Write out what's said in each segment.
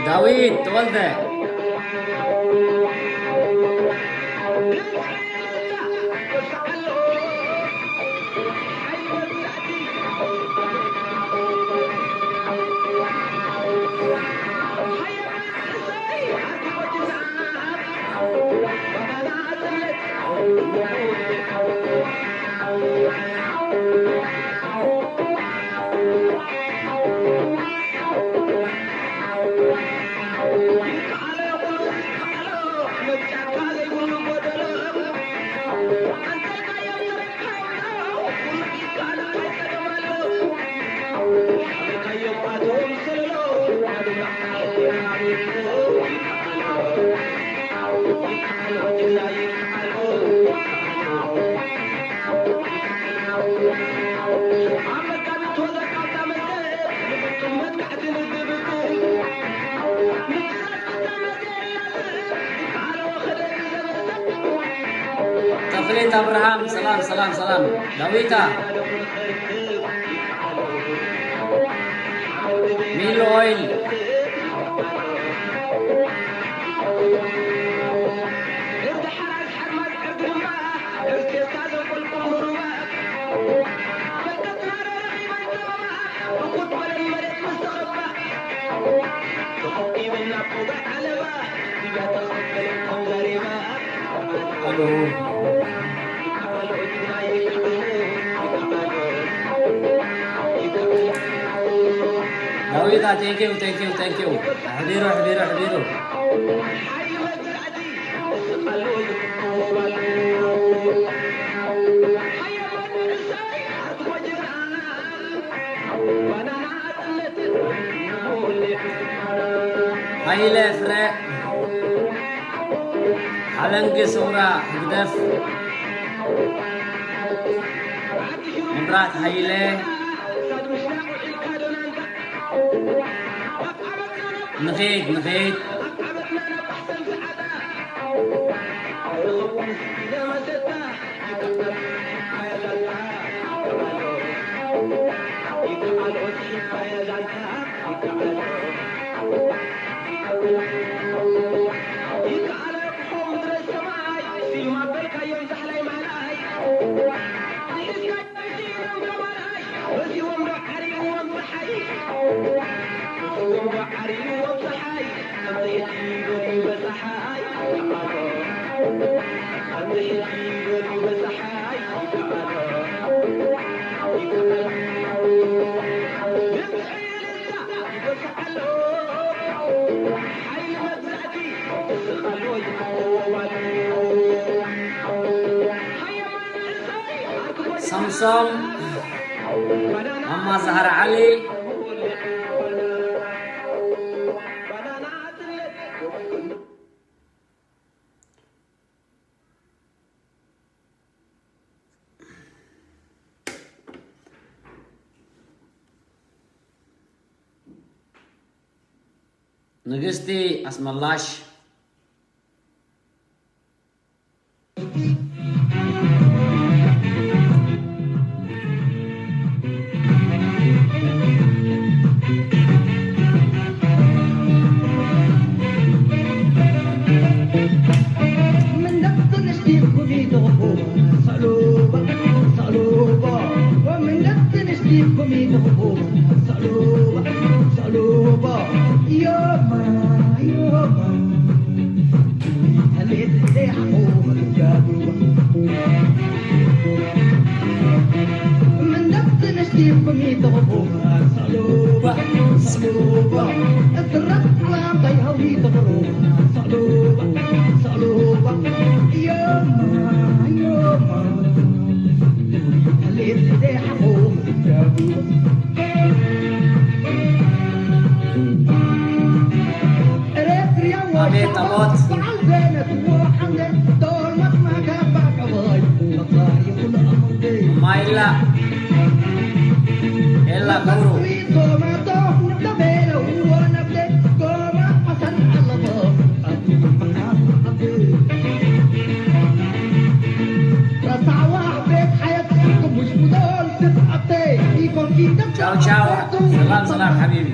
ዳዊት ተወልደ። ተኽሌት ኣብርሃም፣ ሰላም፣ ሰላም፣ ሰላም። ዳዊታ፣ ሚሎ ኦይል። ዳዊታ፣ thank you, thank you, thank you። ኣሕቢሩ፣ ኣሕቢሩ፣ ኣሕቢሩ። ሃይለ ፍረ ሓለንጊ፣ ስውራ ህግደፍ፣ መብራት ሃይለ። ንኺድ፣ ንኺድ። ሳምሶም፣ ማማ ዛህራ ዓሊ። ንግስቲ ኣስመላሽ። ኣቤት ጸሎት። ማይላ ኤላ ክብሩ። ቻው ቻው። ሰላም ሰላም ሓቢቢ።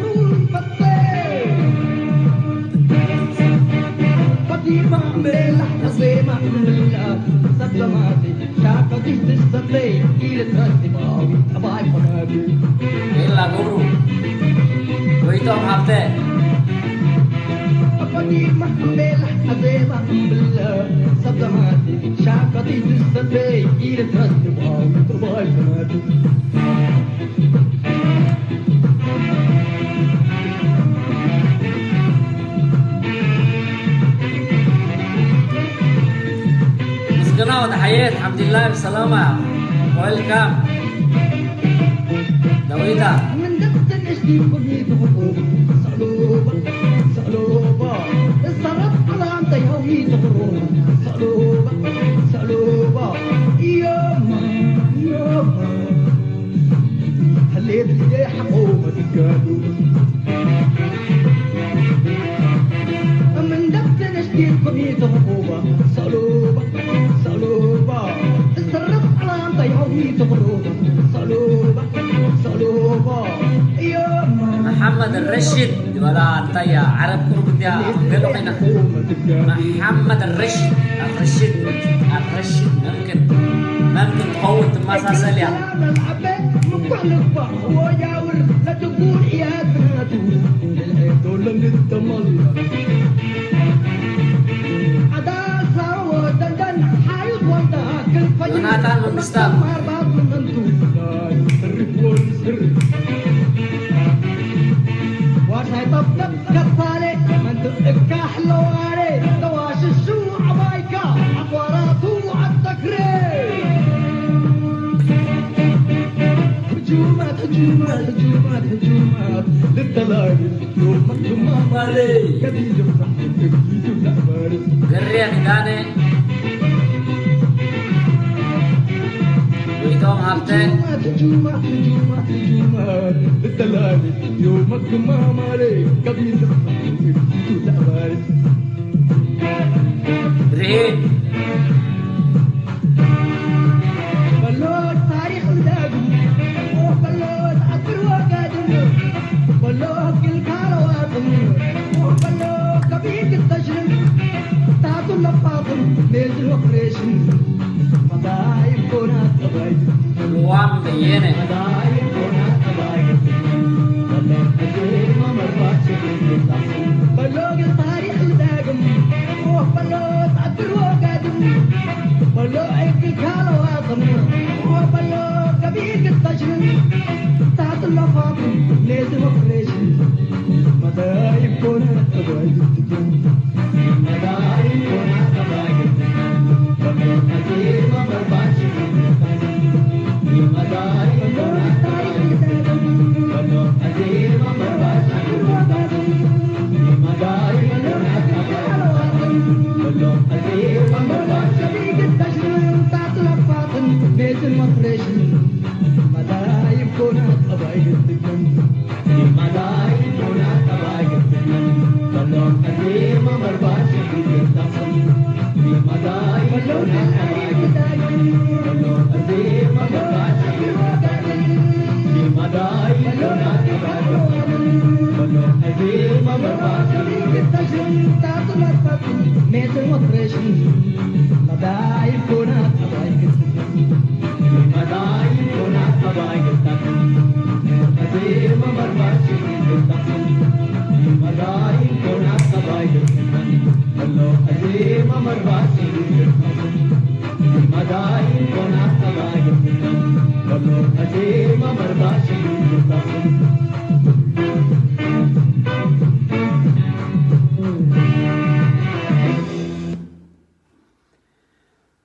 ሰብ ዘማቲ ሻቀ ዲስትሰበይ ኢለ ትረስባዊ ጠባይ ኮነቱ። ቤላ ገብሩ፣ ጎይቶም ሃብተ። ፈዲማ ቤላ ኣዜማ ብለ ሰብ ዘማቲ ሻቀ ዲስትሰበይ ኢለ ትረስባዊ ጠባይ ኮነቱ። ምስጋና ወተሓየት ሓምድላ ብሰላማ። Welcome። ዳዊታ። من دفت الاشتي كميت غروب صعلوبة صعلوبة الصرف على عم تيهوي تغروب صعلوبة صعلوبة يوم يوم هليت لي حقوبة القادوبة من دفت الاشتي كميت غروب صعلوبة صعلوبة الصرف على عم تيهوي تغروب صعلوبة صعلوبة يوم መሓመድ ረሽድ ዝበላ እንታይ እያ? ዓረብ ቁሩብ እንድያ ገለ ኮይና። መሓመድ ረሽድ፣ ኣረሽድ፣ ኣረሽድ መምክን፣ መምክን ትኸውን ትመሳሰል እያ። ዮናታን መንግስታብ። ዋርሳይ ጠብጠብ ከፋሌ መንትእካ ሕለዋሬ ተዋሽሹ ኣባይካ ኣቋራቱ ኣተክሬ ህጁማት ህጁማት ህጁማት ህጁማት ልተላዩ ዮመክማማሌ ከቢድ ፍራሕ ትግቱ ተዕበርስ ገርያ ኪዳነ። ጎይቶም ሃብተ። ህጁማት ህጁማት ህጁማት ህጁማት ልተላዩ ዮመክማማሌ ከቢድ ፍራሕ ትግቱ ተዕበርስ ርሄድ። በሎ ታሪኽ ዝደግም በሎ ተኣክር ወጋድም በሎ ግልካ ለዋጥም በሎ ከቢድ ተሽርም ታቱ ለፋጥም ሜዝ ኦፕሬሽን መዳይ ኮና ጠባይ ልዋም በየነ። መዳይ ኮና ጠባይ በሎ ሕዜ መመርባች በሎ ግን ታሪኽ ዝደግም በሎ ተኣክር ወጋድም በሎ እግል ካለዋጥም በሎ ከቢድ ተሽርም ታቱ ለፋጥም ሜዝ ኦፕሬሽን መዳይ ኮና ጠባይ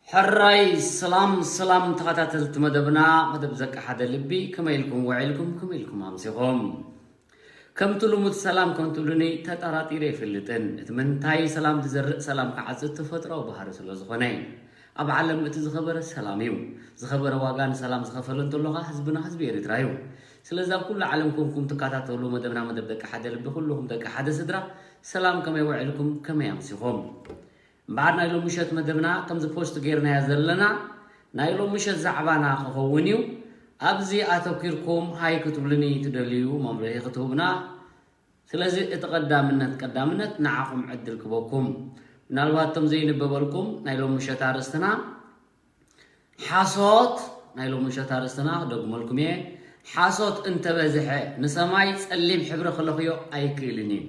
ሕራይ ሰላም ሰላም ተኸታተልቲ መደብና፣ መደብ ዘቃ ሓደ ልቢ። ከመይ ኢልኩም ውዒልኩም? ከመይ ኢልኩም ኣምሲኹም? ከምቲ ልሙድ ሰላም ከም ትብሉኒ ተጠራጢረ ኣይፈልጥን። እቲ ምንታይ ሰላም ዝዘርእ ሰላም ክዓጽድ ተፈጥሮኣዊ ባህሪ ስለ ዝኾነ እዩ። ኣብ ዓለም እቲ ዝኸበረ ሰላም እዩ። ዝኸበረ ዋጋ ንሰላም ዝኸፈለ እንተሎ ኸኣ ህዝብና ህዝቢ ኤርትራ እዩ። ስለዚ ኣብ ኩሉ ዓለም ኮንኩም ትከታተሉ መደብና መደብ ደቂ ሓደ ልቢ፣ ኩልኹም ደቂ ሓደ ስድራ ሰላም ከመይ ውዒልኩም? ከመይ ኣምሲኹም? እምበኣር ናይ ሎሚ ምሸት መደብና ከምዚ ፖስት ጌርናዮ ዘለና ናይ ሎሚ ምሸት ዛዕባና ክኸውን እዩ። ኣብዚ ኣተኲርኩም ሃይ ክትብሉኒ ትደልዩ፣ መምርሒ ክትህቡና። ስለዚ እቲ ቀዳምነት ቀዳምነት ንዓኹም ዕድል ክበኩም። ምናልባት እቶም ዘይንበበልኩም ናይ ሎሚ ምሸት ኣርእስትና ሓሶት፣ ናይ ሎሚ ምሸት ኣርእስትና ክደግመልኩም እየ። ሓሶት እንተበዝሐ ንሰማይ ጸሊም ሕብሪ ክለኽዮ ኣይክእልን እዩ።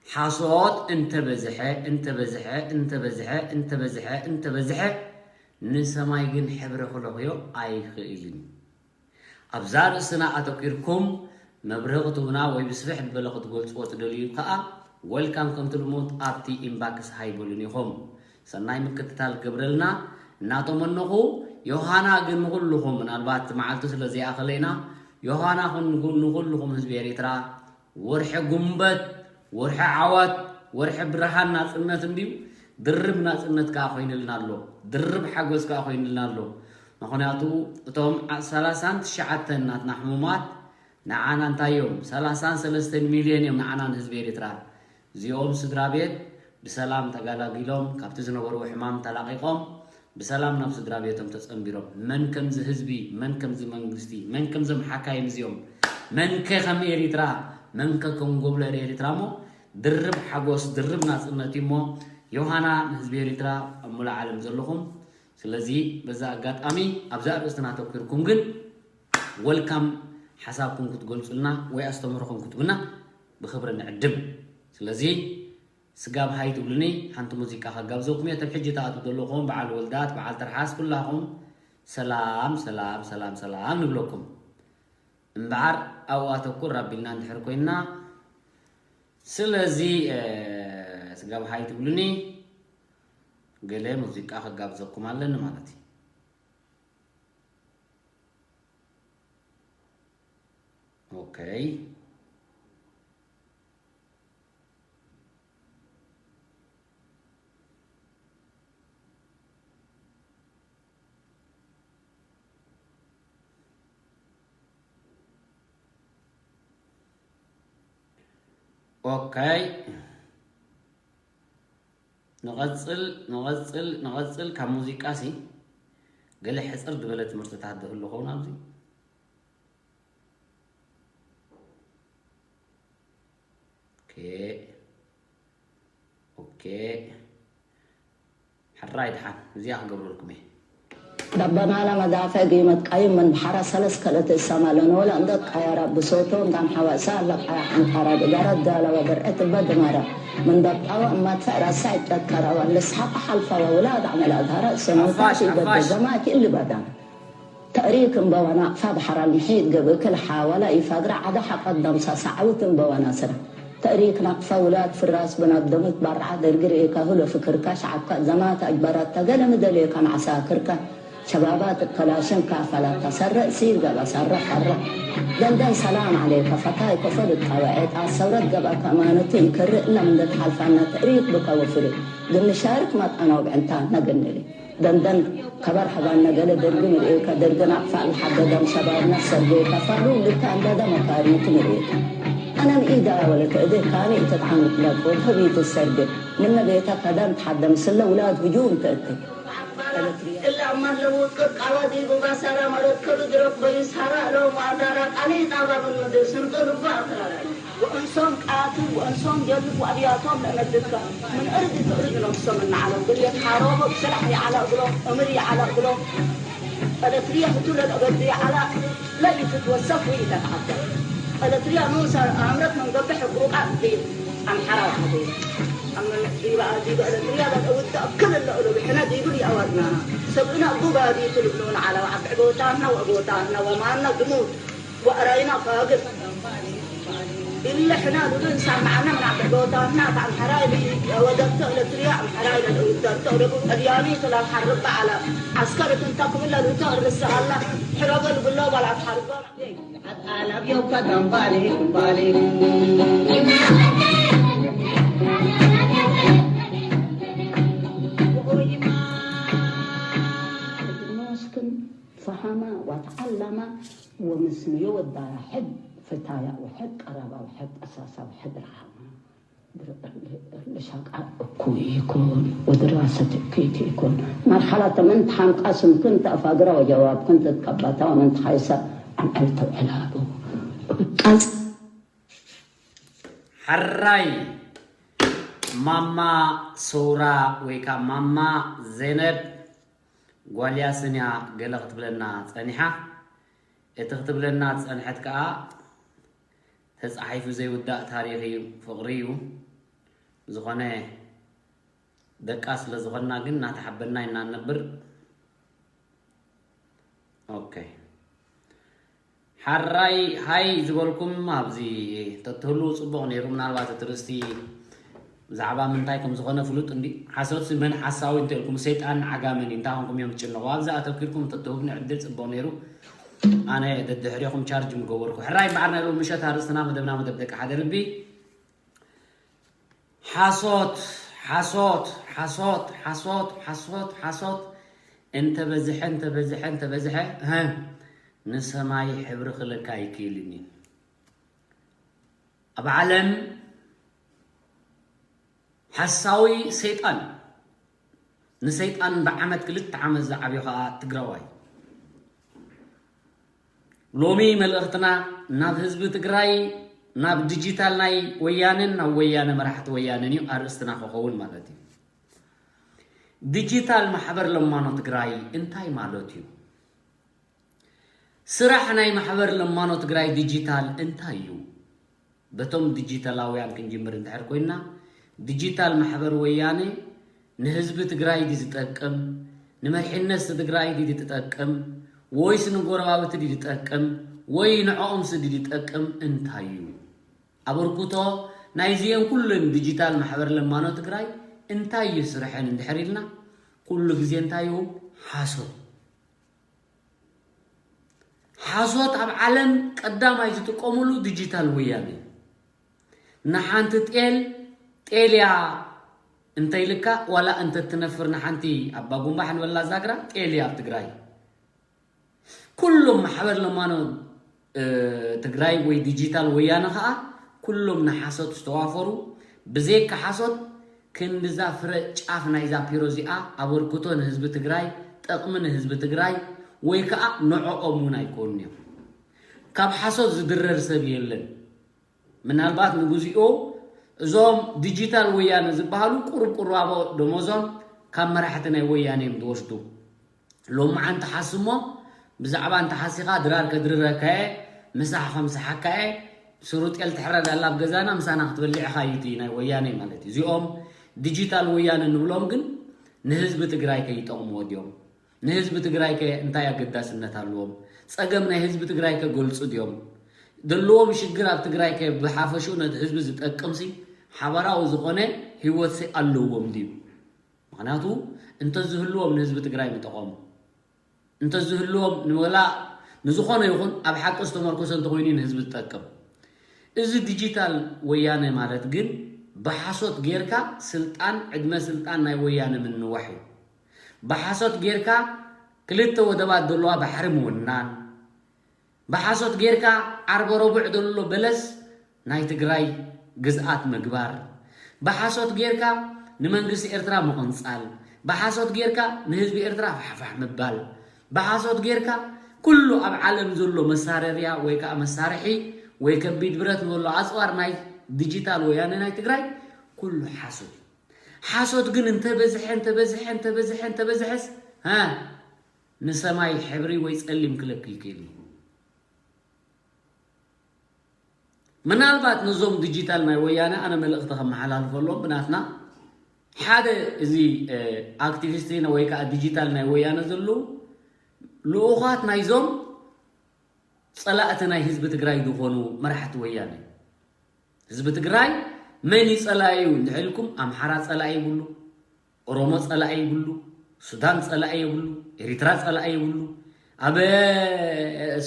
ሓሶት እንተበዝሐ፣ እንተበዝሐ፣ እንተበዝሐ፣ እንተበዝሐ፣ እንተበዝሐ ንሰማይ ግን ሕብሪ ክለኽዮ ኣይኽእልን እዩ። ኣብዛ ርእስና ኣተኲርኩም መብርሂ ክትህቡና ወይ ብስፍሕ ዝበለ ክትገልጽዎ ትደልዩ ከኣ፣ ወልካም ከምቲ ልሙድ ኣብቲ ኢንባክስ ሃይ በሉን ኢኹም። ሰናይ ምክትታል ገብረልና እናተመነኹ፣ ዮሃና ግን ንኹልኹም፣ ምናልባት መዓልቱ ስለ ዘይኣኸለይና፣ ዮሃና ኹን ንኹ-፣ ንኹልኹም ህዝቢ ኤሪትራ፣ ወርሒ ጉንበት፣ ወርሒ ዓወት፣ ወርሒ ብርሃን ናጽነት እንድዩ። ድርብ ናጽነት ከኣ ኮይንልና ኣሎ። ድርብ ሓጎስ ከኣ ኮይንልና ኣሎ። ምኽንያቱ እቶም ዓ-፣ ሰላሳን ትሽዓተን ናትና ሕሙማት ንዓና እንታይ እዮም? ሰላሳን ሰለስተን ሚልዮን እዮም ንዓና ንህዝቢ ኤሪትራ። እዚኦም ስድራ ቤት ብሰላም ተጋላጊሎም ካብቲ ዝነበርዎ ሕማም ተላቒቖም ብሰላም ናብ ስድራ ቤቶም ተጸንቢሮም። መን ከምዚ ህዝቢ፣ መን ከምዚ መንግስቲ፣ መን ከምዞም ሓካይም እዚኦም፣ መን ከ ከም ኤሪትራ፣ መን ከ ከም ጎብለል ኤሪትራ እሞ ድርብ ሓጎስ፣ ድርብ ናጽነት እዩ እሞ ዮሃና ንህዝቢ ኤሪትራ ኣብ ሙሉእ ዓለም ዘለኹም። ስለዚ በዛ ኣጋጣሚ ኣብዛ ኣርእስትና ኣተኲርኩም ግን ወልካም ሓሳብኩም ክትገልጹልና ወይ ኣስተምህሮኹም ክትብና ብኽብሪ ንዕድም። ስለዚ ስጋብ ሃይ ትብሉኒ፣ ሓንቲ ሙዚቃ ከጋብዘኩም እየ። እቶም ሕጂ ትኣትዉ ዘለኹም በዓል ወልዳት፣ በዓል ትርሓስ፣ ኩላኹም ሰላም፣ ሰላም፣ ሰላም፣ ሰላም ንብለኩም። እምበኣር ኣብኡ ኣተኩር ኣቢልና እንድሕር ኮይንና፣ ስለዚ፣ እ፣ ስጋብ ሃይ ትብሉኒ፣ ገለ ሙዚቃ ከጋብዘኩም ኣለኒ ማለት እዩ። ኦኬ። ኦኬ። ንቐጽል፣ ንቐጽል፣ ንቐጽል። ካብ ሙዚቃ ሲ ገለ ሕጽር ዝበለ ትምህርትታት ዶ ህሉ ኸውን ኣብዚ? ኦኬ። ኦኬ። ሕራይ ድሓን፣ እዚኣ ክገብረልኩም እየ። ደበናላ መዳፈ ጊመት ቀይም ምን ብሐራ ሰለስ ከለት እሰማ ለኖላ እንደ ቀያራ ብሶቶ እንጋም ሐዋሳ ለቀያ ሐንካራ ድጋራ ዳላ ወበርዕት በድማራ ምን በቃዋ እማት ፈዕራ ሳይቀት ከራዋ ለስሐቅ ሐልፋዋ ውላድ ዐመል አዝሃራ ሰኖታ አፋሽ፣ ሲበደ አፋሽ። ዘማኪ እሊ ባዳን። ተእሪክ እምበዋ ናቅፋ በሐር አልምሒት ገብእክል ሐወላ ኢፋግራ ዐደ ሐቀደም ሳሳዐውት እምበዋ ናስራ። ተእሪክ ናቅፋ ውላድ ፍራስ ብናደሙት ባርዓ ደርጊ ርኤካ ህሎ ፍክርካ ሸዓብካ ዘማት አጅበረታ ገለ ምደሌካ መዓሳክርካ ሸባባት ከላሽን ካፈላታ ሰረእ ሲር ገባ ሰረእ ሐረ ደንደን ሰላም ዐሌከ ፈታይ ከፈል እቃወ ዔጣ ሰውረት ገባካ እማነቱ ይከርእ እላ ምንደት ሐልፋና ተእሪክ ብካ ወፍሪ ግንሻርክ መጣና ወብዕንታ ነግንሊ። ደንደን ከበር ሐባን ነገለ ደርግ ንርእየካ ደርግን አቅፋ ለሐደደም ሸባብና ሰርጌ ከፋሉ ልካ እንዳዳ መካሪት ንርእየካ። አነም ኢዳ ወለት እደ ካኔ ኢተትዓምት ለቆ ከቢት ሰርጌ ምነ ቤታ ከዳን ተሐደም ስለ ውላድ ህጁም ተእከ። እላ ማለውት ቅቃዋ ዲቡ ባሳራ መረት ከብድረክ በይስ ሐራ እለው ማዳራ ቃኔ ጣባ ምንወደ ስርጦ ልባ አክራራይ። ወእንሶም ቃትል ወእንሶም ጀልብ ወአብያቶም ለነድከ ምን እርድ ትእርድ ነፍሶም እናዓለው ግን የትሓረቦ ብሰላሕ ይዓላ እግሎም እምር ይዓላ እግሎም ቀለትርየ ህቱ ለለበዱ ይዓላ ለኢትትወሰፍ ወይ ኢተትዓደ ቀለትርያ ንኡስ አምረት መንገብሕ ቁቃ ዲብ አምሓራ ዓዲ አምን ዲበ ዲበ ቀለትርያ ለተውደ ክል ለእሉ ብሕነ ዲብል የአዋድናና ሰብእና እቡ ባዲ ትልብሉን ዓላ ወዓብዕ ቦታና ወቦታና ወማና ድሙት ወአራይና ፋግር እለ ሕና ዱዱ እንሳማዕና ምን አብዕዶታና ከአምሐራይ ወደቶ እለ ትርያ አምሐራይ ለልውደቶ ደቡብ ጠልያኒ ተላልሐርባ ዐለ ዐስከር እትንታ ክብለ ልቶ እርስ አላ ሕረገ ልብሎ ባላት ሐርጎ አብዮካ ደንባሌ ኩምባሌ ወኦይማ ኖስክን ፈሃማ ወተዓላማ ወምስንዮ ወዳያ ሕድ ፍታያ ወሕድ ቀረባ ወሕድ ቀሳሳ ወሕድ ረሃማ። ድር-፣ ልሻቃ እኩይ ይኩን ወድራሰት እኩይት ይኩን። መርሐላ ተመን ተሓምቃ ስምክን ተአፋግራ ወጀዋብክን ትትቀበታ ወመን ተሓይሰ አምዕል ተውዕላቡ። ቀጽ- ሕራይ። ማማ ሰውራ ወይ ከዓ ማማ ዜነብ ጓልያ ስንያ ገለ ክትብለና ጸኒሓ። እቲ ክትብለና ዝጸንሐት ከዓ ተጻሒፉ ዘይውዳእ ታሪኽ እዩ፣ ፍቕሪ እዩ። ዝኾነ ደቃ ስለ ዝኾንና ግን እናተሓበና ኢና ንነብር። ኦኬ። ሓራይ ሃይ ዝበልኩም ኣብዚ ተትህሉ ጽቡቕ ነይሩ። ምናልባት እቲ ርእስቲ ብዛዕባ ምንታይ ከም ዝኾነ ፍሉጥ እንዲ ሓሶት ሲ መን ሓሳዊ እንተልኩም ሰይጣን ዓጋመን እዩ። እንታይ ኮንኩም እዮም ትጭነቑ? ኣብዚ ኣተኪርኩም ተትህቡኒ ዕድል ጽቡቕ ነይሩ። ኣነ ደድሕሪኹም ቻርጅ ምገበርኩ። ሕራይ እምበኣር ናይ ሎሚ ምሸት ኣርእስትና መደብና መደብ ደቂ ሓደ ልቢ ሓሶት ሓሶት ሓሶት ሓሶት ሓሶት ሓሶት እንተበዝሐ እንተበዝሐ እንተበዝሐ ሀ፣ ንሰማይ ሕብሪ ክለካ ኣይክእልን እዩ። ኣብ ዓለም ሓሳዊ ሰይጣን፣ ንሰይጣን ብዓመት ክልተ ዓመት ዝዓብዮ ከዓ ትግራዋይ። ሎሚ መልእኽትና ናብ ህዝቢ ትግራይ፣ ናብ ዲጂታል ናይ ወያነን ናብ ወያነ መራሕቲ ወያነን እዩ ኣርእስትና ክኸውን ማለት እዩ። ዲጂታል ማሕበር ለማኖ ትግራይ እንታይ ማለት እዩ? ስራሕ ናይ ማሕበር ለማኖ ትግራይ ዲጂታል እንታይ እዩ? በቶም ዲጂታላውያን ክንጅምር እንድሕር ኮይና፣ ዲጂታል ማሕበር ወያነ ንህዝቢ ትግራይ ድዩ ዝጠቅም? ንመሪሕነት ትግራይ ድዩ ዝጠቅም? ወይስ ንጎረባብቲ ድዩ ዝጠቅም? ወይ ንዕኦም ሲ ድዩ ዝጠቅም? እንታይ እዩ ኣበርክቶ ናይዚአን ኩለን ዲጂታል ማሕበር ለማኖ ትግራይ? እንታይ እዩ ስርሐን እንድሕር ኢልና፣ ኩሉ ግዜ እንታይ እዩ? ሓሶት። ሓሶት ኣብ ዓለም ቀዳማይ ዝጥቀሙሉ ዲጂታል ወያነ እዩ። ንሓንቲ ጤል ጤል እያ እንተይልካ፣ ዋላ እንተትነፍር ንሓንቲ ኣባ ጉንባሕ ንበላ ዛግራ ጤል እያ ኣብ ትግራይ። ኩሎም ማሕበር ለማኖ እ፣ ትግራይ ወይ ዲጂታል ወያነ ከዓ ኩሎም ንሓሶት ዝተዋፈሩ፣ ብዘይካ ሓሶት ክንድዛ ፍረ ጫፍ ናይዛ ፒሮ እዚኣ ኣበርክቶ ንህዝቢ ትግራይ፣ ጠቕሚ ንህዝቢ ትግራይ ወይ ከዓ ንዕኦም እውን ኣይኮኑን እዮም። ካብ ሓሶት ዝድረር ሰብ የለን። ምናልባት ንግዚኡ እዞም ዲጂታል ወያነ ዝበሃሉ ቁሩብ ቁራቦ ደሞዞም ካብ መራሕቲ ናይ ወያነ እዮም ዝወስዱ። ሎምዓ እንተሓስሞ ብዛዕባ እንተሓሲኻ ድራር ከድርረካየ፣ ምሳሕ ከምስሓካየ፣ ስሩጤል ትሕረድ ኣላ ኣብ ገዛና ምሳና ክትበልዕ ኢኻ እዩ እቲ ናይ ወያነ ማለት እዩ። እዚኦም ዲጂታል ወያነ ንብሎም ግን ንህዝቢ ትግራይ ከይጠቕምዎ ድዮም? ንህዝቢ ትግራይ ከ እንታይ ኣገዳስነት ኣለዎም? ፀገም ናይ ህዝቢ ትግራይ ከ ገልፁ ድዮም? ዘለዎም ሽግር ኣብ ትግራይ ከ ብሓፈሽኡ ነቲ ህዝቢ ዝጠቅምሲ ሓበራዊ ዝኾነ ህይወትሲ ኣለዎም ድዩ? ምኽንያቱ እንተዝህልዎም ንህዝቢ ትግራይ ምጠቐሙ። እንተዝህልዎም ንወላ ንዝኾነ ይኹን ኣብ ሓቂ ዝተመርኮሰ እንተኾይኑ እዩ ንህዝቢ ዝጠቅም። እዚ ዲጂታል ወያነ ማለት ግን ብሓሶት ጌርካ ስልጣን፣ ዕድመ ስልጣን ናይ ወያነ ምንዋሕ እዩ። ብሓሶት ጌርካ ክልተ ወደባት ዘለዋ ባሕሪ ምውናን፣ ብሓሶት ጌርካ ዓርበ ረቡዕ ዘሎ በለስ ናይ ትግራይ ግዝኣት ምግባር፣ ብሓሶት ጌርካ ንመንግስቲ ኤርትራ ምቕንጻል፣ ብሓሶት ጌርካ ንህዝቢ ኤርትራ ፋሕፋሕ ምባል፣ ብሓሶት ጌርካ ኩሉ ኣብ ዓለም ዘሎ መሳረርያ ወይ ከዓ መሳርሒ ወይ ከቢድ ብረት ንበሎ ኣፅዋር ናይ ዲጂታል ወያነ ናይ ትግራይ ኩሉ ሓሶት እዩ። ሓሶት ግን እንተበዝሐ እንተበዝሐ እንተበዝሐ እንተበዝሐስ ሀ ንሰማይ ሕብሪ ወይ ጸሊም ክለክ ይክእል እዩ። ምናልባት ነዞም ዲጂታል ናይ ወያነ ኣነ መልእኽቲ ከመሓላልፈሎም ብናትና ሓደ እዚ ኣክቲቪስት ወይ ከዓ ዲጂታል ናይ ወያነ ዘለዉ ልኡኻት ናይዞም ፀላእቲ ናይ ህዝቢ ትግራይ ዝኾኑ መራሕቲ ወያነ። ህዝቢ ትግራይ መን እዩ ፀላኢ እዩ እንድሕር ኢልኩም ኣምሓራ ፀላኢ ይብሉ፣ ኦሮሞ ጸላኢ ይብሉ፣ ሱዳን ጸላኢ የብሉ፣ ኤሪትራ ጸላኢ የብሉ፣ ኣብ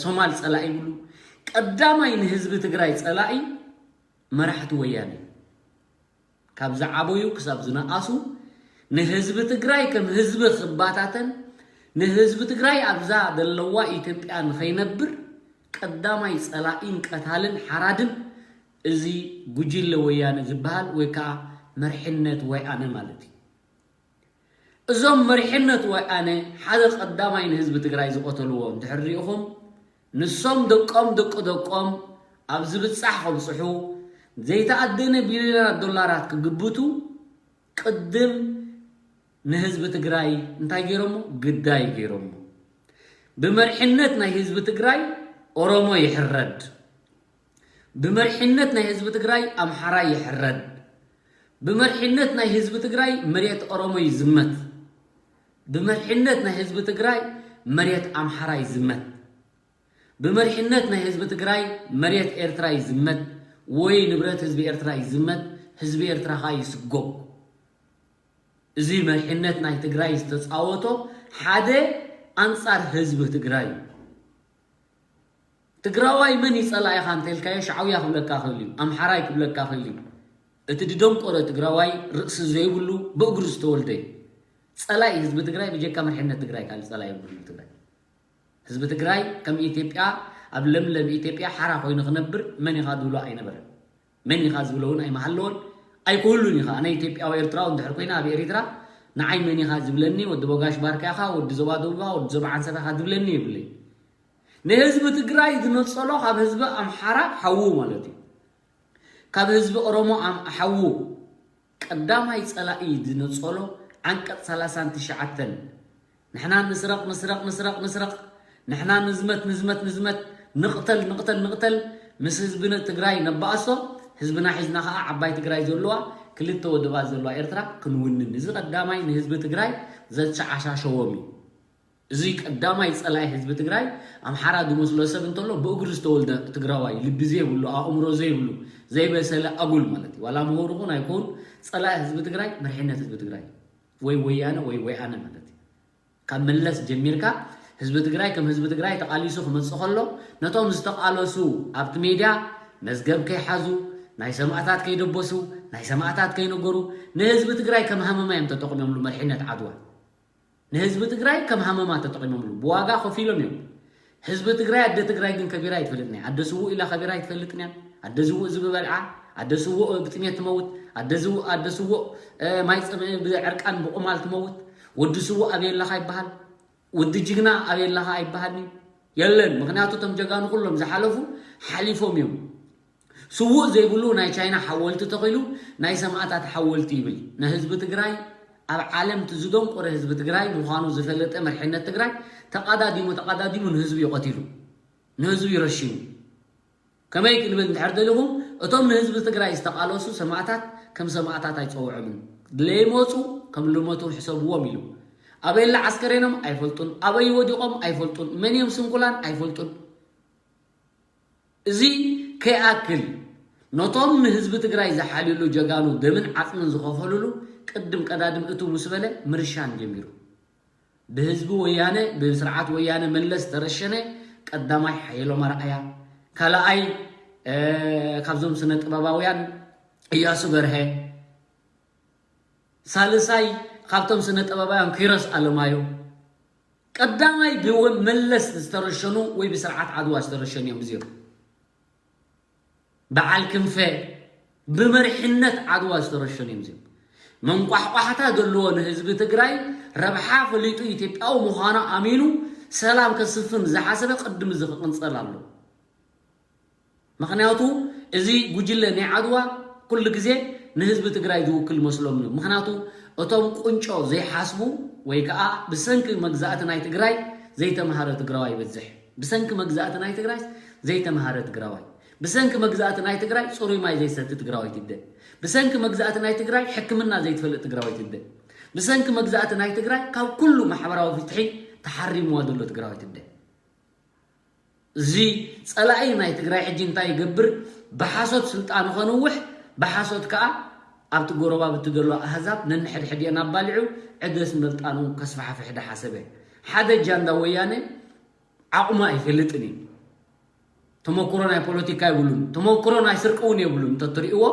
ሶማል ጸላኢ ይብሉ። ቀዳማይ ንህዝቢ ትግራይ ጸላኢ መራሕቲ ወያነ ካብ ዝዓበዩ ክሳብ ዝነኣሱ ንህዝቢ ትግራይ ከም ህዝቢ ክባታተን ንህዝቢ ትግራይ ኣብዛ ዘለዋ ኢትዮጵያ ንኸይነብር ቀዳማይ ጸላኢን ቀታልን ሓራድን እዚ ጉጅለ ወያነ ዝበሃል ወይ ከዓ መርሕነት ወያነ ማለት እዩ። እዞም መሪሕነት ወያነ ሓደ ቀዳማይ ንህዝቢ ትግራይ ዝቐተልዎ እንድሕር ሪኢኹም ንሶም ደቆም ደቂ ደቆም ኣብ ዝብጻሕ ከብጽሑ ዘይተኣደነ ቢልዮናት ዶላራት ክግብቱ ቅድም ንህዝቢ ትግራይ እንታይ ገይሮሞ? ግዳይ ገይሮሞ። ብመሪሕነት ናይ ህዝቢ ትግራይ ኦሮሞ ይሕረድ። ብመሪሕነት ናይ ህዝቢ ትግራይ ኣምሓራ ይሕረድ። ብመሪሕነት ናይ ህዝቢ ትግራይ መሬት ኦሮሞ ይዝመት። ብመሪሕነት ናይ ህዝቢ ትግራይ መሬት ኣምሓራ ይዝመት። ብመሪሕነት ናይ ህዝቢ ትግራይ መሬት ኤርትራ ይዝመት ወይ ንብረት ህዝቢ ኤርትራ ይዝመት፣ ህዝቢ ኤርትራ ኸኣ ይስጎግ። እዚ መሪሕነት ናይ ትግራይ ዝተፃወቶ ሓደ ኣንፃር ህዝቢ ትግራይ እዩ። ትግራዋይ መን ይፀላኢኻ እንተልካዮ ሻዕውያ ክብለካ ክእል እዩ፣ ኣምሓራይ ክብለካ ክእል እዩ። እቲ ድደንቆረ ትግራዋይ ርእሲ ዘይብሉ ብእግሩ ዝተወልደ እዩ። ፀላኢ ህዝቢ ትግራይ ብጀካ መሪሕነት ትግራይ ካልእ ፀላኢ የብሉን ህዝቢ ትግራይ። ህዝቢ ትግራይ ከም ኢትዮጵያ ኣብ ለምለም ኢትዮጵያ ሓራ ኮይኑ ክነብር መን ኢኻ ዝብሎ ኣይነበረን። መን ኢኻ ዝብሎ እውን ኣይመሃለዎን ኣይክህሉን ኢኻ። ኣነ ኢትዮጵያዊ ኤርትራዊ እንድሕር ኮይነ ኣብ ኤሪትራ ንዓይ መን ኢኻ ዝብለኒ፣ ወዲ ቦጋሽ ባርካ ኢኻ፣ ወዲ ዞባ ደቡባ፣ ወዲ ዞባ ዓንሰባ ኢኻ ዝብለኒ የብለይ። ንህዝቢ ትግራይ ዝነጸሎ ካብ ህዝቢ ኣምሓራ ሓዉ ማለት እዩ። ካብ ህዝቢ ኦሮሞ ኣም- ሓዉ ቀዳማይ ጸላኢ ዝነጸሎ ዓንቀጽ ሰላሳን ትሽዓተን ንሕና ንስረቕ ንስረቕ ንስረቕ ንስረቕ ንሕና ንዝመት ንዝመት ንዝመት ንቕተል ንቕተል ንቕተል ምስ ህዝቢ ትግራይ ነባእሶ ህዝብና ሒዝና ከዓ ዓባይ ትግራይ ዘለዋ ክልተ ወደባት ዘለዋ ኤርትራ ክንውንን እዚ ቀዳማይ ንህዝቢ ትግራይ ዘተዓሻሸዎም እዩ። እዚ ቀዳማይ ጸላኢ ህዝቢ ትግራይ ኣምሓራ ዝመስሎ ሰብ እንተሎ ብእግሩ ዝተወልደ ትግራዋይ ልቢ ዘይብሉ ኣእምሮ ዘይብሉ ዘይበሰለ ኣጉል ማለት እዩ። ዋላ ምሁር ይኹን ኣይኮን ጸላኢ ህዝቢ ትግራይ መሪሕነት ህዝቢ ትግራይ ወይ ወያነ ወይ ወይኣነ ማለት እዩ። ካብ መለስ ጀሚርካ ህዝቢ ትግራይ ከም ህዝቢ ትግራይ ተቃሊሱ ክመፅእ ከሎ ነቶም ዝተቃለሱ ኣብቲ ሜድያ መዝገብ ከይሓዙ ናይ ሰማእታት ከይደበሱ ናይ ሰማእታት ከይነገሩ ንህዝቢ ትግራይ ከም ሃመማ እዮም ተጠቅሞምሉ መሪሕነት ዓድዋ። ንህዝቢ ትግራይ ከም ሃመማ ተጠቂሞምሉ ብዋጋ ከፊሎም እዮም። ህዝቢ ትግራይ ኣደ ትግራይ ግን ከቢራ ኣይትፈልጥን እያ። ኣደ ስውእ ኢላ ከቢራ ኣይትፈልጥን እያ። ኣደ ዝውእ ዝብበልዓ ኣደ ስውእ ብጥሜት ትመውት ኣደ ዝውእ ኣደ ስውእ ማይ ፅምኢ ብዕርቃን ብቁማል ትመውት። ወዲ ስውእ ኣበየላኻ ይበሃል። ወዲ ጅግና ኣበየላኻ ኣይበሃልን። የለን ምክንያቱ እቶም ጀጋኑ ኩሎም ዝሓለፉ ሓሊፎም እዮም። ስዉእ ዘይብሉ ናይ ቻይና ሓወልቲ ተኺሉ ናይ ሰማእታት ሓወልቲ ይብል። ንህዝቢ ትግራይ ኣብ ዓለም እቲ ዝደንቆረ ህዝቢ ትግራይ ምዃኑ ዝፈለጠ መርሕነት ትግራይ ተቓዳዲሙ ተቓዳዲሙ ንህዝቢ እዩ ቀቲሉ፣ ንህዝቢ እዩ ረሺኑ። ከመይ ክንብል እንድሕር ደሊኹም እቶም ንህዝቢ ትግራይ ዝተቓለሱ ሰማእታት ከም ሰማእታት ኣይፀውዖምን ለይመፁ ከም ልመቱ ሕሰብዎም ኢሉ። ኣበየላ ዓስከሬኖም ኣይፈልጡን፣ ኣበይ ወዲቖም ኣይፈልጡን፣ መን እዮም ስንኩላን ኣይፈልጡን። እዚ ከይኣክል ነቶም ንህዝቢ ትግራይ ዝሓልዩሉ ጀጋኑ ደምን ዓፅምን ዝኸፈሉሉ ቅድም ቀዳድም እቱ ምስ በለ ምርሻን ጀሚሩ። ብህዝቢ ወያነ ብስርዓት ወያነ መለስ ተረሸነ ቀዳማይ ሓየሎም ኣርኣያ፣ ካልኣይ ካብዞም ስነ ጥበባውያን እያሱ በርሀ፣ ሳልሳይ ካብቶም ስነ ጥበባውያን ኪሮስ ኣለማዮ፣ ቀዳማይ ብመለስ ዝተረሸኑ ወይ ብስርዓት ዓድዋ ዝተረሸኑ እዮም እዚኦም። በዓል ክንፈ ብመሪሕነት ዓድዋ ዝተረሸኑ እዮም እዚኦም። መንቋሕቋሕታ ዘለዎ ንህዝቢ ትግራይ ረብሓ ፈሊጡ ኢትዮጵያዊ ምዃኑ ኣሚኑ ሰላም ከስፍን ዝሓሰበ ቅድሚ እዚ ክቕንፀል ኣሎ። ምክንያቱ እዚ ጉጅለ ናይ ዓድዋ ኩሉ ግዜ ንህዝቢ ትግራይ ዝውክል መስሎም እዩ። ምክንያቱ እቶም ቁንጮ ዘይሓስቡ ወይ ከዓ ብሰንኪ መግዛእቲ ናይ ትግራይ ዘይተምሃረ ትግራዋይ ይበዝሕ። ብሰንኪ መግዛእቲ ናይ ትግራይ ዘይተምሃረ ትግራዋይ፣ ብሰንኪ መግዛእቲ ናይ ትግራይ ፅሩይ ማይ ዘይሰቲ ትግራዋይ ትደ፣ ብሰንኪ መግዛእቲ ናይ ትግራይ ሕክምና ዘይትፈልጥ ትግራዋይ ትደ፣ ብሰንኪ መግዛእቲ ናይ ትግራይ ካብ ኩሉ ማሕበራዊ ፍትሒ ተሓሪምዋ ዘሎ ትግራዋይ ትደ። እዚ ፀላኢ ናይ ትግራይ ሕጂ እንታይ ይገብር? ብሓሶት ስልጣኑ ከንውሕ፣ ብሓሶት ከዓ ኣብቲ ጎረባብቲ ዘሎ ኣህዛብ ነንሕድሕድኤን ኣባሊዑ ዕደስ ምልጣኑ ከስፋሕፍሕ ዳሓሰበ። ሓደ ጃንዳ ወያነ ዓቕሙ ኣይፈልጥን እዩ። ተመክሮ ናይ ፖለቲካ የብሉን፣ ተመክሮ ናይ ስርቂ እውን የብሉን። እንተትርእይዎ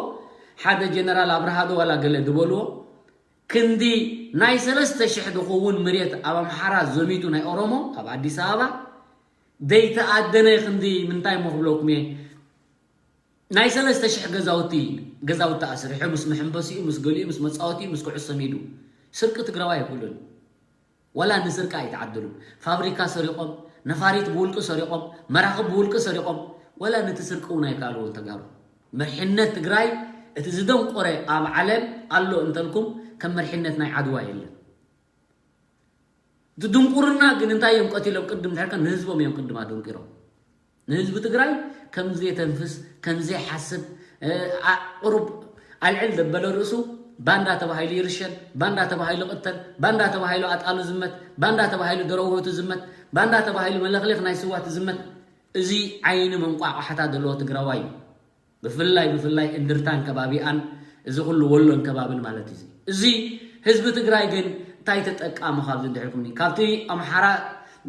ሓደ ጀነራል ኣብርሃዶ ዋላ ገለ ዝበልዎ ክንዲ ናይ ሰለስተ ሽሕ ዝኸውን መሬት ኣብ ኣምሓራ ዘሚቱ ናይ ኦሮሞ ኣብ ኣዲስ ኣበባ ዘይተኣደነ ክንዲ ምንታይ እሞ ክብለኩም እየ ናይ ሰለስተ ሽሕ ገዛውቲ ገዛውቲ ኣስሪሑ ምስ መሐንበሲኡ ምስ ገሊኡ ምስ መፃወቲኡ ምስ ኩዕሶ ሜድኡ ስርቂ ትግራዋይ ኣይክእሉን። ዋላ ንስርቂ ኣይተዓደሉን። ፋብሪካ ሰሪቖም፣ ነፋሪት ብውልቂ ሰሪቖም፣ መራኽብ ብውልቂ ሰሪቖም፣ ዋላ ነቲ ስርቂ እውን ኣይከኣልዎን ተጋሩ። መሪሕነት ትግራይ እቲ ዝደንቆረ ኣብ ዓለም ኣሎ እንተልኩም ከም መርሕነት ናይ ዓድዋ የለን። እቲ ድንቁርና ግን እንታይ እዮም ቀቲሎም? ቅድም ድሕርከ ንህዝቦም እዮም ቅድም ኣደንቂሮም። ንህዝቢ ትግራይ ከም ዘይተንፍስ፣ ከም ዘይሓስብ፣ እ፣ ኣ-፣ ቁሩብ ኣልዕል ዘበለ ርእሱ ባንዳ ተባሂሉ ይርሸን፣ ባንዳ ተባሂሉ ቅተል፣ ባንዳ ተባሂሉ ኣጣሉ ዝመት፣ ባንዳ ተባሂሉ ደረውህቱ ዝመት፣ ባንዳ ተባሂሉ መለኽሌኽ ናይ ስዋት ዝመት። እዚ ዓይኒ መንቋቋሕታ ዘለዎ ትግራዋይ እዩ። ብፍላይ ብፍላይ እንድርታን ከባቢኣን፣ እዚ ኩሉ ወሎን ከባብን ማለት እዩ። እዚ ህዝቢ ትግራይ ግን እንታይ ተጠቃሙ ካብዚ እንድሕርኩምኒ? ካብቲ ኣምሓራ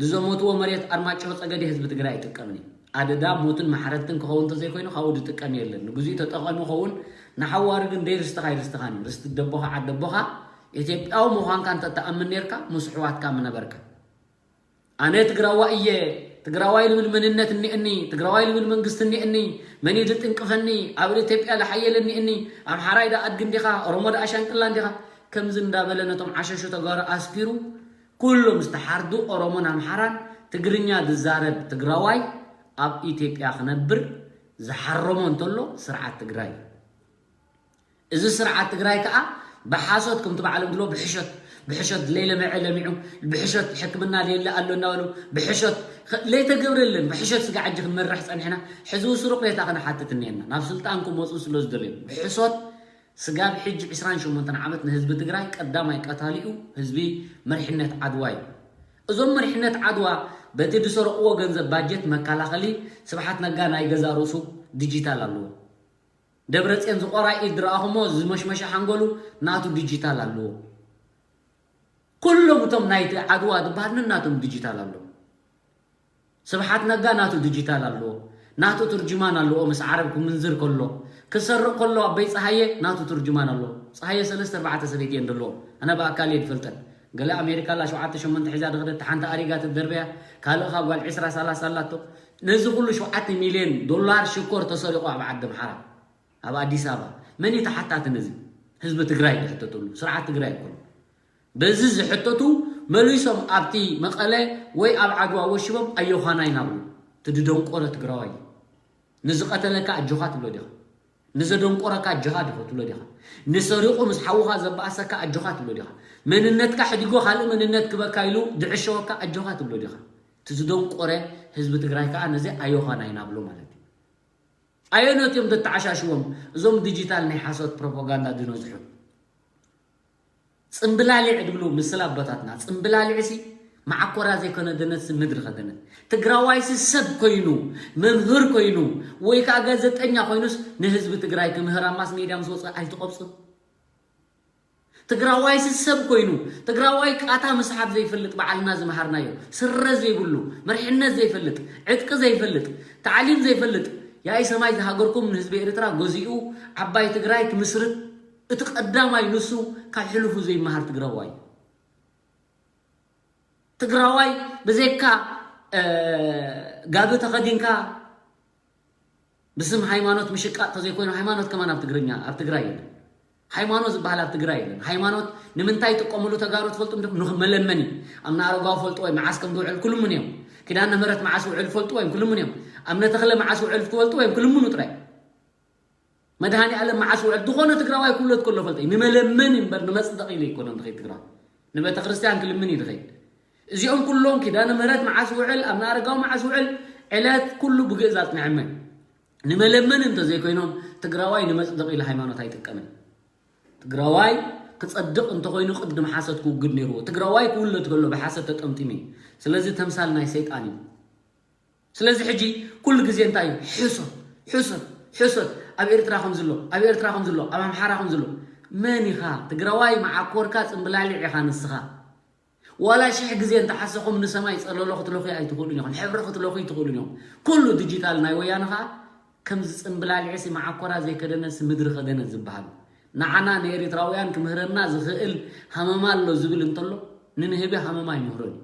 ዝዘመትዎ መሬት ኣርማጭሆ ጸገዴ ህዝቢ ትግራይ ኣይጥቀምን እዩ። ኣደዳ ሞትን ማሕረድትን ክኸውን እንተዘይኮይኑ ካብኡ ዝጥቀም የለን። ንግዚኡ ተጠቐሙ ኸውን፣ ንሓዋሩ ግን ደይ ርስትኻ ኣይርስትኻን እዩ። ርስቲ ደቦኻ ዓድ ደቦኻ፣ ኢትዮጵያዊ ምዃንካ እንተትኣምን ነርካ፣ ምስ ኣሕዋትካ ምነበርካ። ኣነ ትግራዋይ እየ፣ ትግራዋይ ልብል መንነት እኒእኒ፣ ትግራዋይ ልብል መንግስቲ እኒእኒ፣ መን እዩ ዝጥንቅፈኒ፣ ኣብ ኢትዮጵያ ዝሓየለ እኒእኒ፣ ኣምሓራይ ዳ ኣድጊ እንዲኻ፣ ኦሮሞ ዳ ኣሻንቅላ እንዲኻ፣ ከምዚ እንዳበለ ነቶም ዓሸሹ ተጋሩ ኣስኪሩ፣ ኩሎም ዝተሓርዱ ኦሮሞን ኣምሓራን ትግርኛ ዝዛረብ ትግራዋይ ኣብ ኢትዮጵያ ክነብር ዝሓረሞ እንተሎ ስርዓት ትግራይ እዩ። እዚ ስርዓት ትግራይ ከዓ ብሓሶት ከምቲ ባዕሎም ዝብሎ ብሕሾት፣ ብሕሾት ለይለምዐ ለሚዑ፣ ብሕሾት ሕክምና ለየለ ኣሎ እናበሉ፣ ብሕሾት ኸ-፣ ለይተገብረለን፣ ብሕሾት ስጋ ዕጂ ክንመርሕ ጸኒሕና። ሕዚ እውን ስሩቕ ሬታ ክንሓትት እኒአና። ናብ ስልጣን ክመፁ ስለ ዝደለዩ። ብሕሶት ስጋብ ሕጂ ዕስራን ሸሞንተን ዓመት ንህዝቢ ትግራይ ቀዳማይ ቀታሊኡ ህዝቢ መሪሕነት ዓድዋ እዩ። እዞም መሪሕነት ዓድዋ በቲ ዝሰረቕዎ ገንዘብ ባጀት መከላኸሊ ስብሓት ነጋ ናይ ገዛ ርእሱ ዲጂታል ኣለዎ። ደብረፅዮን ዝቆራይ ኢድ ዝረኣኹሞ ዝመሽመሸ ሓንጎሉ ናቱ ዲጂታል ኣለዎ። ኩሎም እቶም ናይቲ ዓድዋ ዝበሃል ነናቶም ዲጂታል ኣለዎ። ስብሓት ነጋ ናቱ ዲጂታል ኣለዎ። ናቱ ትርጅማን ኣለዎ። ምስ ዓረብ ክምንዝር ከሎ፣ ክሰርቕ ከሎ ኣበይ ፀሃየ ናቱ ትርጅማን ኣለዎ። ፀሃየ ሰለስተ ኣርባዕተ ሰበይቲ እየን ዘለዎም። ኣነ ብኣካል እየ ዝፈልጠን። ገለ ኣሜሪካ ኣላ ሸውዓተ ሸሞንተ ሒዛ ዝኸደት፣ ሓንቲ ኣሪጋ ትደርበያ፣ ካልእ ካብ ጓል ዕስራ ሰላሳ ኣላቶ። ነዚ ኩሉ ሸውዓተ ሚልዮን ዶላር ሽኮር ተሰሪቑ ኣብ ዓዲ ኣምሓራ፣ ኣብ ኣዲስ ኣበባ መን እዩ ተሓታቲ ነዚ? ህዝቢ ትግራይ ዝሕተተሉ፣ ስርዓት ትግራይ እኮ። በዚ ዝሕተቱ መሊሶም ኣብቲ መቐለ ወይ ኣብ ዓድዋ ወሺቦም ኣዮዃና ይናብሩ። እቲ ዝደንቆረ ትግራዋይ እዩ። ንዝቐተለካ ኣጆኻ ትብሎ ዲኻ? ንዘደንቆረካ ኣጆኻ ዲኻ ትብሎ ዲኻ? ንሰሪቑ ምስ ሓውኻ ዘበኣሰካ ኣጆኻ ትብሎ ዲኻ? መንነትካ ሕዲጎ ካልእ መንነት ክበካ ኢሉ ዝዕሸወካ ኣጆኻ ትብሎ ዲኻ? እቲ ዝደንቆረ ህዝቢ ትግራይ ከዓ ነዚ ኣዮዃና ይናብሎ ማለት እዩ። ኣየኖት እዮም ዘተዓሻሽዎም? እዞም ዲጂታል ናይ ሓሶት ፕሮፓጋንዳ ዝነዝሑ። ጽምብላሊዕ ድብሉ ምስል ኣቦታትና። ጽምብላሊዕሲ መዓኮራ ዘይኮነ ደነትሲ ምድሪ ከደነት። ትግራዋይሲ ሰብ ኮይኑ፣ መምህር ኮይኑ፣ ወይ ከዓ ጋዜጠኛ ኮይኑስ ንህዝቢ ትግራይ ክምህር ኣብ ማስ ሜድያ ምስ ወፀ ኣይትቆብፅን። ትግራዋይሲ ሰብ ኮይኑ፣ ትግራዋይ ቃታ ምስሓብ ዘይፈልጥ በዓልና ዝመሃርናዮ፣ ስረ ዘይብሉ፣ መሪሕነት ዘይፈልጥ፣ ዕጥቂ ዘይፈልጥ፣ ታዕሊም ዘይፈልጥ፣ ያኢ ሰማይ ዝሃገርኩም ንህዝቢ ኤርትራ ገዚኡ ዓባይ ትግራይ ክምስርት እቲ ቀዳማይ ንሱ ካብ ሕሉፉ ዘይመሃር ትግራዋይ። ትግራዋይ ብዘይካ፣ እ፣ ጋቢ ተኸዲንካ ብስም ሃይማኖት ምሽቃጥ ተዘይኮይኑ፣ ሃይማኖት ከማን ኣብ ትግርኛ፣ ኣብ ትግራይ የለን። ሃይማኖት ዝበሃል ኣብ ትግራይ የለን። ሃይማኖት ንምንታይ ይጥቀምሉ ተጋሩ ትፈልጡ እንዲኹም? ንመለመኒ። ኣምነ ኣረጋዊ ፈልጥዎ እዮም፣ መዓስ ከም ዝውዕል ክልምኑ እዮም። ኪዳነ ምህረት መዓስ ውዕል ፈልጥዎ እዮም፣ ክልምኑ እዮም። ኣምነ ተኽለ መዓስ ውዕል ትፈልጥዎ እዮም፣ ክልምኑ ጥራይ። መድሃኒ ኣለም መዓስ ውዕል ዝኾነ ትግራዋይ ክውለድ ከሎ ፈልጠ እዩ። ንመለመኒ እምበር ንመጽደቕ ኢሉ ኣይኮነን ዝኸይድ ትግራዋይ። ንቤተ ክርስቲያን ክልምን እዩ ዝኸይድ። እዚኦም ኩሎም ኪዳነ ምህረት መዓስ ውዕል፣ ኣምነ ኣረጋዊ መዓስ ውዕል፣ ዕለት ኩሉ ብግእዝ ኣጽንዐመ። ንመለመኒ እንተዘይኮይኖም ትግራዋይ ንመጽደቕ ኢሉ ሃይማኖት ኣይጥቀምን። ትግራዋይ ክጸድቕ እንተኾይኑ ቅድም ሓሰት ክውግድ ነይርዎ። ትግራዋይ ክውለድ ከሎ ብሓሰት ተጠምጢሙ እዩ። ስለዚ ተምሳል ናይ ሰይጣን እዩ። ስለዚ ሕጂ ኩሉ ግዜ እንታይ እዩ? ሕሶት፣ ሕሶት፣ ሕሶት። ኣብ ኤርትራ ከም ዝሎ፣ ኣብ ኤርትራ ከም ዝሎ፣ ኣብ ኣምሓራ ከም ዝሎ። መን ኢኻ? ትግራዋይ መዓኮርካ ጽምብላሊዕ ኢኻ ንስኻ። ዋላ ሽሕ ግዜ እንተሓሰኹም ንሰማይ ጸለሎ ክትለኹ ኣይትኽእሉን ኢኹም። ሕብሪ ክትለኹ ኣይትኽእሉን ኢኹም። ኩሉ ዲጂታል ናይ ወያነ ኸኣ ከምዚ ጽምብላሊዕሲ መዓኮራ ዘይከደነሲ ምድሪ ከደነት ዝበሃል። ንዓና ንኤርትራውያን ክምህረና ዝኽእል ሃመማ ኣሎ ዝብል እንተሎ፣ ንንህቢ ሃመማ ኣይምህሮን እዩ።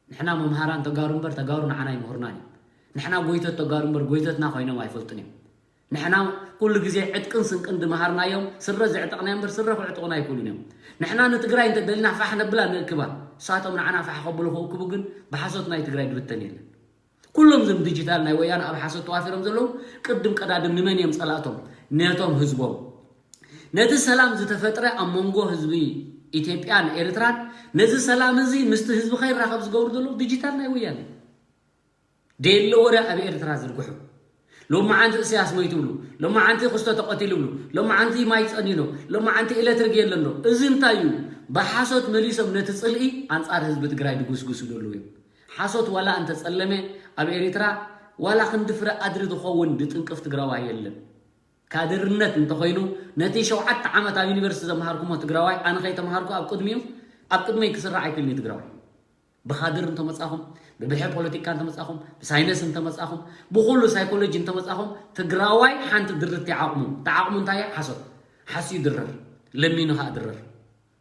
ንሕና መምሃራን ተጋሩ እምበር ተጋሩ ንዓና ኣይምህሩናን እዮም። ንሕና ጎይቶት ተጋሩ እምበር ጎይቶትና ኮይኖም ኣይፈልጡን እዮም። ንሕና ኩሉ ግዜ ዕጥቅን ስንቅን ዝመሃርናዮም ስረ ዘዕጠቕናዮም እምበር ስረ ክዕጥቑና ኣይክእሉን እዮም። ንሕና ንትግራይ እንተደሊና ፋሕ ነብላ ንእክባ። ንሳቶም ንዓና ፋሕ ከብሉ ክእክቡ ግን ብሓሶት ናይ ትግራይ ድብተን የለን። ኩሎም እዞም ዲጂታል ናይ ወያነ ኣብ ሓሶት ተዋፊሮም ዘለዉ ቅድም ቀዳድም ንመን እዮም ጸላእቶም? ነቶም ህዝቦም። ነቲ ሰላም ዝተፈጥረ ኣብ መንጎ ህዝቢ ኢትዮጵያን ኤርትራን፣ ነዚ ሰላም እዚ ምስቲ ህዝቢ ከይራኸብ ዝገብሩ ዘለዉ ዲጂታል ናይ ወያነ። ደየለ ወረ ኣብ ኤርትራ ዝርግሑ። ሎመዓንቲ እሰያስ ሞይቱ ብሉ፣ ሎመዓንቲ ክስቶ ተቐቲሉ ብሉ፣ ሎመዓንቲ ማይ ጸኒኖ፣ ሎመዓንቲ ኤሌክትሪክ የለን ዶ? እዚ እንታይ እዩ? ብሓሶት መሊሶም ነቲ ጽልኢ ኣንጻር ህዝቢ ትግራይ ድጉስጉሱ ዘለዉ እዮም። ሓሶት ዋላ እንተጸለመ ኣብ ኤርትራ ዋላ ክንዲ ፍረ ኣድሪ ዝኸውን ድጥንቅፍ ትግራዋይ የለን። ካድርነት እንተኾይኑ ነቲ ሸውዓተ ዓመት ኣብ ዩኒቨርሲቲ ዘምሃርኩሞ ትግራዋይ ኣነ ከይተምሃርኩ ኣብ ቅድሚኡ ኣብ ቅድመይ ክስራዕ ኣይክእልን እዩ ትግራዋይ። ብኻድር እንተመጻኹም፣ ብብሕር ፖለቲካ እንተመጻኹም፣ ብሳይነስ እንተመጻኹም፣ ብኹሉ ሳይኮሎጂ እንተመጻኹም ትግራዋይ ሓንቲ ድርት ዓቕሙ። እቲ ዓቕሙ እንታይ እያ? ሓሶት። ሓስዩ ድረር፣ ለሚኑ ኸዓ ድረር።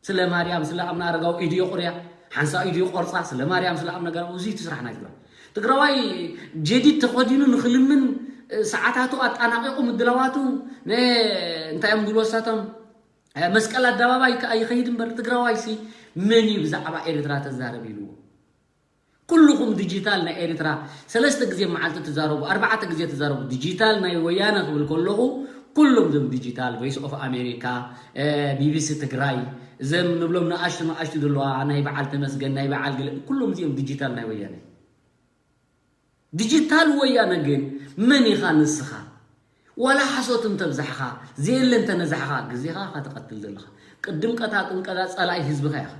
ስለ ማርያም ስለ ኣምና ኣረጋዊ ኢዱ የቑርያ፣ ሓንሳ ኢዱ ይቆርጻ። ስለ ማርያም ስለ ኣምና ገራ እዚ እቲ ስራሕ ናይ ትግራዋይ። ትግራዋይ ጀዲድ ተኸዲኑ ንኽልምን ሰዓታቱ ኣጣናቂቑ ምድላዋቱ ነ እንታይ እዮም ዝብሉ ወሳቶም መስቀል ኣደባባይ ከኣ ይኸይድ እምበር ትግራዋይ ሲ መን እዩ ብዛዕባ ኤርትራ ተዛረብ ኢልዎ? ኩልኹም ዲጂታል ናይ ኤርትራ ሰለስተ ግዜ መዓልቲ ትዛረቡ፣ ኣርባዕተ ግዜ ትዛረቡ። ዲጂታል ናይ ወያነ ክብል ከለኹ ኩሎም ዞም ዲጂታል ቮይስ ኦፍ ኣሜሪካ፣ ቢቢሲ ትግራይ፣ እዘም ንብሎም ንኣሽቱ ንኣሽቱ ዘለዋ ናይ በዓል ተመስገን ናይ በዓል ገለ ኩሎም እዚኦም ዲጂታል ናይ ወያነ። ዲጂታል ወያነ ግን መን ኢኻ ንስኻ? ዋላ ሓሶት እንተብዛሕኻ ዘየለ እንተነዛሕኻ ግዜኻ ኢኻ ትቐትል ዘለኻ። ቅድም ቀታጥን ቀዳ ጸላኢ ህዝብኻ ኢኻ።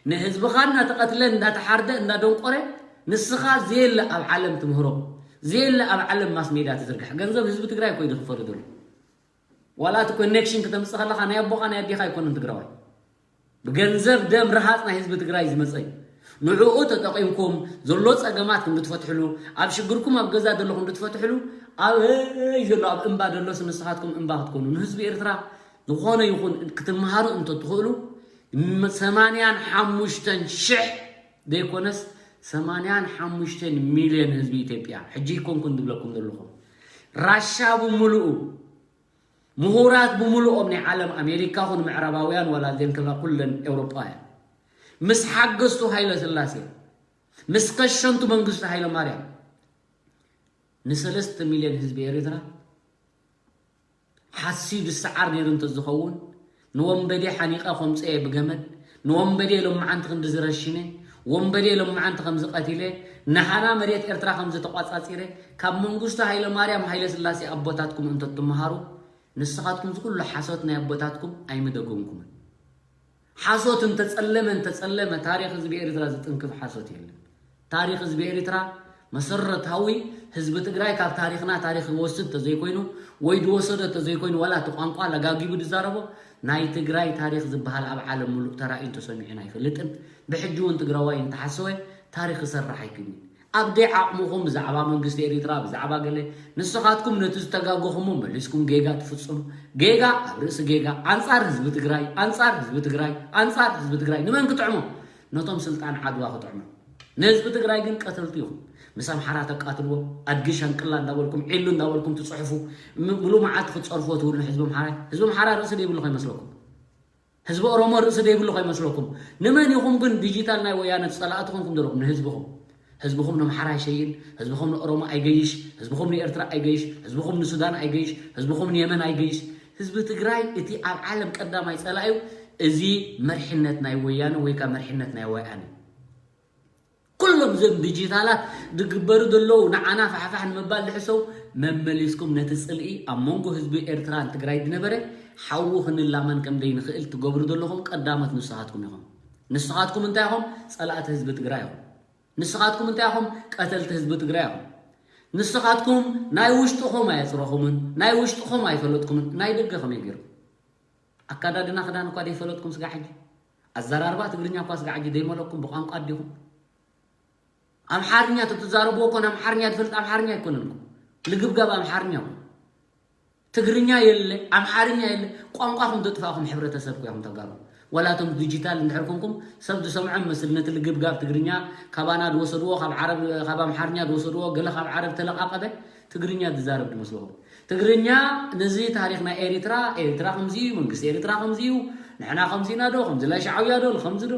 ንህዝብኻ እናተቐትለ እንዳተሓርደ እንዳደንቆረ ንስኻ ዘየለ ኣብ ዓለም ትምህሮ ዘየለ ኣብ ዓለም ማስ ሜዳ ትዝርግሕ ገንዘብ ህዝቢ ትግራይ እኮ እዩ ዝኽፈሉ ዘሎ። ዋላ እቲ ኮኔክሽን ክተምፅእ ከለኻ ናይ ኣቦኻ ናይ ኣዴኻ ኣይኮነን ትግራዋይ። ብገንዘብ ደም ረሃፅ ናይ ህዝቢ ትግራይ ዝመፀ እዩ። ንዕኡ ተጠቒምኩም ዘሎ ፀገማት ክንድትፈትሕሉ ኣብ ሽግርኩም ኣብ ገዛ ዘለኹም እንድትፈትሕሉ ኣብ ይ ዘሎ ኣብ እምባ ደሎስ ንስኻትኩም እምባ ክትኮኑ ንህዝቢ ኤርትራ ዝኾነ ይኹን ክትመሃሩ እንተትኽእሉ ሰማንያን ሓሙሽተን ሽሕ ዘይኮነስ ሰማንያን ሓሙሽተን ሚልዮን ህዝቢ ኢትዮጵያ ሕጂ ይኮንኩን ዝብለኩም ዘለኹም ራሻ ብምሉኡ ምሁራት ብምሉኦም ናይ ዓለም ኣሜሪካ ኹን ምዕራባውያን ዋላ ዜንክላ ኩለን ኤውሮጳውያን ምስ ሓገዝቱ ሃይለ ስላሴ ምስ ከሸንቱ መንግስቱ ሃይለ ማርያም ንሰለስተ ሚልዮን ህዝቢ ኤርትራ ሓስዩ ዝሰዓር ነይሩ እንተዝኸውን ንወንበዴ ሓኒቐ ከምፀየ ብገመድ ንወንበዴ ሎመዓንቲ ክንዲ ዝረሽነ ወንበዴ ሎመዓንቲ ከምዝቐቲለ ንሃና መሬት ኤርትራ ከምዝተቋፃፂረ ካብ መንግስቱ ሃይለ ማርያም ሃይለ ስላሴ ኣቦታትኩም እንተትመሃሩ ንስኻትኩም ዝኩሉ ሓሶት ናይ ኣቦታትኩም ኣይምደገምኩምን። ሓሶት እንተጸለመ እንተጸለመ ታሪኽ ህዝቢ ኤርትራ ዝጥንክፍ ሓሶት የለን። ታሪኽ ህዝቢ ኤርትራ መሰረታዊ ህዝቢ ትግራይ ካብ ታሪኽና ታሪኽ ይወስድ ተዘይኮይኑ ወይ ድወሰዶ ተዘይኮይኑ ዋላ እቲ ቋንቋ ለጋጊቡ ድዛረቦ ናይ ትግራይ ታሪኽ ዝበሃል ኣብ ዓለም ሙሉእ ተራእዩን ተሰሚዑን ኣይፈልጥን። ብሕጂ እውን ትግራዋይ እንተሓሰወ ታሪኽ ይሰርሕ ኣይክእልን። ኣብ ደይ ዓቕምኹም ብዛዕባ መንግስቲ ኤሪትራ ብዛዕባ ገለ ንስኻትኩም ነቲ ዝተጋገኹሞ መሊስኩም ጌጋ ትፍጽሙ። ጌጋ ኣብ ርእሲ ጌጋ ኣንጻር ህዝቢ ትግራይ ኣንጻር ህዝቢ ትግራይ ኣንጻር ህዝቢ ትግራይ ንመን ክጥዕሞ? ነቶም ስልጣን ዓድዋ ክጥዕሞ። ንህዝቢ ትግራይ ግን ቀተልቲ ኢኹም። ምስ ኣምሓራ ተቃትልዎ ኣድጊ ሻንቅላ እንዳበልኩም ዒሉ እንዳበልኩም ትጽሕፉ ምሉ መዓልቲ ክትጸርፍዎ ትውሉ ህዝቢ ኣምሓራ ህዝቢ ኣምሓራ ርእሲ ዘይብሉ ከይመስለኩም። ህዝቢ ኦሮሞ ርእሲ ዘይብሉ ከይመስለኩም። ንመን ኢኹም ግን ዲጂታል ናይ ወያነ ጸላእቲ ኮንኩም ዘለኹም ንህዝብኹም። ህዝብኹም ነምሓራ ኣይሸይን፣ ህዝብኹም ንኦሮሞ ኣይገይሽ፣ ህዝብኹም ንኤርትራ ኣይገይሽ፣ ህዝብኹም ንሱዳን ኣይገይሽ፣ ህዝብኹም ንየመን ኣይገይሽ። ህዝቢ ትግራይ እቲ ኣብ ዓለም ቀዳማይ ጸላእዩ እዚ መርሕነት ናይ ወያነ ወይ ከዓ መርሕነት ናይ ወያነ። ኩሎም እዞም ዲጂታላት ዝግበሩ ዘለዉ ንዓና ፋሕፋሕ ንምባል ዝሕሰቡ መመሊስኩም ነቲ ፅልኢ ኣብ መንጎ ህዝቢ ኤርትራን ትግራይ ዝነበረ ሓዊ ክንላመን ከም ዘይንኽእል ትገብሩ ዘለኹም ቀዳሞት ንስኻትኩም ኢኹም። ንስኻትኩም እንታይ ኢኹም? ፀላእቲ ህዝቢ ትግራይ ኢኹም። ንስኻትኩም እንታይ ኢኹም? ቀተልቲ ህዝቢ ትግራይ ኢኹም። ንስኻትኩም ናይ ውሽጥኹም ኣየፅረኹምን ናይ ውሽጥኹም ኣይፈለጥኩምን ናይ ደገ ከመይ ገይሩ ኣካዳድና ክዳን እኳ ደይፈለጥኩም ስጋ ሕጂ ኣዘራርባ ትግርኛ እኳ ስጋ ሕጂ ደይመለኩም ብቋንቋ ኣዲኹም ኣምሓርኛ ተትዛረብዎ እኮ ንኣምሓርኛ ትፈልጥ ኣምሓርኛ ኣይኮነን እኮ ልግብጋብ ኣምሓርኛ እኮ ትግርኛ የለ ኣምሓርኛ የለ ቋንቋኹም ዘጥፋእኹም ሕብረተሰብ እኮ ኢኹም ተጋሩ ወላ እቶም ዲጂታል እንድሕር ኮንኩም ሰብ ዝሰምዖም መስል ነቲ ልግብጋብ ትግርኛ ካባና ዝወሰድዎ ካብ ዓረብ ካብ ኣምሓርኛ ዝወሰድዎ ገለ ካብ ዓረብ ተለቓቐበ ትግርኛ ዝዛረብ ዝመስልኹም ትግርኛ ነዚ ታሪኽ ናይ ኤሪትራ ኤሪትራ ከምዚ እዩ መንግስቲ ኤሪትራ ከምዚ እዩ ንሕና ከምዚ ኢና ዶ ከምዚ ላ ሻዕብያ ዶ ከምዚ ዶ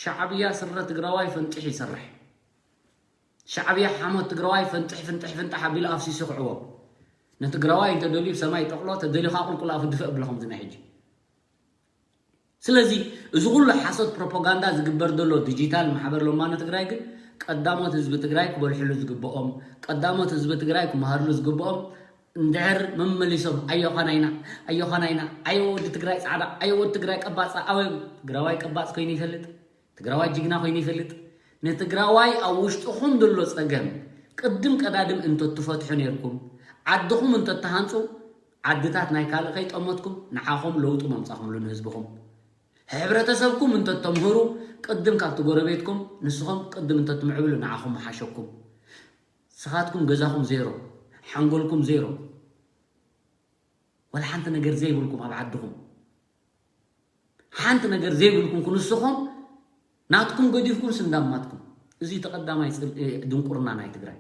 ሻዕብያ ስረ ትግራዋይ ፈንጥሕ ይሰርሕ ሻዕብያ ሓሞት ትግራዋይ ፈንጥሕ ፍንጥሕ ፍንጣሕ ኣቢሉ ኣፍሲሱ ክዕዎ ንትግራዋይ እንተደልዩ ብሰማይ ጠቕሎ፣ ተደልዩ ከዓ ቁልቁል ኣፉ ድፍእ ኣብሎ ከምዚ ናይ ሕጂ። ስለዚ እዚ ኩሉ ሓሶት ፕሮፓጋንዳ ዝግበር ዘሎ ዲጂታል ማሕበር ሎማነ ትግራይ ግን ቀዳሞት ህዝቢ ትግራይ ክበልሕሉ ዝግብኦም፣ ቀዳሞት ህዝቢ ትግራይ ክመሃርሉ ዝግብኦም እንድሕር መመሊሶም ኣዮኻናይና ኣዮኻናይና ኣዮ ወዲ ትግራይ ፃዕዳ ኣዮ ወዲ ትግራይ ቀባፃ ኣወ ትግራዋይ ቀባፅ ኮይኑ ይፈልጥ ትግራዋይ ጅግና ኮይኑ ይፈልጥ። ንትግራዋይ ኣብ ውሽጥኹም ዘሎ ፀገም ቅድም ቀዳድም እንተትፈትሑ ነይርኩም፣ ዓድኹም እንተትሃንፁ፣ ዓድታት ናይ ካልእ ከይጠመትኩም ንዓኹም ለውጢ መምፃኹምሉ ንህዝብኹም። ሕብረተሰብኩም እንተተምህሩ ቅድም ካብቲ ጎረቤትኩም ንስኹም ቅድም እንተትምዕብሉ ንዓኹም ምሓሸኩም። ስኻትኩም ገዛኹም ዜሮ፣ ሓንጎልኩም ዜሮ፣ ወላ ሓንቲ ነገር ዘይብልኩም ኣብ ዓድኹም ሓንቲ ነገር ዘይብልኩም ክንስኹም ናትኩም ገዲፍኩም ስንዳማትኩም። እዚ ተቐዳማይ ድንቁርና ናይ ትግራይ፣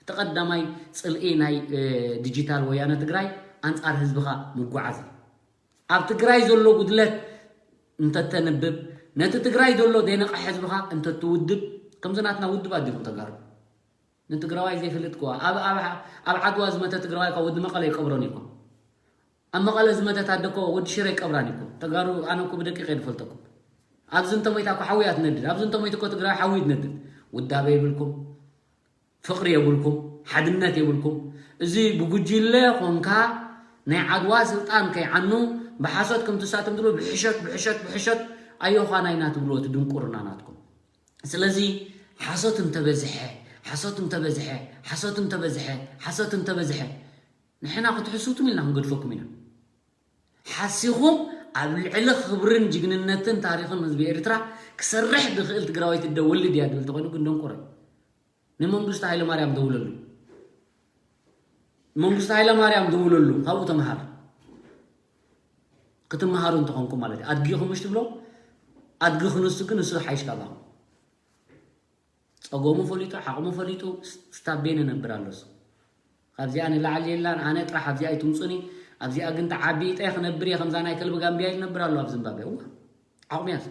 ተቐዳማይ ፅልኢ ናይ ዲጂታል ወያነ ትግራይ ኣንፃር ህዝብኻ ምጉዓዝ እዩ። ኣብ ትግራይ ዘሎ ጉድለት እንተተንብብ፣ ነቲ ትግራይ ዘሎ ዘይነቕሐ ህዝብኻ እንተትውድብ፣ ከምዚ ናትና ውድብ ኣዲኹም ተጋሩ። ንትግራዋይ ዘይፈልጥክዋ ኣብ ዓድዋ ዝመተ ትግራዋይ ካብ ወዲ መቐለ ይቀብሮን ይኮ ኣብ መቐለ ዝመተት ኣደኮ ወዲ ሽረ ይቀብራን ይኮ ተጋሩ ኣነ እኮ ብደቂቀ ዝፈልጠኩም ኣብዚ እንተሞይታ እኮ ሓዊ እያ ትነድድ ኣብዚ እንተሞይት እኮ ትግራዋይ ሓዊ ትነድድ ውዳበ የብልኩም ፍቅሪ የብልኩም ሓድነት የብልኩም እዚ ብጉጅለ ኮንካ ናይ ዓድዋ ስልጣን ከይዓኑ ብሓሶት ከምትሳቶም ትብሉ ብሕሸት ብሕሸት ብሕሸት ኣዮኻናይና ትብልዎ እቲ ድንቁርና ናትኩም ስለዚ ሓሶት እንተበዝሐ ሓሶት እንተበዝሐ ሓሶት እንተበዝሐ ሓሶት እንተበዝሐ ንሕና ክትሕስውትም ኢልና ክንገድፈኩም ኢና ሓሲኹም ኣብ ልዕሊ ክብርን ጅግንነትን ታሪኽን ህዝቢ ኤርትራ ክሰርሕ ዝኽእል ትግራዋይ ትደወልድ እያ ድብል ተኾይኑ ግን ደንቆረ ንመንግስቱ ሃይለማርያም ደውለሉ መንግስቱ ሃይለማርያም ደውለሉ ካብኡ ተምሃር ክትምሃሩ እንተኾንኩም ማለት እዩ ኣድጊኹም ምሽ ትብሎ ኣድጊ ክንሱ ግን ንሱ ሓይሽ ካባኹም ፀገሙ ፈሊጡ ዓቕሙ ፈሊጡ ስታቤነ ነብር ኣሎ እሱ ካብዚኣ ንላዕሊ የላን ኣነ ጥራሕ ኣብዚኣ ይትምፁኒ ኣብዚኣ ግን ተዓቢጠ ክነብር እየ ከምዛ ናይ ከልቢ ጋምቢያ ይነብር ኣሎ ኣብ ዝምባብያ እዋ ዓቕሙ ያዝ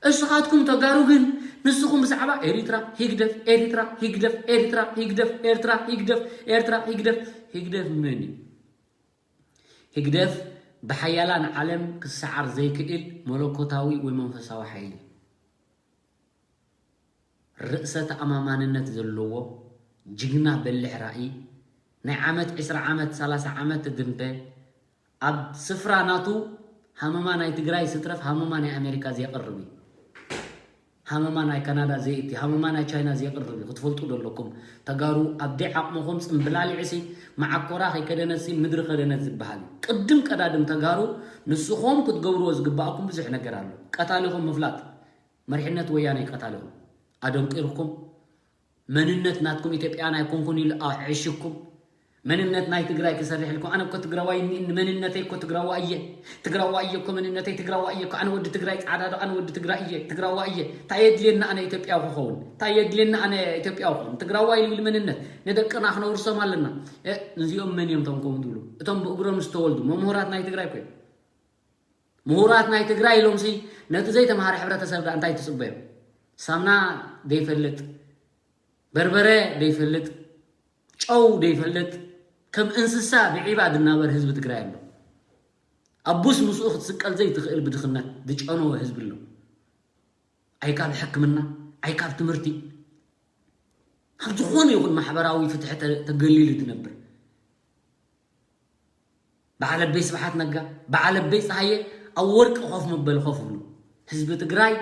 እስኻትኩም ተጋሩ ግን ንስኹም ብዛዕባ ኤሪትራ ሂግደፍ ኤሪትራ ሂግደፍ ኤሪትራ ሂግደፍ ኤርትራ ሂግደፍ ኤርትራ ሂግደፍ ሂግደፍ መን እዩ ህግደፍ ብሓያላን ዓለም ክሰዓር ዘይክእል መለኮታዊ ወይ መንፈሳዊ ሓይሊ ርእሰ ተኣማማንነት ዘለዎ ጅግና በልሕ ራእይ ናይ ዓመት ዕስራ ዓመት ሰላሳ ዓመት ትድንበ ኣብ ስፍራ ናቱ ሃመማ ናይ ትግራይ ስትረፍ ሃመማ ናይ ኣሜሪካ ዘየቕርብ እዩ ሃመማ ናይ ካናዳ ዘይቲ ሃመማ ናይ ቻይና ዘየቕርብ እዩ ክትፈልጡ ዘለኩም ተጋሩ ኣብ ደይ ዓቕምኹም ፅምብላሊዕሲ መዓኮራ ከይከደነትሲ ምድሪ ከደነት ዝበሃል እዩ ቅድም ቀዳድም ተጋሩ ንስኹም ክትገብርዎ ዝግባኣኩም ብዙሕ ነገር ኣሎ ቀታሊኹም ምፍላጥ መሪሕነት ወያነ ቀታሊኹም ኣደንቂርኩም መንነት ናትኩም ኢትዮጵያን ኣይኮንኩን ኢሉ ኣዕሽኩም መንነት ናይ ትግራይ ክሰርሕ ኢልኩም ኣነ እኮ ትግራዋይ እኒእኒ መንነተይ እኮ ትግራዋ እየ ትግራዋ እየ እኮ መንነተይ ትግራዋ እየ እኮ ኣነ ወዲ ትግራይ ፃዕዳ ዶ ኣነ ወዲ ትግራይ እየ ትግራዋ እየ እንታይ የድልየና ኣነ ኢትዮጵያዊ ክኸውን እንታይ የድልየና ኣነ ኢትዮጵያዊ ክኸውን ትግራዋይ ልብል መንነት ንደቅና ክነውርሶም ኣለና እዚኦም መን እዮም ቶም ከምኡ ትብሉ እቶም ብእግሮም ዝተወልዱ መምሁራት ናይ ትግራይ እኮ እዮም ምሁራት ናይ ትግራይ ኢሎምሲ ነቲ ዘይተምሃረ ሕብረተሰብ ዳ እንታይ ትፅበዮም ሳምና ዘይፈልጥ በርበረ ዘይፈልጥ ጨው ዘይፈልጥ ከም እንስሳ ብዒባ ዝናበር ህዝቢ ትግራይ ኣሎ ኣቡስ ምስኡ ክትስቀል ዘይትኽእል ብድኽነት ዝጨነወ ህዝቢ ኣሎ ኣይካብ ሕክምና ኣይካብ ትምህርቲ ኣብ ዝኾነ ይኹን ማሕበራዊ ፍትሒ ተገሊሉ ዝነብር በዓል ኣበይ ስብሓት ነጋ በዓል ኣበይ ፀሃየ ኣብ ወርቂ ኮፍ መበሊ ኮፍ ብሉ ህዝቢ ትግራይ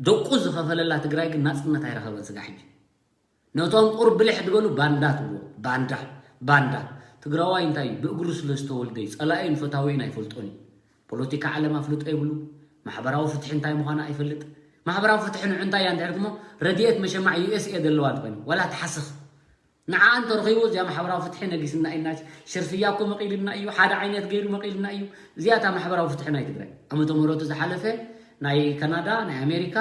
ደቁ ዝኸፈለላ ትግራይ ግን ናፅነት ኣይረኸበን ስጋ ሕጂ ነቶም ቁር ብልሕ ዝበሉ ባንዳ ትብሎ ባንዳ ባንዳ ትግራዋይ እንታይ ብእግሩ ስለ ዝተወልደ እዩ ፀላኢን ፈታዊን ኣይፈልጦን እዩ ፖለቲካ ዓለም ኣፍልጦ የብሉ ማሕበራዊ ፍትሒ እንታይ ምዃኑ ኣይፈልጥ ማሕበራዊ ፍትሒ ንዑ እንታይ እያ እንድሕር ድሞ ረድኤት መሸማዕ ዩኤስኤ ዘለዋ እንተኮይኑ ዋላ ትሓስኽ ንዓ እንተረኺቡ እዚኣ ማሕበራዊ ፍትሒ ነጊስና ኢና ሽርፍያ እኮ መቒልና እዩ ሓደ ዓይነት ገይሩ መቒልና እዩ እዚኣ እታ ማሕበራዊ ፍትሒ ናይ ትግራይ ዓመተ ምህረቱ ዝሓለፈ ናይ ካናዳ ናይ ኣሜሪካ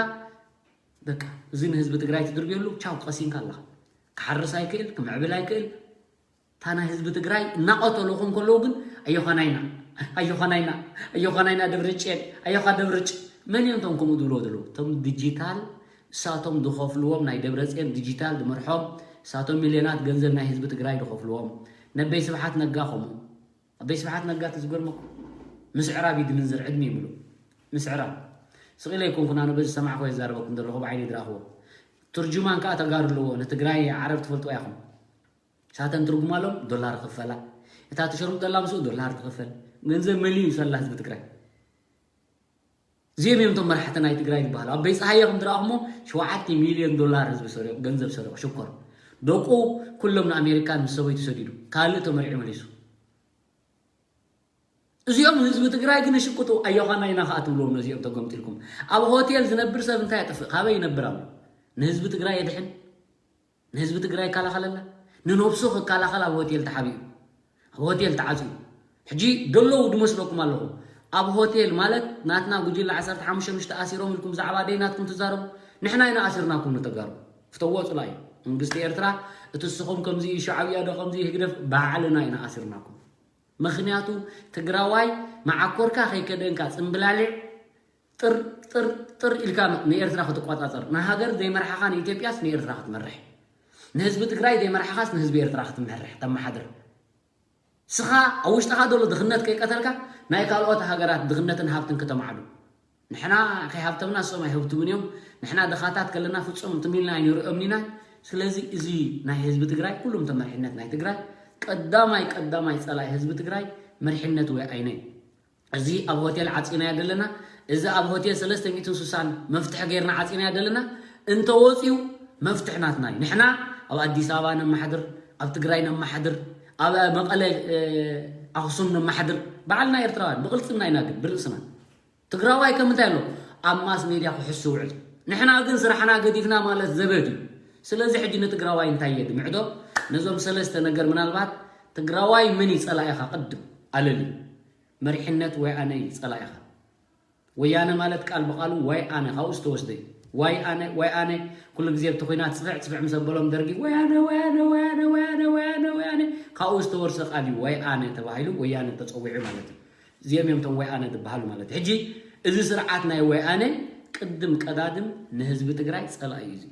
በቃ እዚ ንህዝቢ ትግራይ ትድርብየሉ ቻው ቀሲንካ ኣለኻ ክሓርስ ኣይክእል ክምዕብል ኣይክእል እታ ናይ ህዝቢ ትግራይ እናቐተልኹም ከለዉ ግን ኣዮኻናይና ኣዮኻናይና ኣዮኻናይና ደብርጭን ኣዮኻ ደብርጭ መን እዮም ቶም ከምኡ ዝብልዎ ዘለዉ እቶም ዲጂታል እሳቶም ዝኸፍልዎም ናይ ደብረፅዮን ዲጂታል ዝመርሖም እሳቶም ሚልዮናት ገንዘብ ናይ ህዝቢ ትግራይ ዝኸፍልዎም ነበይ ስብሓት ነጋ ከምኡ። ኣበይ ስብሓት ነጋ እቲ ዝገርመኩም ምስዕራብ እዩ ድምንዝር ዕድመ ይምሉ። ምስዕራብ ስቕ ኢለ ኣይኮንኩን ኣነ በዚ ዝሰማዕኩ ዝዛረበኩም ዘለኹ ብዓይኒ ድረእኽዎ። ትርጁማን ከዓ ተጋሩ ኣለዎ። ንትግራይ ዓረብ ትፈልጥዋ ኢኹም። ሳተን ትርጉም ኣሎም ዶላር ክፈላ። እታ ትሸርም ዘላ ምስኡ ዶላር ትኽፈል። ገንዘብ መሊኡ ሰላ ህዝቢ ትግራይ። እዚኦም እዮም እቶም መራሕቲ ናይ ትግራይ ዝበሃሉ። ኣበይ ፀሃየ ከም ዝረኣኹሞ ሸውዓተ ሚልዮን ዶላር ህዝቢ ሰሪቑ፣ ገንዘብ ሰሪቑ፣ ሽኮር። ደቁ ኩሎም ንኣሜሪካን ምስ ሰበይቱ ሰዲዱ። ካልእ ተመሪዑ መሊሱ። እዚኦም ህዝቢ ትግራይ ግን ሽቅጡ ኣዮኻና ኢና ከዓ ትብልዎም ነዚኦም ተገምጢልኩም። ኣብ ሆቴል ዝነብር ሰብ እንታይ የጥፍእ? ካበይ ይነብር ኣሎ? ንህዝቢ ትግራይ የድሕን? ንህዝቢ ትግራይ ይከላኸለላ? ንነብሱ ክከላኸል ኣብ ሆቴል ተሓቢኡ፣ ኣብ ሆቴል ተዓፅዩ። ሕጂ ደለዉ ድመስለኩም ኣለኹ። ኣብ ሆቴል ማለት ናትና ጉጅለ ዓሰርተ ሓሙሽተ ምሽቲ ኣሲሮም ኢልኩም ብዛዕባ ደይ ናትኩም ትዛረቡ። ንሕና ኢና ኣሲርናኩም ንተጋሩ። ፍተዎ ፅላዩ መንግስቲ ኤርትራ። እቲ ንስኹም ከምዚ ሻዕብያ ዶ ከምዚ ህግደፍ ባዕልና ኢና ኣሲርናኩም። ምኽንያቱ ትግራዋይ መዓኮርካ ከይከደንካ ፅምብላሊዕ ጥር ጥር ጥር ኢልካ ንኤርትራ ክትቋፃፀር ንሃገር ዘይመርሓኻ ንኢትዮጵያስ ንኤርትራ ክትመርሕ ንህዝቢ ትግራይ ዘይመርሓኻስ ንህዝቢ ኤርትራ ክትመርሕ ተመሓድር። ስኻ ኣብ ውሽጥኻ ዘሎ ድኽነት ከይቀተልካ ናይ ካልኦት ሃገራት ድኽነትን ሃብትን ከተማዕዱ። ንሕና ከይሃብተምና እሶም ኣይህብትምን እዮም። ንሕና ድኻታት ከለና ፍጹም ትም ኢልና ኣይንርእዮምን ኢና። ስለዚ እዚ ናይ ህዝቢ ትግራይ ኩሉም ተመርሕነት ናይ ትግራይ ቀዳማይ ቀዳማይ ጸላኢ ህዝቢ ትግራይ መርሕነት ወይ ኣይነ እዩ። እዚ ኣብ ሆቴል ዓጺናያ ዘለና፣ እዚ ኣብ ሆቴል ሰለስተ ሚእትን ስሳን መፍትሒ ጌርና ዓጺናያ ዘለና እንተወፂኡ መፍትሒ ናትና እዩ። ንሕና ኣብ ኣዲስ ኣበባ ነመሓድር፣ ኣብ ትግራይ ነመሓድር፣ ኣብ መቐለ ኣኽሱም ነመሓድር ባዕልና ኤርትራውያን ብቕልፅምና ኢና ግን ብርእስና ትግራዋይ ከም እንታይ ኣሎ ኣብ ማስ ሜድያ ክሕሱ ውዕል። ንሕና ግን ስራሕና ገዲፍና ማለት ዘበት እዩ። ስለዚ ሕጂ ንትግራዋይ እንታይ የድምዕዶ? ነዞም ሰለስተ ነገር ምናልባት ትግራዋይ መን እዩ ጸላኢኻ ቅድም ኣለሊ። መሪሕነት ወይ ኣነ እዩ ጸላኢኻ። ወያነ ማለት ቃል ብቃሉ ዋይ ኣነ ካብኡ ዝተወስደ እዩ። ዋይ ኣነ ዋይ ኣነ ኩሉ ግዜ ኣብቲ ኹናት ጽፍዕ ጽፍዕ ምስ ኣበሎም ደርጊ ወይ ኣነ ወይ ኣነ ወይ ኣነ ወይ ኣነ ወይ ኣነ ወይ ኣነ ካብኡ ዝተወርሰ ቃል እዩ። ዋይ ኣነ ተባሂሉ ወያነ ተጸዊዑ ማለት እዩ። እዚኦም እዮም እቶም ወይ ኣነ ዝበሃሉ ማለት እዩ። ሕጂ እዚ ስርዓት ናይ ወይ ኣነ ቅድም ቀዳድም ንህዝቢ ትግራይ ጸላኢ እዩ። እዚ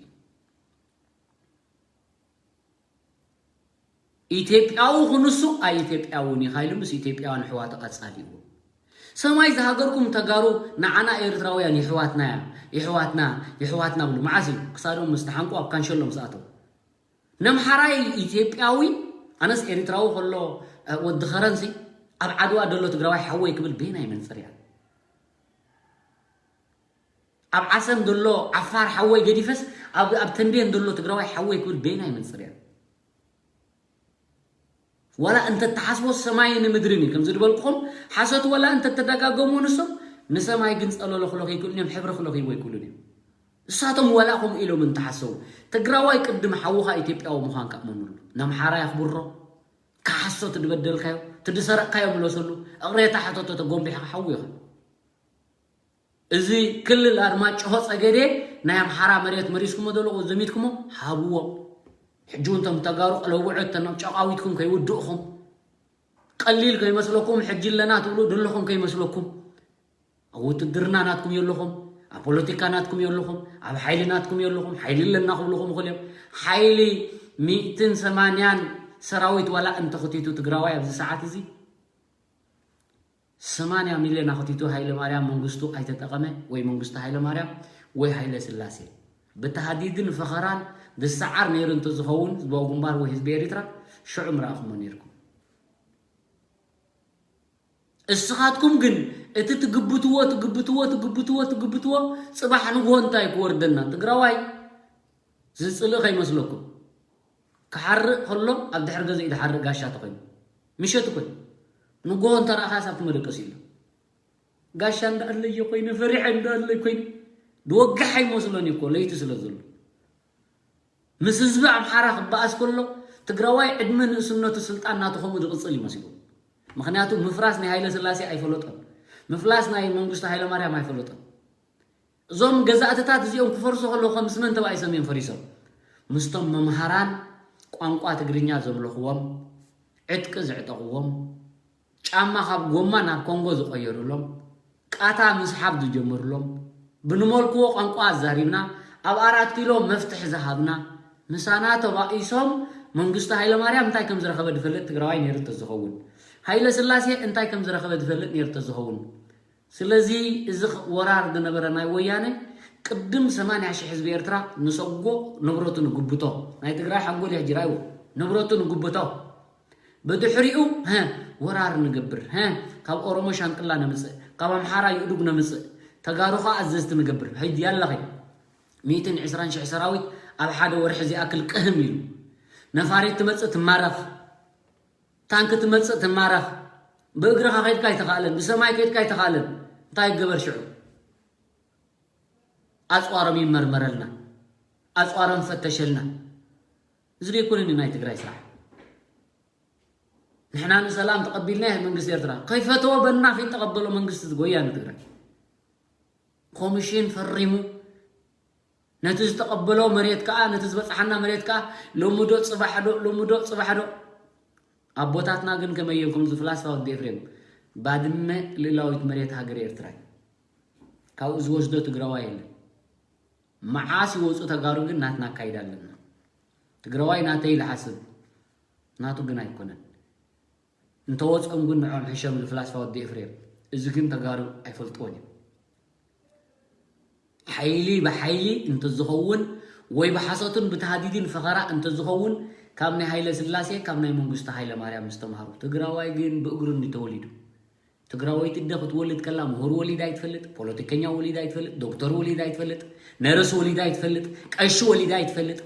ኢትዮጵያዊ ክንሱ ኣይ ኢትዮጵያውን ኢኻ ኢሉ ምስ ኢትዮጵያውያን ኣሕዋቱ ኣጻሊእዎ። ሰማይ ዝሃገርኩም ተጋሩ ንዓና ኤርትራውያን ይሕዋትና እያ፣ ይሕዋትና፣ ይሕዋትና ብሉ። መዓስ እዩ ክሳዶም ምስ ተሓንቁ ኣብ ካንሸሎ ምስ ኣተው? ነምሓራይ ኢትዮጵያዊ ኣነስ ኤርትራዊ ከሎ ወዲ ኸረንሲ ኣብ ዓድዋ ደሎ ትግራዋይ ሓወይ ክብል ቤናይ መንፅር እያ። ኣብ ዓሰም ዘሎ ዓፋር ሓወይ ገዲፈስ ኣብ ኣብ ተንቤን ዘሎ ትግራዋይ ሓወይ ክብል ቤናይ መንፅር እያ። ዋላ እንተተሓስቦ ሰማይን ምድርን እዩ። ከምዚ ዝበልኩኹም ሓሶት ዋላ እንተተደጋገሙ ንሶም ንሰማይ ግን ጸለሎ ክለኹ ይክእሉን እዮም፣ ሕብሪ ክለኹ ይክእሉን እዮም። እሳቶም ዋላ ከምኡ ኢሎም እንተሓሰቡ ትግራዋይ ቅድም ሓውኻ ኢትዮጵያዊ ምዃንካ እመኑሉ። ነምሓራ የኽብሮ፣ ክሓሶ ትድበደልካዮ ትድሰረቕካዮ ምለሰሉ፣ እቕሬታ ሕተቶ ተጎንቢሕካ ሓዊ ኢኻ። እዚ ክልል ኣርማጭሆ ጸገዴ ናይ ኣምሓራ መሬት መሪስኩሞ ዘለኹ ዘሚትኩሞ ሃብዎ። ሕጂ እውን እቶም ተጋሩ ቀለውዑ ተኖም ጨቃዊትኩም ከይውድእኹም ቀሊል ከይመስለኩም ሕጂ ኣለና ትብሉ ዘለኹም ከይመስለኩም። ኣብ ውትድርና ናትኩም የለኹም፣ ኣብ ፖለቲካ ናትኩም የለኹም፣ ኣብ ሓይሊ ናትኩም የለኹም። ሓይሊ ኣለና ክብልኹም ይኽእል እዮም። ሓይሊ ሚእትን ሰማንያን ሰራዊት ዋላ እንተኽቲቱ ትግራዋይ ኣብዚ ሰዓት እዚ ሰማንያ ሚልዮን ኣኽቲቱ ሃይለ ማርያም መንግስቱ ኣይተጠቐመ ወይ መንግስቱ ሃይለ ማርያም ወይ ሃይለ ስላሴ ብተሃዲድን ፈኸራን ዝሰዓር ነይሩ እንተዝኸውን ህዝባዊ ግንባር ወይ ህዝቢ ኤሪትራ ሽዑ ምረኣኹሞ ነይርኩም። እስኻትኩም ግን እቲ ትግብትዎ ትግብትዎ ትግብትዎ ትግብትዎ ጽባሕ ንግሆ እንታይ ክወርደና ትግራዋይ ዝጽልእ ከይመስለኩም። ክሓርእ ከሎ ኣብ ድሕሪ ገዛኢ ዝሓርእ ጋሻ ተኾይኑ ምሸት እኮ እዩ። ንግሆ እንተረኣኻስ ኣብቲ መደቀሲ ኣሎ። ጋሻ እንዳኣለየ ኮይነ ፈሪሐ እንዳኣለይ ኮይነ ድወግሕ ኣይመስሎን እዩ እኮ ለይቲ ስለ ዘሎ። ምስ ህዝቢ ኣምሓራ ክበኣስ ከሎ ትግራዋይ ዕድመ ንእስነቱ ስልጣን ናቱ ከምኡ ዝቕፅል ይመስሉ። ምክንያቱ ምፍራስ ናይ ሃይለ ስላሴ ኣይፈለጦን፣ ምፍላስ ናይ መንግስቱ ሃይለ ማርያም ኣይፈለጦን። እዞም ገዛእትታት እዚኦም ክፈርሱ ከለዉ ከም ስመን ተባኢሶም እዮም ፈሪሶም። ምስቶም መምሃራን ቋንቋ ትግርኛ ዘምለኽዎም፣ ዕጥቂ ዘዕጠቕዎም፣ ጫማ ካብ ጎማ ናብ ኮንጎ ዝቐየሩሎም፣ ቃታ ምስሓብ ዝጀመሩሎም፣ ብንመልክዎ ቋንቋ ኣዛሪብና ኣብ ኣራት ኪሎ መፍትሒ ዝሃብና ምሳና ተባኢሶም መንግስቱ ሃይለማርያም እንታይ ከም ዝረኸበ ዝፈልጥ ትግራዋይ ነይሩ እንተዝኸውን፣ ሃይለ ስላሴ እንታይ ከም ዝረኸበ ዝፈልጥ ነይሩ እንተዝኸውን። ስለዚ እዚ ወራር ዝነበረ ናይ ወያነ ቅድም ሰማንያ ሺሕ ህዝቢ ኤርትራ ንሰጎ፣ ንብረቱ ንግብቶ። ናይ ትግራይ ሓንጎል ይሕጅራይዎ፣ ንብረቱ ንግብቶ። ብድሕሪኡ፣ ሀ፣ ወራር ንገብር፣ ሀ፣ ካብ ኦሮሞ ሻንቅላ ነምፅእ፣ ካብ ኣምሓራ ይእዱግ ነምፅእ፣ ተጋሩ ኸዓ ኣዘዝቲ ንገብር። ሕጂ ያለኸ ሚእትን ዕስራን ሽሕ ሰራዊት ኣብ ሓደ ወርሒ ዝኣክል ቅህም ኢሉ። ነፋሪት ትመፅእ ትማረኽ፣ ታንክ ትመፅእ ትማረኽ። ብእግርኻ ከይድካ ኣይተኻእለን፣ ብሰማይ ከይድካ ኣይተኻእለን። እንታይ ይገበር ሽዑ? ኣፅዋሮም ይመርመረልና፣ ኣፅዋሮም ፈተሸልና። እዚ ዘይኮነኒ ናይ ትግራይ ስራሕ። ንሕና ንሰላም ተቐቢልና፣ መንግስቲ ኤርትራ ከይፈተወ በናፊት ተቐበሎ መንግስቲ ወያነ ትግራይ። ኮሚሽን ፈሪሙ፣ ነቲ ዝተቐበሎ መሬት ከኣ፣ ነቲ ዝበጽሓና መሬት ከኣ፣ ሎሚ ዶ ጽባሕ ዶ፣ ሎሚ ዶ ጽባሕ ዶ። ኣቦታትና ግን ከመይ እዮም፣ ከምዚ ፍላስፋ ወዲ ኤፍሬም፣ ባድመ ልእላዊት መሬት ሃገር ኤርትራ እዩ። ካብኡ ዝወስዶ ትግራዋይ የለን። መዓስ ይወፁ ተጋሩ ግን ናትና ኣካይዳ ኣለና። ትግራዋይ ናተይ ኢሉ ሓስብ፣ ናቱ ግን ኣይኮነን። እንተወፅኦም ግን ንዕኦም ሕሸም ኢሉ ፍላስፋ ወዲ ኤፍሬም። እዚ ግን ተጋሩ ኣይፈልጥዎን እዮም። ሓይሊ ብሓይሊ እንተዝኸውን ወይ ብሓሶትን ብተሃዲድን ፈኸራ እንተዝኸውን ካብ ናይ ሃይለ ስላሴ ካብ ናይ መንግስቱ ሃይለ ማርያም ምስተምሃሩ። ትግራዋይ ግን ብእግሩ እንዲ ተወሊዱ። ትግራወይቲ እደ ክትወልድ ከላ ምሁር ወሊዳ ኣይትፈልጥ፣ ፖለቲከኛ ወሊዳ ኣይትፈልጥ፣ ዶክተር ወሊዳ ኣይትፈልጥ፣ ነርስ ወሊዳ ኣይትፈልጥ፣ ቀሺ ወሊዳ ኣይትፈልጥ።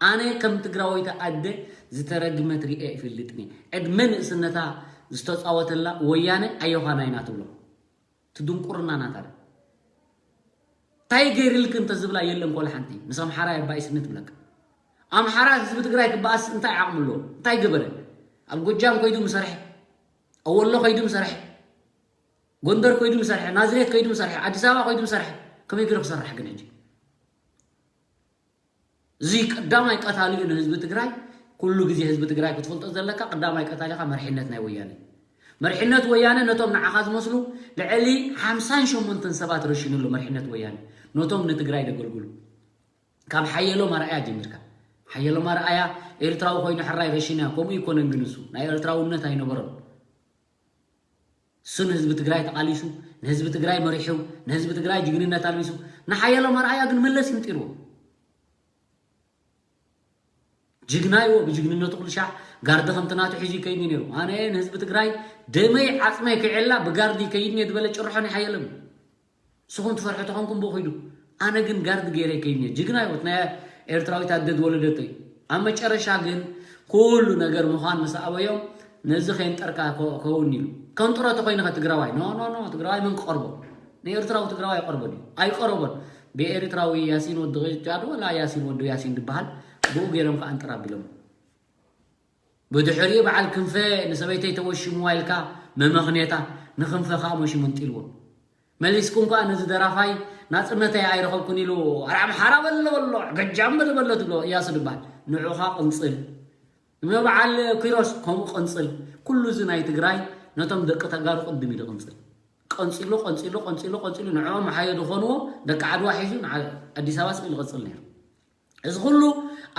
ኣነ ከም ትግራወይቲ ኣደ ዝተረግመት ሪኤ ኣይፈልጥን እየ። ዕድመ ንእስነታ ዝተፃወተላ ወያነ ኣዮኻና ኢና ትብሎ። ትድንቁርና ናታ ዶ? እንታይ ገይርልክ እንተዝብላ የለን ኮላ ሓንቲ። ምስ ኣምሓራ የባኢስኒ ትብለካ። ኣምሓራ ህዝቢ ትግራይ ክበኣስ እንታይ ዓቕሚ ኣለዎ? እንታይ ገበረ? ኣብ ጎጃም ከይዱ ምሰርሐ፣ ኣብ ወሎ ከይዱ ምሰርሐ፣ ጎንደር ከይዱ ምሰርሐ፣ ናዝሬት ከይዱ ምሰርሐ፣ ኣዲስ ኣበባ ከይዱ ምሰርሐ። ከመይ ገይሩ ክሰርሕ ግን ሕጂ? እዚ ቀዳማይ ቀታሊኡ ንህዝቢ ትግራይ። ኩሉ ግዜ ህዝቢ ትግራይ ክትፈልጦ ዘለካ፣ ቀዳማይ ቀታሊኻ መርሒነት ናይ ወያነ። መርሒነት ወያነ ነቶም ንዓኻ ዝመስሉ ልዕሊ ሓምሳን ሸሞንተን ሰባት ረሺኑ ኣሎ መርሒነት ወያነ። ነቶም ንትግራይ ደገልግሉ። ካብ ሓየሎም ኣርኣያ ጀሚርካ። ሓየሎም ኣርኣያ ኤርትራዊ ኮይኑ ሕራይ ረሺና፣ ከምኡ ይኮነን ግን እሱ ናይ ኤርትራውነት ኣይነበሮን። እሱ ንህዝቢ ትግራይ ተቓሊሱ፣ ንህዝቢ ትግራይ መሪሑ፣ ንህዝቢ ትግራይ ጅግንነት ኣልቢሱ፣ ንሓየሎም ኣርኣያ ግን መለስ ይምጢርዎ። ጅግና ይዎ፣ ብጅግንነቱ ኩሉ ሻዕ ጋርዲ ከምቲ ናቱ ሒዙ ይከይድ ነይሩ። ኣነ ንህዝቢ ትግራይ ደመይ ዓፅመይ ክዕላ ብጋርዲ ይከይድ ነየ ዝበለ ጭርሖ ናይ ሓየሎም እዩ። ንስኹም ትፈርሑ ተኾንኩም ብኡ ኺዱ። ኣነ ግን ጋርድ ገይረ ከይድኒ። ጅግና ህይወት ናይ ኤርትራዊት ኣደ ዝወለደቶ እዩ። ኣብ መጨረሻ ግን ኩሉ ነገር ምዃን ምስ ኣበዮም ነዚ ከየንጠርካ ከ-፣ ከውን ኢሉ። ከንጥሮ ተኾይኑ ኸ ትግራዋይ? ኖ፣ ኖ፣ ኖ፣ ትግራዋይ መን ክቐርቦ? ንኤርትራዊ ትግራዋይ ኣይቐርቦን እዩ። ኣይቐረቦን። ብኤርትራዊ ያሲን ወዲ ጃዶ ወላ ያሲን ወዲ ያሲን ዝበሃል ብኡ ገይሮም ከኣ እንጥር ኣቢሎም። ብድሕሪኡ በዓል ክንፈ ንሰበይተይ ተወሽምዋ ኢልካ መመኽኔታ ንክንፈ ከኣ መሽሙ እንጢልዎ። መሊስኩም ከኣ ነዚ ደራፋይ ናጽነተይ ኣይረኸብኩን ኢሉ ኣረ ኣምሓራ በሎ በሎ፣ ገጃም በሎ በሎ ትብሎ እያሱ ድበሃል። ንዑኻ ቅንጽል። ንበዓል ኪሮስ ከምኡ ቅንጽል። ኩሉ እዚ ናይ ትግራይ ነቶም ደቂ ተጋሩ ቅድም ኢሉ ቅንጽል። ቀንጺሉ፣ ቀንጺሉ፣ ቀንጺሉ፣ ቀንጺሉ ንዕኦም ሓየ ዝኾንዎ ደቂ ዓድዋ ሒዙ ንዓ-፣ ኣዲስ ኣበባ ስቕ ኢሉ ቅንጽል ነይሩ። እዚ ኩሉ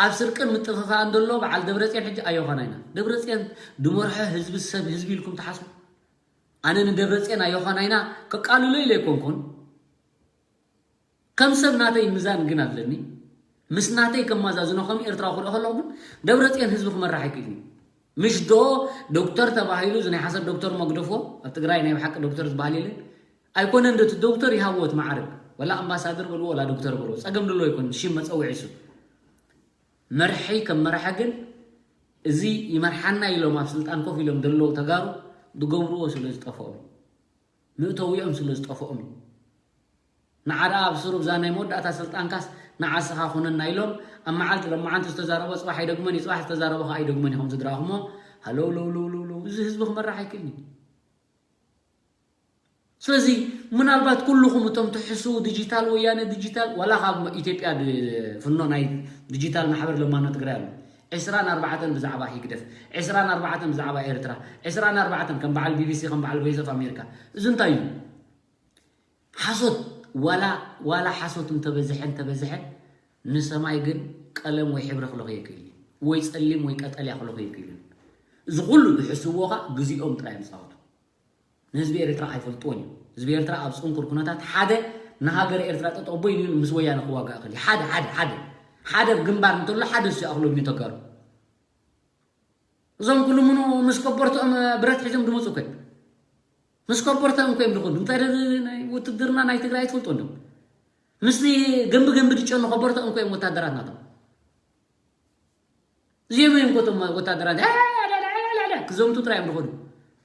ኣብ ስርቅን ምጥፍፋእን ዘሎ በዓል ደብረጽዮን ሕጂ ኣዮኻና ኢና። ደብረጽዮን ድመርሖ ህዝቢ ሰብ ህዝቢ ኢልኩም ትሓስቡ? ኣነ ንደብረጽዮን ኣዮኻና ኢና ከቃልሎ ኢለ ኣይኮንኩን። ከም ሰብ ናተይ ምዛን ግን ኣለኒ። ምስ ናተይ ከማዛዝኖ ከም ኤርትራዊ ክሪኦ ከለኹ ግን ደብረጽዮን ህዝቢ ክመርሕ ኣይክእልን እዩ። ምሽ ዶ ዶክተር ተባሂሉ እዚ ናይ ሓሰር ዶክተር መግደፎ ኣብ ትግራይ ናይ ብሓቂ ዶክተር ዝበሃል የለን። ኣይኮነን ዶ እቲ ዶክተር ይሃብዎ እቲ መዓርግ። ወላ ኣምባሳደር በልዎ ወላ ዶክተር በልዎ። ጸገም ደሎ ኣይኮነን ሽም መጸውዒ እሱ። መርሒ ከም መራሒ ግን እዚ ይመርሓና ኢሎም ኣብ ስልጣን ኮፍ ኢሎም ዘለዉ ተጋሩ ዝገብርዎ ስለ ዝጠፍኦም እዩ። መእተዊኦም ስለ ዝጠፍኦም እዩ። ንዓ ደኣ ኣብ ስሩብ እዛ ናይ መወዳእታ ስልጣንካስ ንዓስኻ ኩነና ኢሎም ኣብ መዓልቲ ሎማዓንቲ ዝተዛረቦ ጽባሕ ኣይደግሞን እዩ፣ ጽባሕ ዝተዛረቦ ከኣ ኣይደግሞን እዩ። ከም ዝድረኣኹሞ ሃለው ለው ለው ለው ለው። እዚ ህዝቢ ክመራሕ ኣይክእልን እዩ። ስለዚ ምናልባት ኩልኹም እቶም ትሕስዉ ዲጂታል ወያነ ዲጂታል ዋላ ካብ ኢትዮጵያ ድ-፣ ፍኖ ናይ ዲጂታል ማሕበር ለማኖ ትግራይ ኣሎ። ዕስራን ኣርባዕተን ብዛዕባ ህግደፍ፣ ዕስራን ኣርባዕተን ብዛዕባ ኤርትራ፣ ዕስራን ኣርባዕተን ከም በዓል ቢቢሲ ከም በዓል ቮይስ ኦፍ ኣሜሪካ። እዚ እንታይ እዩ? ሓሶት ዋላ፣ ዋላ ሓሶት እንተበዝሐ፣ እንተበዝሐ ንሰማይ ግን ቀለም ወይ ሕብሪ ክለኽዮ ይኽእል እዩ። ወይ ጸሊም ወይ ቀጠልያ ክልኹ ይክእልን። እዚ ኩሉ ዝሕስብዎ ኸኣ ግዜኦም ጥራይ እዮም ዝጻወቱ። ንህዝቢ ኤርትራ ኣይፈልጥዎን እዮም። ህዝቢ ኤርትራ ኣብ ጽንኩር ኩነታት ሓደ ንሃገር ኤርትራ ጠጠው ቦይ ኢሉ ምስ ወያነ ክዋጋእ ክእል ሓደ ሓደ ሓደ ሓደ ግንባር እንተሎ ሓደ እሱ ይኣኽሎም እዩ ተጋሩ። እዞም ኩሉ ምኑ ምስ ከበርትኦም ብረት ሒዞም ድመፁ እኮ እዮም። ምስ ከበርትኦም እኮ እዮም ድኾዱ። እንታይ ደ-፣ ናይ ውትድርና ናይ ትግራይ ትፈልጡ እንዶ ምስቲ ገንቢ ገንቢ ድጨኑ ከበርትኦም እኮ እዮም ወታደራት ናቶም። እዚኦም እዮም ኮቶም ወታደራት ክዘምቱ ጥራይ እዮም ድኾዱ።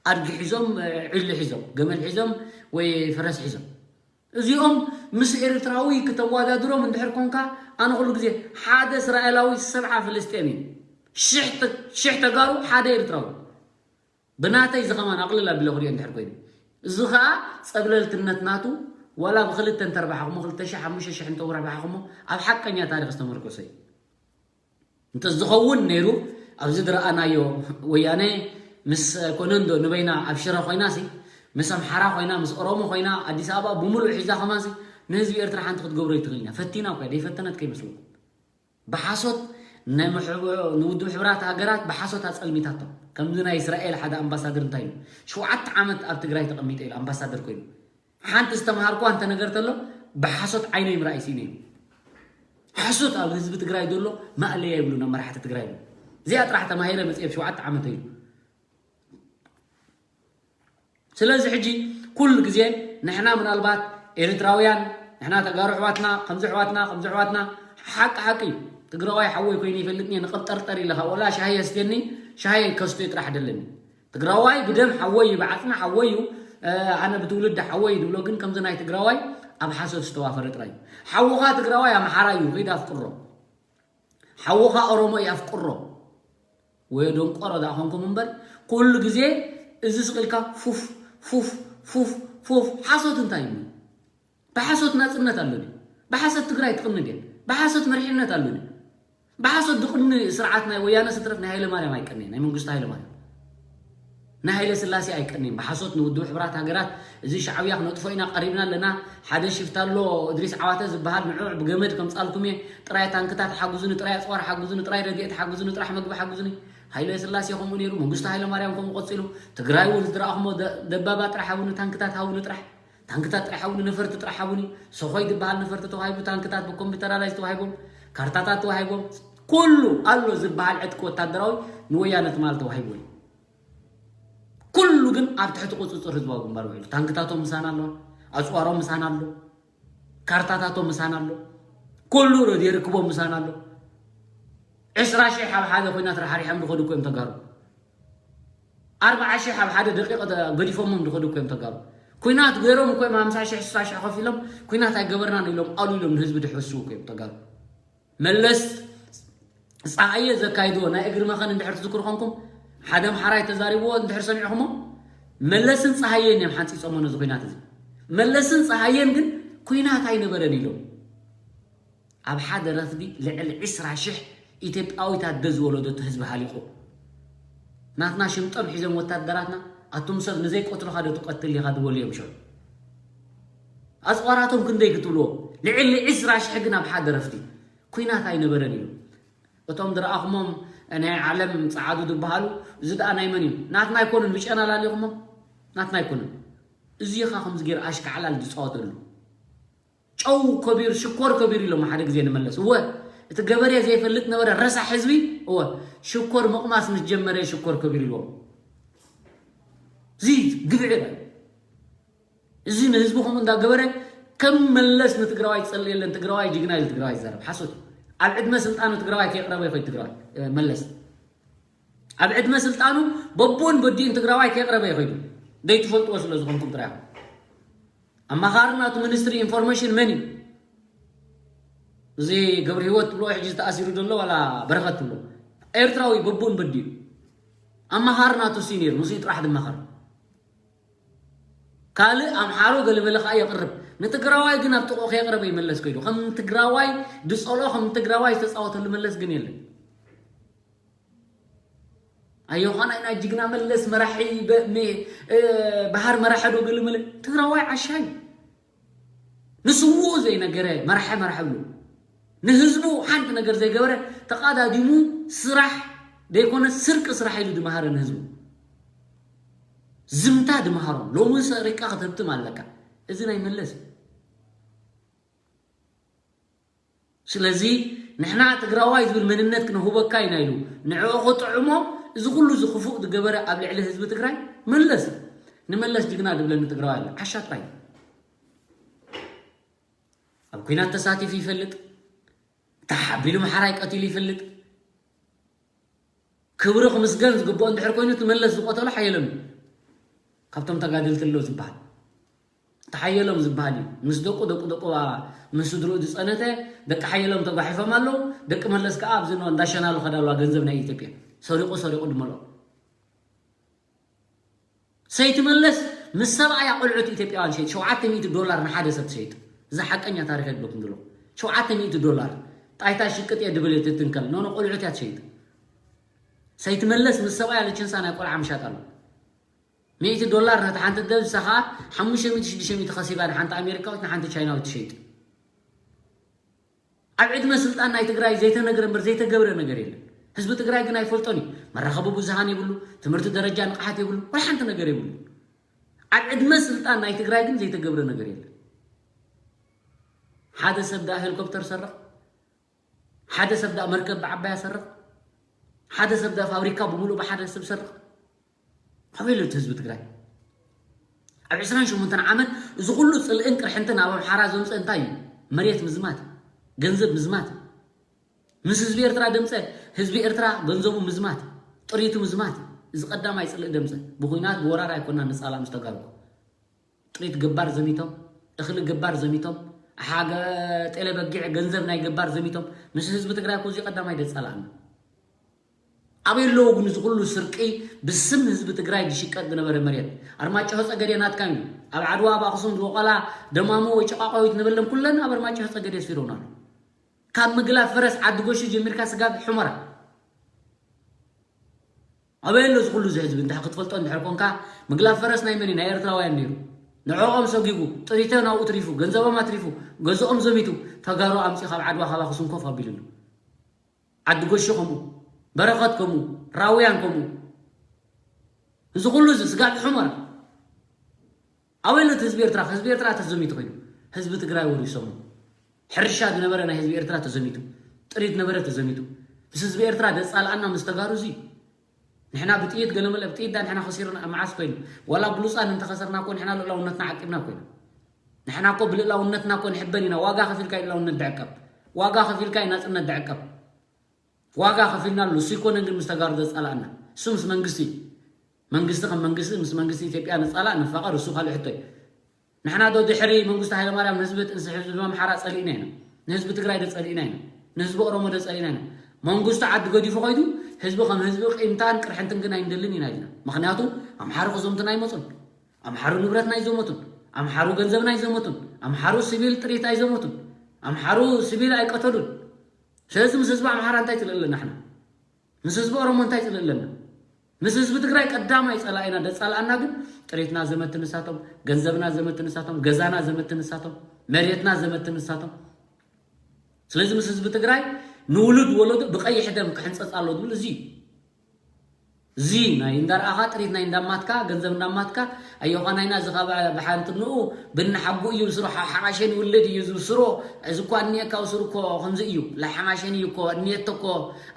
ኣድጊ ሒዞም፣ ዒሊ ሒዞም፣ ገመል ሒዞም ወይ ፈረስ ሒዞም። እዚኦም ምስ ኤርትራዊ ክተወዳድሮም እንድሕር ኮንካ ኣነ ኩሉ ግዜ ሓደ እስራኤላዊ ሰብዓ ፍልስጤም እዩ። ሽሕ ተ-፣ ሽሕ ተጋሩ ሓደ ኤርትራዊ። ብናተይ እዚ ከማን ኣቕልል ኣቢለ ክሪኦ እንድሕር ኮይኑ። እዚ ኸኣ ጸብለልትነት ናቱ ዋላ ብክልተ እንተርባሕኹሞ፣ ክልተ ሽሕ፣ ሓሙሽተ ሽሕ እንተውርባሕኹሞ ኣብ ሓቀኛ ታሪኽ ዝተመርኮሰ እዩ። እንተዝኸውን ነይሩ ኣብዚ ዝረኣናዮ ወያነ ምስ ኮነ እንዶ ንበይና ኣብ ሽረ ኮይና ሲ ምስ ኣምሓራ ኮይና ምስ ኦሮሞ ኮይና ኣዲስ ኣበባ ብምሉእ ሒዛ ከማን ሲ ንህዝቢ ኤርትራ ሓንቲ ክትገብሮ ይትኽእል ኢና። ፈቲና እኮ እያ፣ ደይፈተነት ከይመስለኩም። ብሓሶት ናይ ምሕብ-፣ ንውድብ ሕብራት ሃገራት ብሓሶት ኣጸልሚታቶም። ከምዚ ናይ እስራኤል ሓደ ኣምባሳደር እንታይ ኢሉ? "ሸውዓተ ዓመት ኣብ ትግራይ ተቐሚጠ" ኢሉ ኣምባሳደር ኮይኑ። ሓንቲ ዝተምሃርኩዋ እንተ ነገር ተሎ ብሓሶት ዓይነይ ምርኣይ ስኢነ እዩ። ሓሶት ኣብ ህዝቢ ትግራይ ዘሎ ማእለያ ይብሉ ናብ መራሕቲ ትግራይ። እዚኣ ጥራሕ ተማሂረ መፅኤ ብ ሸውዓተ ዓመት እዩ። ስለዚ ሕጂ ኩሉ ግዜ ንሕና ምናልባት ኤርትራውያን፣ ንሕና ተጋሩ ኣሕዋትና፣ ከምዚ ኣሕዋትና፣ ከምዚ ኣሕዋትና፣ ሓቂ ሓቂ እዩ። ትግራዋይ ሓወይ ኮይኑ ይፈልጥኒ እየ፣ ንቐብጠርጠር ኢለ ካብ ወላ ሻሂ የስትየኒ፣ ሻሂ ከስቶ ጥራሕ ደለኒ። ትግራዋይ ብደም ሓወይ እዩ፣ ብዓጽሚ ሓወይ እዩ፣ እ፣ ኣነ ብትውልዲ ሓወይ እዩ ድብሎ፣ ግን ከምዚ ናይ ትግራዋይ ኣብ ሓሶት ዝተዋፈረ ጥራይ እዩ። ሓውኻ ትግራዋይ ኣምሓራ እዩ፣ ኺድ ኣፍቅሮ። ሓውኻ ኦሮሞ እዩ፣ ኣፍቅሮ። ወይ ደንቆሮ ደኣ ኾንኩም እምበር፣ ኩሉ ግዜ እዚ ስቕ ኢልካ ፉፍ፣ ፉፍ፣ ፉፍ፣ ፉፍ፣ ሓሶት እንታይ እዩ? ብሓሶት ናጽነት ኣሎ ድዩ? ብሓሶት ትግራይ ትቕኒ ድያ? ብሓሶት መሪሕነት ኣሎ ድዩ? ብሓሶት ዝቕኒ ስርዓት ናይ ወያነ ስትረፍ ናይ ሃይለ ማርያም ኣይቀንየን፣ ናይ መንግስቱ ሃይለ ማርያም። ናይ ሃይለ ስላሴ ኣይቀንየን። ብሓሶት ንውድብ ሕብራት ሃገራት እዚ ሻዕብያ ክነጥፎ ኢና ቀሪብና ኣለና። ሓደ ሽፍታ ኣሎ እድሪስ ዓዋተ ዝበሃል፣ ንዑ ብገመድ ከምጻልኩም እየ። ጥራይ ታንክታት ሓግዙኒ፣ ጥራይ ኣጽዋር ሓግዙኒ፣ ጥራይ ረድኤት ሓግዙኒ፣ ጥራሕ መግቢ ሓግዙኒ። ሃይለ ስላሴ ከምኡ ነይሩ፣ መንግስቱ ሃይለ ማርያም ከምኡ ቀጺሉ። ትግራይ እውን ዝረኣኹሞ ደ-፣ ደባባ ጥራሕ ሃቡኒ፣ ታንክታት ሃቡኒ ጥራሕ። ታንክታት ጥራሕ ሃቡኒ፣ ነፈርቲ ጥራሕ ሃቡኒ። ሰኾይ ዝበሃል ነፈርቲ ተዋሂቡ፣ ታንክታት ብኮምፒውተራላይዝ ተዋሂቦም፣ ካርታታት ተዋሂቦም። ኩሉ ኣሎ ዝበሃል ዕጥቂ ወታደራዊ ንወያነ ትማል ተዋሂቡ እዩ። ኩሉ ግን ኣብ ትሕቲ ቁጽጽር ህዝባዊ ግንባር ውዒሉ። ታንክታቶም ምሳና ኣለዋ፣ ኣጽዋሮም ምሳና ኣሎ፣ ካርታታቶም ምሳና ኣሎ፣ ኩሉ ሬድዮ ርክቦም ምሳና ኣሎ። ዕስራ ሽሕ ኣብ ሓደ ኲናት ራሓሪሖም ዝኸዱ እኮ እዮም ተጋሩ። ኣርብዓ ሽሕ ኣብ ሓደ ደቂቕ ተ-፣ ገዲፎሞም ዝኸዱ እኮ እዮም ተጋሩ። ኲናት ገይሮም እኮ እዮም ሓምሳ ሽሕ፣ ስሳ ሽሕ ከፊሎም ኲናት ኣይገበርናን ኢሎም ኣሉ ኢሎም ንህዝቢ ድሕሱ እኮ እዮም ተጋሩ። መለስ ጸሃየ ዘካይድዎ ናይ እግሪ መኸን እንድሕር ትዝክሩ ኾንኩም፣ ሓደ ኣምሓራይ ተዛሪብዎ እንድሕር ሰሚዕኹሞ፣ መለስን ጸሃየን እዮም ሓንጺጾሞ ነዚ ኲናት እዚ። መለስን ጸሃየን ግን ኲናት ኣይነበረን ኢሎም። ኣብ ሓደ ረፍዲ ልዕሊ ዕስራ ሽሕ ኢትዮጵያዊት ኣደ ዝወለደቶ ህዝቢ ሃሊቑ። ናትና ሽምጦም ሒዞም ወታደራትና፣ ኣቱም ሰብ ንዘይቀትሉኻ ዶ ትቐትል ኢኻ ዝበሉ እዮም ሽዑ። ኣጽዋራቶም ክንደይ ክትብልዎ? ልዕሊ ዕስራ ሽሕ ግን ኣብ ሓደ ረፍዲ። ኲናት ኣይነበረን እዩ። እቶም ዝረኣኹሞም ናይ ዓለም ጸዓዱ ዝበሃሉ፣ እዚ ደኣ ናይ መን እዩ? ናትና ኣይኮኑን፣ ብጨና ላሊኹሞም? ናትና ኣይኮኑን። እዚ ኸ ከምዚ ገይሩ ኣሽካዕላል ዝጻወተሉ። ጨው ከቢሩ፣ ሽኮር ከቢሩ ኢሎም ሓደ ግዜ ንመለስ። እወ፣ እቲ ገበሬ ዘይፈልጥ ነበረ፣ ረሳሕ ህዝቢ። እወ፣ ሽኮር ምቕማስ ምስ ጀመረ ሽኮር ከቢሩ ኢልዎም። እዚ ግብዒ እዩ። እዚ ንህዝቢ ከምኡ እንዳገበረ ከም መለስ ንትግራዋይ ዝጸልእ የለን። ትግራዋይ ጅግና ኢሉ ትግራዋይ ይዛረብ። ሓሶት እዩ። ኣብ ዕድመ ስልጣኑ ትግራዋይ ከየቕረበ ይኸይድ ትግራዋይ፣ እ፣ መለስ። ኣብ ዕድመ ስልጣኑ በቦን በዲኡን ትግራዋይ ከየቕረበ ይኸይዱ። ዘይትፈልጥዎ ስለ ዝኾንኩም ጥራይ ኢኹም። ኣማኻሪ ናቱ ሚኒስትሪ ኢንፎርሜሽን መን እዩ? እዚ ገብረ ህይወት ትብሎ ሕጂ ተኣሲሩ ዘሎ ዋላ በረኸት ትብሎ? ኤርትራዊ በቦን በዲኡ። ኣማኻሪ ናቱ ሲ ነይሩ፣ ንሱ ጥራሕ ዝማኸር። ካልእ ኣምሓሩ ገለመለ ከኣ የቕርብ። ንትግራዋይ ግን ኣብ ጥቕኡ ከየቕረበ ይመለስ ከይዱ። ከም ትግራዋይ ዝጸልኦ፣ ከም ትግራዋይ ዝተጻወተሉ መለስ ግን የለን። ኣዮኻ ናይ፣ ናይ ጅግና መለስ መራሒ በ-፣ ሜ-፣ እ፣ ባህር መራሒ ዶ ገለመለ? ትግራዋይ ዓሻ እዩ። ንስውኡ ዘይነገረ መራሒ መራሒ ብሉ። ንህዝቡ ሓንቲ ነገር ዘይገበረ፣ ተቓዳዲሙ ስራሕ ዘይኮነ ስርቂ ስራሕ ኢሉ ድመሃረ ንህዝቡ። ዝምታ ድመሃሮም። ሎሚ ሰሪቅካ ክትህብትም ኣለካ። እዚ ናይ መለስ እዩ። ስለዚ ንሕና ትግራዋይ ዝብል መንነት ክነህበካ ኢና ኢሉ ንዕኡ ክጥዕሞ፣ እዚ ኩሉ እዚ ክፉእ ዝገበረ ኣብ ልዕሊ ህዝቢ ትግራይ መለስ እዩ። ንመለስ ጅግና ድብለኒ ትግራዋይ ኣሎ። ዓሻ ጥራይ። ኣብ ኲናት ተሳቲፉ ይፈልጥ፣ ተሓቢሉ ምሓራይ ቀቲሉ ይፈልጥ። ክብሪ ክምስገን ዝግብኦ እንድሕር ኮይኑ፣ እቲ መለስ ዝቆተሎ ሓየሎም እዩ። ካብቶም ተጋደልቲ ኣሎ ዝበሃል፣ እቲ ሓየሎም ዝበሃል እዩ። ምስ ደቁ፣ ደቁ፣ ደቁ፣ ምስ ስድርኡ ዝጸነተ፣ ደቂ ሓየሎም ተጓሒፎም ኣለዉ። ደቂ መለስ ከኣ ኣብዚ እንዳ ሸናሉ ከዳልዋ ገንዘብ ናይ ኢትዮጵያ ሰሪቑ፣ ሰሪቑ ድመልኦ። ሰይቲ መለስ ምስ ሰብኣያ ቆልዑት ኢትዮጵያውያን ሸይጥ፣ ሸውዓተ ሚእቲ ዶላር ንሓደ ሰብ ትሸይጥ። እዚ ሓቀኛ ታሪኽ የድለኩም ዘሎ። ሸውዓተ ሚእቲ ዶላር ጣይታ ሽቅጥ እየ ድብል እየ ትትንከል። ኖኖ፣ ቆልዑት እያ ትሸይጥ። ሰይቲ መለስ ምስ ሰብኣያ ልችንሳ ናይ ቆልዓ ምሻጥ ኣሎ። ሚእቲ ዶላር ነቲ ሓንቲ ደብሳ ኸዓ ሓሙሽተ ሚእቲ ሽዱሽተ ሚእቲ ከሲባ ንሓንቲ ኣሜሪካዊት ንሓንቲ ቻይናዊት ትሸይጥ። ኣብ ዕድመ ስልጣን ናይ ትግራይ ዘይተነግረ እምበር ዘይተገብረ ነገር የለን። ህዝቢ ትግራይ ግን ኣይፈልጦን እዩ። መራኸቢ ብዙሃን የብሉ፣ ትምህርቲ ደረጃ ንቕሓት የብሉ፣ ወላ ሓንቲ ነገር የብሉ። ኣብ ዕድመ ስልጣን ናይ ትግራይ ግን ዘይተገብረ ነገር የለን። ሓደ ሰብ ደኣ ሄሊኮፕተር ሰርቕ፣ ሓደ ሰብ ደኣ መርከብ ብዓባያ ሰርቕ፣ ሓደ ሰብ ደኣ ፋብሪካ ብምሉእ ብሓደ ሰብ ሰርቕ። ኣበይ ኣሎ እቲ ህዝቢ ትግራይ? ኣብ ዕስራን ሸሞንተን ዓመት እዚ ኩሉ ጽልእን ቅርሕንትን ኣብ ኣምሓራ ዘምፀ እንታይ እዩ? መሬት ምዝማት፣ ገንዘብ ምዝማት፣ ምስ ህዝቢ ኤርትራ ደምፀ፣ ህዝቢ ኤርትራ ገንዘቡ ምዝማት፣ ጥሪቱ ምዝማት። እዚ ቀዳማይ ጽልእ ደምፀ። ብኹናት ብወራር ኣይኮና ንጻላእ ምስ ተጋሩ። ጥሪት ገባር ዘሚቶም፣ እኽሊ ገባር ዘሚቶም፣ ሓገ ጤለ በጊዕ ገንዘብ ናይ ገባር ዘሚቶም። ምስ ህዝቢ ትግራይ እኮ እዚ ቀዳማይ ደጻላእና። ኣበይ ኣለዉ ግን እዚ ኩሉ ስርቂ ብስም ህዝቢ ትግራይ ዝሽቀጥ ዝነበረ መሬት? ኣርማጭሆ ጸገዴ ናትካ እዩ። ኣብ ዓድዋ ኣብ ኣኽሱም ዝወቐላ ደማሙ ወይ ጨቋቋዊት ንበለን ኩለን ኣብ ኣርማጭሆ ጸገዴ ስፊሮምና ኣለዉ። ካብ ምግላፍ ፈረስ ዓዲ ጎሹ ጀሚርካ ስጋብ ሑመራ። ኣበይ ኣሎ እዚ ኩሉ እዚ ህዝቢ? እንድሕር ክትፈልጦ እንድሕር ኮንካ፣ ምግላፍ ፈረስ ናይ መን እዩ? ናይ ኤርትራውያን ነይሩ። ንዕኦም ሰጊጉ፣ ጥሪተ ናብኡ ትሪፉ፣ ገንዘቦም ኣትሪፉ፣ ገዝኦም ዘሚቱ፣ ተጋሩ ኣምጺኡ ካብ ዓድዋ ካብ ኣኽሱም ኮፍ ኣቢሉሉ። ዓዲ ጎሹ ከምኡ፣ በረኸት ከምኡ፣ ራውያን ከምኡ። እዚ ኩሉ እዚ ስጋብ ሑመራ። ኣበይ ኣሎ እቲ ህዝቢ ኤርትራ? ህዝቢ ኤርትራ ተዘሚቱ ኮይኑ፣ ህዝቢ ትግራይ ወሪሶሞ። ሕርሻ ዝነበረ ናይ ህዝቢ ኤርትራ ተዘሚቱ፣ ጥሪት ነበረ ተዘሚቱ። ምስ ህዝቢ ኤርትራ ደጻልኣና ምስ ተጋሩ እዚ። ንሕና ብጥይት ገለመለ፣ ብጥይት ዳ ንሕና ከሲርና መዓስ ኮይኑ? ዋላ ብሉጻን እንተኸሰርና እኮ ንሕና ልእላውነትና ዓቂብና እኮ ኢና። ንሕና እኮ ብልእላውነትና እኮ ንሕበን ኢና። ዋጋ ከፊልካ እዩ ልእላውነት ድዕቀብ። ዋጋ ከፊልካ እዩ ናጽነት ድዕቀብ። ዋጋ ከፊልና ኣሎ። እሱ ኣይኮነን ግን ምስ ተጋሩ ዘጻልኣና። እሱ ምስ መንግስቲ፣ መንግስቲ ከም መንግስቲ፣ ምስ መንግስቲ ኢትዮጵያ ንጻላእ ንፋቐር፣ እሱ ካልእ ሕቶ እዩ። ንሕና ዶ ድሕሪ መንግስቲ ሃይለማርያም ንህዝቢ ጥንሲ ህዝቢ ኣምሓራ ጸሊእና ኢና? ንህዝቢ ትግራይ ዶ ጸሊእና ኢና? ንህዝቢ ኦሮሞ ዶ ጸሊእና ኢና? መንግስቱ ዓዲ ገዲፉ ከይዱ ህዝቢ ከም ህዝቢ ቂምታን ቅርሕንትን ግን ኣይንደልን ኢና ኢልና። ምኽንያቱ ኣምሓሩ ክዘምቱና ኣይመጹን። ኣምሓሩ ንብረትና ኣይዘመቱን። ኣምሓሩ ገንዘብና ኣይዘመቱን። ኣምሓሩ ሲቪል ጥሪት ኣይዘመቱን። ኣምሓሩ ሲቪል ኣይቀተሉን። ስለዚ ምስ ህዝቢ ኣምሓራ እንታይ ጽልኢ ኣለና ንሕና? ምስ ህዝቢ ኦሮሞ እንታይ ጽልኢ ኣለና? ምስ ህዝቢ ትግራይ ቀዳማይ ጸላኢና ደጻልኣና ግን ጥሪትና ዘመቲ ንሳቶም፣ ገንዘብና ዘመቲ ንሳቶም፣ ገዛና ዘመቲ ንሳቶም፣ መሬትና ዘመቲ ንሳቶም። ስለዚ ምስ ህዝቢ ትግራይ ንውሉድ ወለዶ ብቐይሕ ደም ክሕንጸጽ ኣሎ ዝብል እዚ እዩ። እዚ ናይ እንዳርኣኻ ጥሪት ናይ እንዳማትካ ገንዘብ እንዳማትካ ኣዮኻ ናይና እዚ ካብ ብሓንቲ ንኡ ብንሓጉ እዩ ዝስሮ ሓ- ሓማሸን ይውልድ እዩ ዝስሮ እዚ እኳ እኒኤካ ስሩ እኮ ከምዚ እዩ ላሓማሸን እዩ እኮ እኒኤቶ እኮ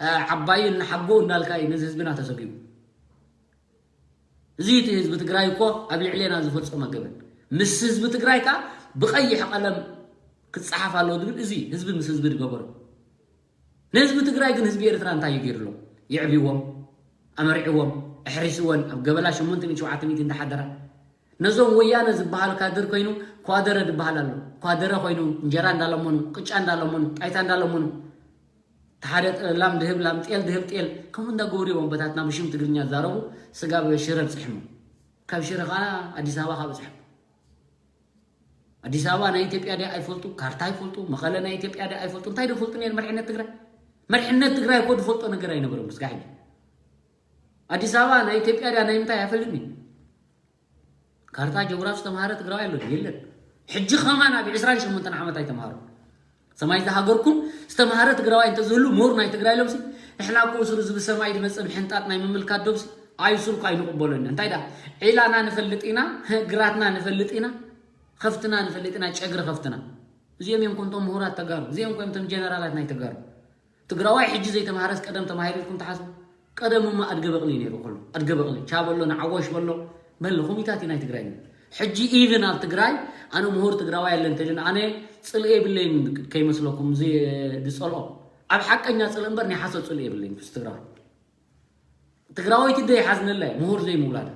እ፣ ዓባዩ ንሓጉ እንዳልካ እዩ ነዚ ህዝብና ተሰጊቡ። እዚ እቲ ህዝቢ ትግራይ እኮ ኣብ ልዕሌና ዝፈጸመ ገበን ምስ ህዝቢ ትግራይ ከኣ ብቐይሕ ቀለም ክጸሓፍ ኣለዎ ዝብል እዚ ህዝቢ ምስ ህዝቢ ዝገበሮ ንህዝቢ ትግራይ ግን ህዝቢ ኤርትራ እንታይ እዩ ገይሩሎም? የዕብይዎም፣ ኣመርዕዎም፣ ኣሕሪስወን ኣብ ገበላ ሸሞንተ ሚእቲ ሸውዓተ ሚእቲ እንዳሓደራ ነዞም ወያነ ዝበሃል ካድር ኮይኑ ኳደረ ዝበሃል ኣሎ። ኳደረ ኮይኑ እንጀራ እንዳለመኑ፣ ቅጫ እንዳለመኑ፣ ጣይታ እንዳለመኑ፣ እቲ ሓደ ላም ድህብ ላም፣ ጤል ድህብ ጤል፣ ከምኡ እንዳገበሩ እዮም ኣቦታትና ብሽም ትግርኛ ዝዛረቡ ስጋ ብሽረ ብፅሕሙ። ካብ ሽረ ከዓ ኣዲስ ኣበባ ካብ በፅሐም። ኣዲስ ኣበባ ናይ ኢትዮጵያ ድያ ኣይፈልጡ፣ ካርታ ኣይፈልጡ፣ መቐለ ናይ ኢትዮጵያ ድያ ኣይፈልጡ። እንታይ ዶ ፈልጡ ነይሩ መሪሕነት ትግራይ? መሪሕነት ትግራይ እኮ ዝፈልጦ ነገር ኣይነበረም እስካዕ ሕጂ። ኣዲስ ኣበባ ናይ ኢትዮጵያ ድያ ናይ ምንታይ ኣይፈልጥን እዩ። ካርታ ጀግራፍ ዝተምሃረ ትግራዋይ ኣሎ ድዩ? የለን። ሕጂ ከማን ኣብ ዕስራን ሸሞንተን ዓመት ኣይተምሃሩ። ሰማይ ዝሃገርኩም ዝተምሃረ ትግራዋይ እንተዝህሉ ምሁር ናይ ትግራይ ኢሎምሲ ንሕና እኮ ሱሩ ዝብሰማይ ድመፅእ ምሕንጣጥ ናይ ምምልካት ዶምሲ ኣይሱርኩ ኣይንቕበሎን። እንታይ ዳ ዒላና ንፈልጥ ኢና፣ ግራትና ንፈልጥ ኢና፣ ከፍትና ንፈልጥ ኢና፣ ጨግሪ ከፍትና። እዚኦም እዮም ኮንቶም ምሁራት ተጋሩ፣ እዚኦም ኮንቶም ጀነራላት ናይ ተጋሩ። ትግራዋይ ሕጂ ዘይተምሃረስ ቀደም ተማሂሩ ኢልኩም ትሓስቡ? ቀደምማ ኣድገ በቕሊ ነይሩ፣ ኩሉ ኣድገ በቕሊ ቻ በሎ ንዓወሽ በሎ በል ኩሚታት እዩ ናይ ትግራይ ነይሩ። ሕጂ ኢቭን ኣብ ትግራይ ኣነ ምሁር ትግራዋይ ኣለ እንተልን ኣነ ፅልእ የብለይን ከይመስለኩም እዚ ዝፀልኦ ኣብ ሓቀኛ ፅልእ እምበር ናይ ሓሶት ፅልእ የብለይን ምስ ትግራዋይ። ትግራወይቲ ደ ይሓዝነላ እዩ ምሁር ዘይምውላዳ።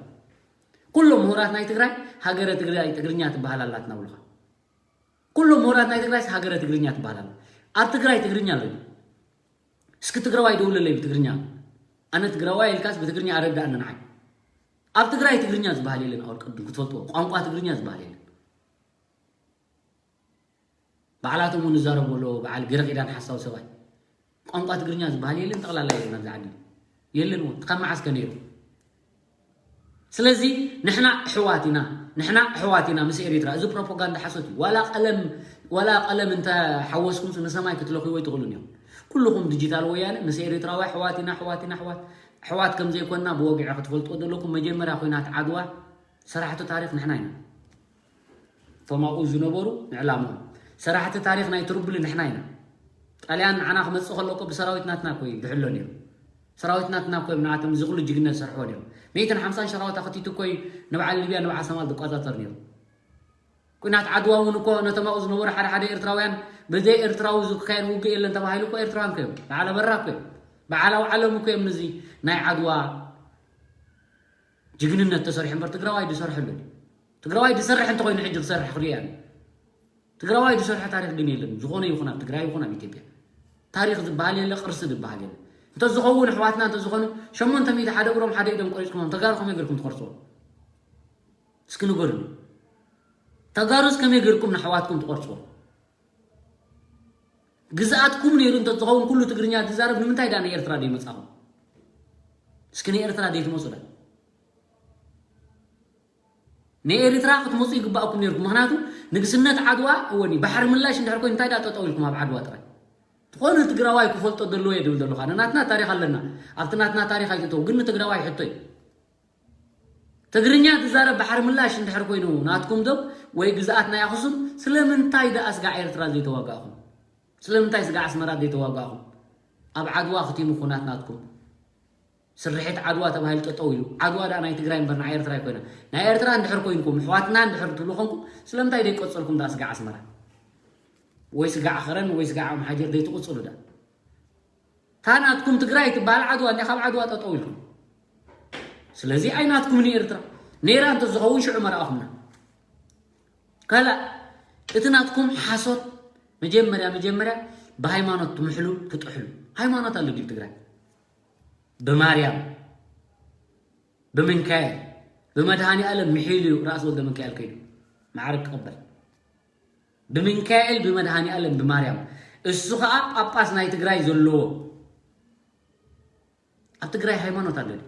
ኩሎም ምሁራት ናይ ትግራይ ሃገረ ትግራይ ትግርኛ ትበሃል ኣላትና ብሉኻ። ኩሎም ምሁራት ናይ ትግራይ ሃገረ ትግርኛ ትበሃል ኣላ። ኣብ ትግራይ ትግርኛ ኣሎ። እስኪ ትግራዋይ ደውለለይ ብትግርኛ። ኣነ ትግራዋይ ኢልካስ ብትግርኛ ኣረዳእኒ ንዓይ። ኣብ ትግራይ ትግርኛ ዝበሃል የለን። ኣውል ቅድም ክትፈልጥዎ ቋንቋ ትግርኛ ዝበሃል የለን። ባዕላቶም እውን ይዛረቡ ኣለዎ። በዓል ገረኺዳን ሓሳዊ ሰብኣይ ቋንቋ ትግርኛ ዝበሃል የለን። ጠቕላላ የለን ኣብዚ ዓዲ የለን። እውን ካብ መዓስ ከ ነይሩ? ስለዚ ንሕና ኣሕዋት ኢና፣ ንሕና ኣሕዋት ኢና ምስ ኤሪትራ። እዚ ፕሮፓጋንዳ ሓሶት እዩ። ዋላ ቀለም ዋላ ቀለም እንተ ሓወስኩም ንሰማይ ክትለኽይዎ ኣይትኽእሉን እዮም። ኩልኹም ዲጂታል ወያነ ምስ ኤሪትራዊ ኣሕዋት ኢና፣ ኣሕዋት ኢና፣ ኣሕዋት ኣሕዋት ከም ዘይኮንና ብወግዒ ክትፈልጥዎ ዘለኩም። መጀመርያ ኩናት ዓድዋ ሰራሕቲ ታሪኽ ንሕና ኢና። እቶም ኣብኡ ዝነበሩ ንዕላምኦም ሰራሕቲ ታሪኽ ናይ ትርቡሊ ንሕና ኢና። ጣልያን ንዓና ክመጽእ ከሎ እኮ ብሰራዊት ናትና እኮ እዩ ድሕሎ ነይሩ። ሰራዊት ናትና እኮ እዮም ንዓቶም እዚ ኩሉ ጅግነት ዝሰርሕዎ ነይሮም። ሚእትን ሓምሳን ሰራዊት ኣኸቲቱ እኮ እዩ ንበዓል ሊብያ ንበዓል ሰማል ዝቆጻጸር ነይሩ። ኩናት ዓድዋ እውን እኮ ነቶም ኣብኡ ዝነበሩ ሓደ ሓደ ኤርትራውያን ብዘይ ኤርትራዊ ዝካየድ ውግእ የለን ተባሂሉ እኮ ኤርትራውያን እኮ እዮም። በዓል ኣበራ እኮ እዮም። በዓል ኣውዓሎም እኮ እዮም ንዚ ናይ ዓድዋ ጅግንነት ተሰሪሑ እምበር ትግራዋይ ዝሰርሐሉ እዩ። ትግራዋይ ዝሰርሕ እንተኮይኑ ሕጂ ክሰርሕ ክሪኦ እየ። ትግራዋይ ዝሰርሐ ታሪኽ ግን የለን። ዝኾነ ይኹን ኣብ ትግራይ ይኹን ኣብ ኢትዮጵያ ታሪኽ ዝበሃል የለ፣ ቅርሲ ዝበሃል የለ። እንተዝኸውን ኣሕዋትና እንተዝኾኑ ሸሞንተ ሚእቲ ሓደ እግሮም ሓደ ኢዶም ቆሪፅኩሞም ተጋሩ ከመይ ገርኩም ትቆርፅዎ? እስኪ ንገሩኒ። ተጋሩስ ከመይ ገርኩም ንኣሕዋትኩም ትቆርፅዎ? ግዝኣትኩም ነይሩ እንተዝኸውን ኩሉ ትግርኛ ዝዛረብ ንምንታይ ዳ ንኤርትራ ደይመፃኹም? እስኪ ንኤርትራ ደይትመፁ ዳ? ንኤርትራ ክትመፁ ይግባእኩም ነይርኩም። ምክንያቱ ንግስነት ዓድዋ እወኒ ባሕሪ ምላሽ እንድሕር ኮይኑ እንታይ ዳ ጠጠው ኢልኩም ኣብ ዓድዋ ጥራይ? ዝኾነ ትግራዋይ ክፈልጦ ዘለዎ እየ ድብል ዘለኹ። ኣነ ናትና ታሪኽ ኣለና። ኣብቲ ናትና ታሪኽ ኣይትእተው፣ ግን ንትግራዋይ ሕቶ እዩ። ትግርኛ ትዛረብ ባሕሪ ምላሽ እንድሕር ኮይኑ ናትኩም ዶብ ወይ ግዝኣት ናይ ኣኽሱም ስለምንታይ ደኣ ስጋዕ ኤርትራ ዘይተዋጋእኹም? ስለምንታይ ስጋዕ ኣስመራ ዘይተዋጋእኹም? ኣብ ዓድዋ ክቲሙ ኩናት ናትኩም ስርሒት ዓድዋ ተባሂሉ ጠጠው ኢሉ። ዓድዋ ደኣ ናይ ትግራይ እምበር ናይ ኤርትራ ኣይኮነ። ናይ ኤርትራ እንድሕር ኮይንኩም ኣሕዋትና እንድሕር ትብሉ ኮንኩም ስለምንታይ ዘይቀጸልኩም ደኣ ስጋዕ ኣስመራ ወይ ስጋዕ ኸረን ወይ ስጋዕ ኣምሓጀር ዘይትቕጽሉ ደኣ? እታ ናትኩም ትግራይ ትበሃል ዓድዋ እንዲያ ካብ ዓድዋ ጠጠው ኢልኩም። ስለዚ ኣይናትኩምን እዩ ኤርትራ። ነይራ እንተዝኸውን ሽዑ መርኣኹምና። ካልእ እቲ ናትኩም ሓሶት መጀመርያ መጀመርያ ብሃይማኖት ትምሕሉ ትጥሕሉ። ሃይማኖት ኣሎ ድዩ ትግራይ? ብማርያም ብምንካኤል ብመድሃኒ ኣለም ምሒሉ እዩ ራእሲ ወልደ ምንካኤል ከይዱ ማዕረግ ክቕበል ብምንካኤል ብመድሃኒ ኣለም ብማርያም እሱ ከዓ ጳጳስ ናይ ትግራይ ዘለዎ ኣብ ትግራይ ሃይማኖት ኣሎ ድዩ?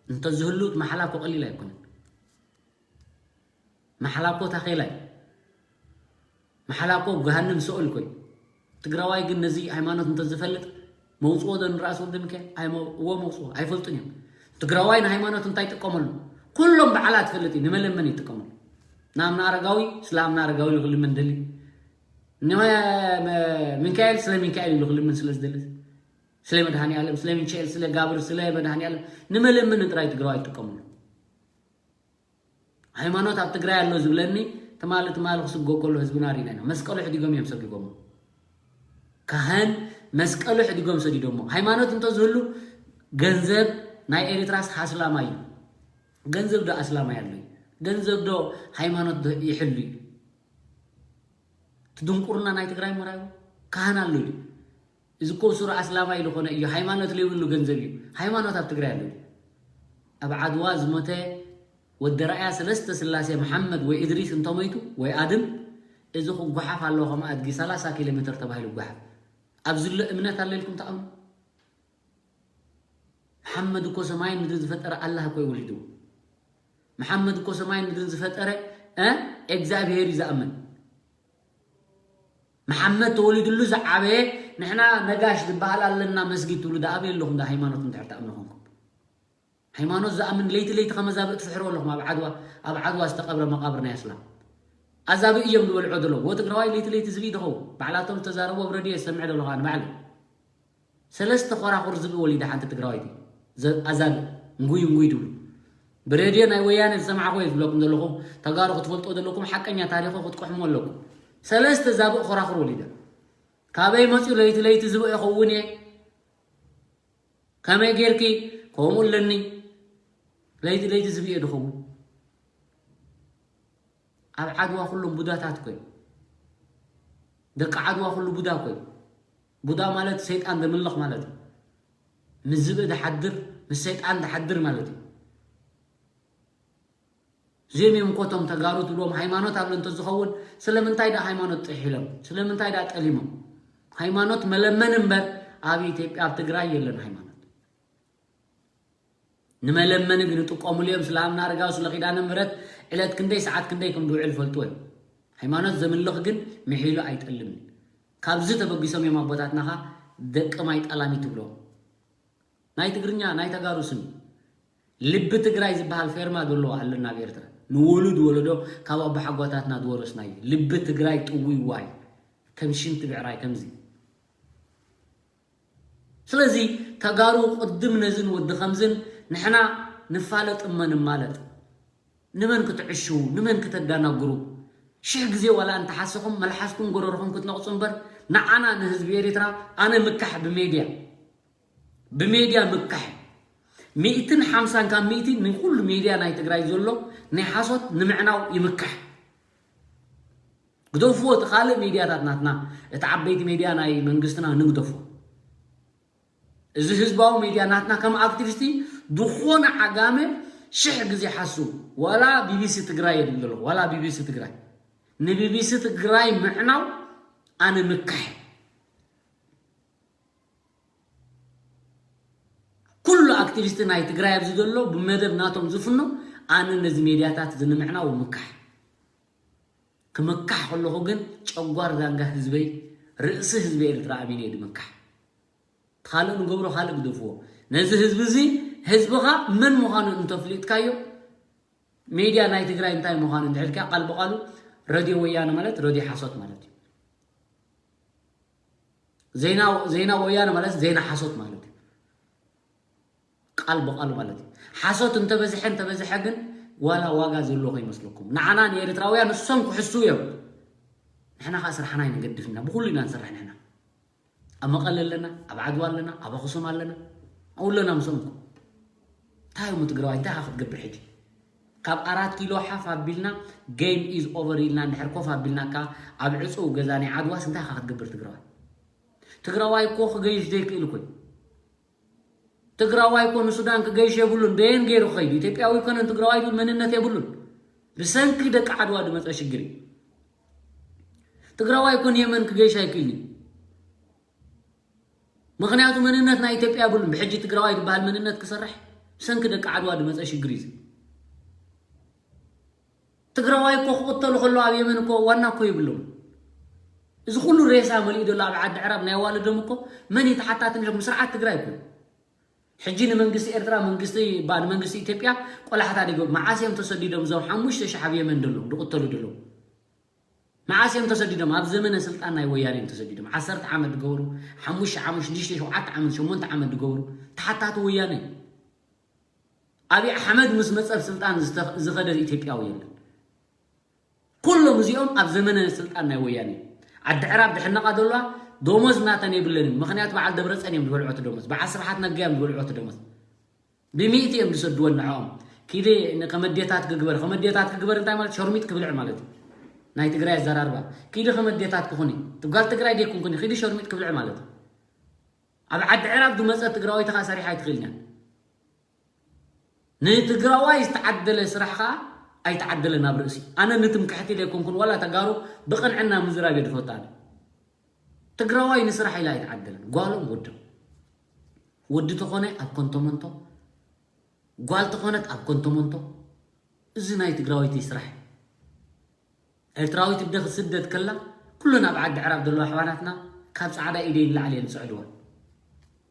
እንተዝህሉ እቲ መሓላ እኮ ቀሊል ኣይኮነን። መሓላ እኮ ታኼላ እዩ። መሓላ እኮ ገሃንም ሰኦል እኮ እዩ። ትግራዋይ ግን ነዚ ሃይማኖት እንተዝፈልጥ መውፅዎ ዶ ንራእሲ ወልደ ሚካኤል? ኣይ መው- እዎ መውፅዎ ኣይፈልጡን እዮም። ትግራዋይ ንሃይማኖት እንታይ ይጥቀመሉ? ኩሎም በዓላት ትፈልጥ እዩ። ንመለመን ይጥቀመሉ። ንኣምና ኣረጋዊ ስለ ኣምና ኣረጋዊ ኢሉ ክልምን ደሊ ንመ- መ- ሚካኤል ስለ ሚካኤል ኢሉ ክልምን ስለ ዝደሊ ስለ መድሃኒ ኣለም ስለ ሚካኤል ስለ ጋብር ስለ መድሃኒ ኣለም ንመለመን ጥራይ ትግራዋይ ይጥቀመሉ። ሃይማኖት ኣብ ትግራይ ኣሎ ዝብለኒ ትማሊ ትማሊ ክስጎ ከሎ ህዝብና ሪና ኢና። መስቀሉ ሕዲጎም እዮም ሰጊጎሞ። ካህን መስቀሉ ሕዲጎም ሰዲዶሞ። ሃይማኖት እንተዝህሉ ገንዘብ ናይ ኤሪትራስ ኣስላማይ እዩ። ገንዘብ ዶ ኣስላማይ ኣሎ እዩ? ገንዘብ ዶ ሃይማኖት ዶ ይሕሉ እዩ? እቲ ድንቁርና ናይ ትግራይ ምራዩ ካህን ኣሎ ድዩ? እዚ እኮ ሱር ኣስላማይ ዝኾነ እዩ። ሃይማኖት ዘይብሉ ገንዘብ እዩ። ሃይማኖት ኣብ ትግራይ ኣሎ ድዩ? ኣብ ዓድዋ ዝሞተ ወዲ ራእያ ሰለስተ ስላሴ መሓመድ ወይ እድሪስ እንተሞይቱ ወይ ኣድም እዚ ክጓሓፍ ኣለዎ ከም ኣድጊ ሰላሳ ኪሎ ሜትር ተባሂሉ ይጓሓፍ። ኣብ ዝሎ እምነት ኣሎ ኢልኩም ትኣምኑ? መሓመድ እኮ ሰማይን ምድርን ዝፈጠረ ኣላህ እኮ እዩ ወሊድዎ። መሓመድ እኮ ሰማይን ምድርን ዝፈጠረ እ እግዚኣብሄር እዩ ዝኣምን። መሓመድ ተወሊድሉ ዝዓበየ ንሕና ነጋሽ ዝበሃል ኣለና መስጊድ ትብሉ ዳ ኣበይ ኣለኹም? ዳ ሃይማኖት እንድሕር ትኣምኑ ኮንኩም፣ ሃይማኖት ዝኣምን ለይቲ ለይቲ ከመዛብእ ትፍሕሩ ኣለኹም። ኣብ ዓድዋ ኣብ ዓድዋ ዝተቐብረ መቓብር ናይ ኣስላም ኣዛብእ እዮም ዝበልዖ ዘለዉ። ወ ትግራዋይ ለይቲ ለይቲ ዝብኢ ድኸውን ባዕላቶም ዝተዛረቡ ኣብ ረድዮ ዝሰምዕ ዘለኹ ኣነ ባዕለይ። ሰለስተ ኮራኹር ዝብኢ ወሊዳ ሓንቲ ትግራወይቲ። ዘ- ኣዛብእ እንጉይ እንጉይ ትብሉ። ብሬድዮ ናይ ወያነ ዝሰማዕኹ እየ ዝብለኩም ዘለኹ። ተጋሩ ክትፈልጦ ዘለኩም ሓቀኛ ታሪኹ ክትቆሕሙ ኣለኩም። ሰለስተ ዛብእ ኮራኹር ወሊዳ። ካበይ መፅኡ ለይቲ ለይቲ ዝብኢ ይኸውን እየ? ከመይ ጌርኪ ከምኡ ኣለኒ? ለይቲ ለይቲ ዝብኢ እየ ድኸውን። ኣብ ዓድዋ ኩሎም ቡዳታት ኮይ። ደቂ ዓድዋ ኩሉ ቡዳ ኮይ። ቡዳ ማለት ሰይጣን ዘምልኽ ማለት እዩ። ምስ ዝብኢ ዝሓድር ምስ ሰይጣን ዝሓድር ማለት እዩ። እዚኦም እዮም እኮ እቶም ተጋሩ ትብሎም ሃይማኖት ኣሎ እንተዝኸውን ስለምንታይ ዳ ሃይማኖት ጥሒሎም? ስለምንታይ ዳ ጠሊሞም? ሃይማኖት መለመን እምበር ኣብ ኢትዮጵያ ኣብ ትግራይ የለን ሃይማኖት። ንመለመኒ ግን ይጥቀሙሉ እዮም። ስለ ኣምና ኣረጋዊ ስለ ኪዳነ ምሕረት ዕለት ክንደይ ሰዓት ክንደይ ከም ዝውዕል ይፈልጡ እዮም። ሃይማኖት ዘምልኽ ግን ምሒሉ ኣይጠልምን። ካብዚ ተበጊሶም እዮም ኣቦታትናኻ ደቂ ማይ ጠላሚ ትብሎም። ናይ ትግርኛ ናይ ተጋሩ ስም ልቢ ትግራይ ዝበሃል ፌርማ ዘለዎ ኣለና ኣብ ኤርትራ። ንወሉድ ወለዶ ካብ ኣቦሓጎታትና ዝወረስናዩ ልቢ ትግራይ ጥውይዋይ ከም ሽንቲ ብዕራይ ከምዚ። ስለዚ ተጋሩ ቅድም ነዝን ወዲ ከምዝን ንሕና ንፋለጥ እመ ንማለጥ። ንመን ክትዕሽዉ ንመን ክተዳናግሩ ሽሕ ግዜ ዋላ እንተሓሰኹም መልሓስኩም ጎረርኹም ክትነቕፁ እምበር ንዓና ንህዝቢ ኤርትራ ኣነ ምካሕ ብሜድያ ብሜድያ ምካሕ ሚእትን ሓምሳን ካብ ሚእቲ ንኩሉ ሜድያ ናይ ትግራይ ዘሎ ናይ ሓሶት ንምዕናው ይምካሕ። ግደፍዎ እቲ ካልእ ሜድያታት ናትና እቲ ዓበይቲ ሜድያ ናይ መንግስትና ንግደፎ። እዚ ህዝባዊ ሜድያ ናትና ከም ኣክቲቪስቲ ዝኾነ ዓጋመ ሽሕ ግዜ ሓሱ ዋላ ቢቢሲ ትግራይ የድሊ ኣለኹ ዋላ ቢቢሲ ትግራይ ንቢቢሲ ትግራይ ምዕናው ኣነ ምካሕ ኩሉ ኣክቲቪስቲ ናይ ትግራይ ኣብዚ ዘሎ ብመደብ ናቶም ዝፍኖ ኣነ ነዚ ሜድያታት እዚ ንምዕናው ምካሕ ክምካሕ ከለኹ ግን ጨጓር ዳንጋ ህዝበይ ርእሲ ህዝቢ ኤርትራ ኣሚነ እየ ድምካሕ ካልእ ንገብሮ ካልእ ግደፍዎ ነዚ ህዝቢ እዚ ህዝብኻ መን ምዃኑ እንተፍሊጥካዮ ሜድያ ናይ ትግራይ እንታይ ምዃኑ እንድሕር ኢልካ ቃል ብቃሉ ረድዮ ወያነ ማለት ረድዮ ሓሶት ማለት እዩ ዜና ዜና ወያነ ማለት ዜና ሓሶት ማለት እዩ ቃል ብቃሉ ማለት እዩ ሓሶት እንተበዝሐ እንተበዝሐ ግን ዋላ ዋጋ ዘለዎ ከይመስለኩም ንዓና ንኤርትራውያን እሶም ክሕሱ እዮም ንሕና ከዓ ስራሕና ይንገድፍ ኢና ብኩሉ ኢና ንሰርሕ ንሕና ኣብ መቐለ ኣለና ኣብ ዓድዋ ኣለና ኣብ ኣክሱም ኣለና ኣብለና ምስኦም እንታይ እዮም ትግራዋይ እንታይ ክትገብር ሕጂ ካብ ኣራት ኪሎ ሓፍ ኣቢልና game is over ኢልና እንድሕር ኮፍ ኣቢልና ካ ኣብ ዕፁው ገዛ ናይ ዓድዋስ እንታይ ካ ክትገብር ትግራዋይ ትግራዋይ እኮ ክገይሽ ዘይክእል እኮ ትግራዋይ እኮ ንሱዳን ክገይሽ የብሉን በየን ገይሩ ክኸይዱ ኢትዮጵያዊ ይኮነን ትግራዋይ ዝብል መንነት የብሉን ብሰንኪ ደቂ ዓድዋ ዝመፀ ሽግር እዩ ትግራዋይ እኮ ንየመን ክገይሽ ኣይክእልን እዩ ምኽንያቱ መንነት ናይ ኢትዮጵያ የብሉን ብሕጂ ትግራዋይ ዝበሃል መንነት ክሰርሕ ብሰንኪ ደቂ ዓድዋ ዝመፀ ሽግር እዩ ትግራዋይ እኮ ክቕተሉ ከሎ ኣብ የመን እኮ ዋና እኮ የብሎም እዚ ኩሉ ሬሳ መሊኡ ዘሎ ኣብ ዓዲ ዕራብ ናይ ዋልዶም እኮ መን እዩ ተሓታቲ ንሕኩም ስርዓት ትግራይ እኮ ሕጂ ንመንግስቲ ኤርትራ መንግስቲ ባ ንመንግስቲ ኢትዮጵያ ቆላሕታ ዲጎ መዓስ እዮም ተሰዲዶም እዞም ሓሙሽተ ሽሕ ኣብ የመን ደሎ ዝቕተሉ ደሎ መዓስ እዮም ተሰዲዶም ኣብ ዘመነ ስልጣን ናይ ወያነ እዮም ተሰዲዶም ዓሰርተ ዓመት ዝገበሩ ሓሙሽተ ዓመት ሽዱሽተ ሸውዓተ ዓመት ሸሞንተ ዓመት ዝገበሩ ተሓታቲ ወያነ ኣብይ ኣሕመድ ምስ መጸ ኣብ ስልጣን ዝኸደ ኢትዮጵያዊ የለን። ኩሎም እዚኦም ኣብ ዘመነ ስልጣን ናይ ወያነ ዓዲ ዕራብ ድሕነቓ ዘለዋ ደሞዝ ናተን የብለንን። ምኽንያቱ በዓል ደብረጸን እዮም ዝበልዖ እቲ ደሞዝ፣ በዓል ስብሓት ነጋ እዮም ዝበልዖ እቲ ደሞዝ። ብሚእቲ እዮም ዝሰድወን ንዕኦም። ኪዲ ንኸመዴታት ክግበር፣ ኸመዴታት ክግበር እንታይ ማለት ሸርሚጥ ክብልዕ ማለት እዩ። ናይ ትግራይ ኣዘራርባ ኪዲ ኸመዴታት ክኹኒ ትጓል ትግራይ ደይኩንኩኒ ኪዲ ሸርሚጥ ክብልዕ ማለት እዩ። ኣብ ዓዲ ዕራብ ዝመፀ ትግራወይቲ ከዓ ሰሪሓ ኣይትኽእልን እያ። ንትግራዋይ ዝተዓደለ ስራሕ ከዓ ኣይተዓደለን ኣብ ርእሲ። ኣነ ንትምክሕቲ ዘይኮንኩን ዋላ ተጋሩ ብቕንዕና ምዝራብ እየ ዝፈቱ ኣነ። ትግራዋይ ንስራሕ ኢላ ኣይተዓደለን። ጓሎም ወዶም። ወዲ ተኾነ ኣብ ኮንቶመንቶ፣ ጓል ተኾነት ኣብ ኮንቶመንቶ። እዚ ናይ ትግራወይቲ ስራሕ። ኤርትራዊት እደ ክትስደድ ከላ ኩለን ኣብ ዓዲ ዕራብ ዘለዋ ኣሕዋናትና ካብ ጻዕዳ ኢደይ ንላዕሊ እየን ዝጽዕድወን።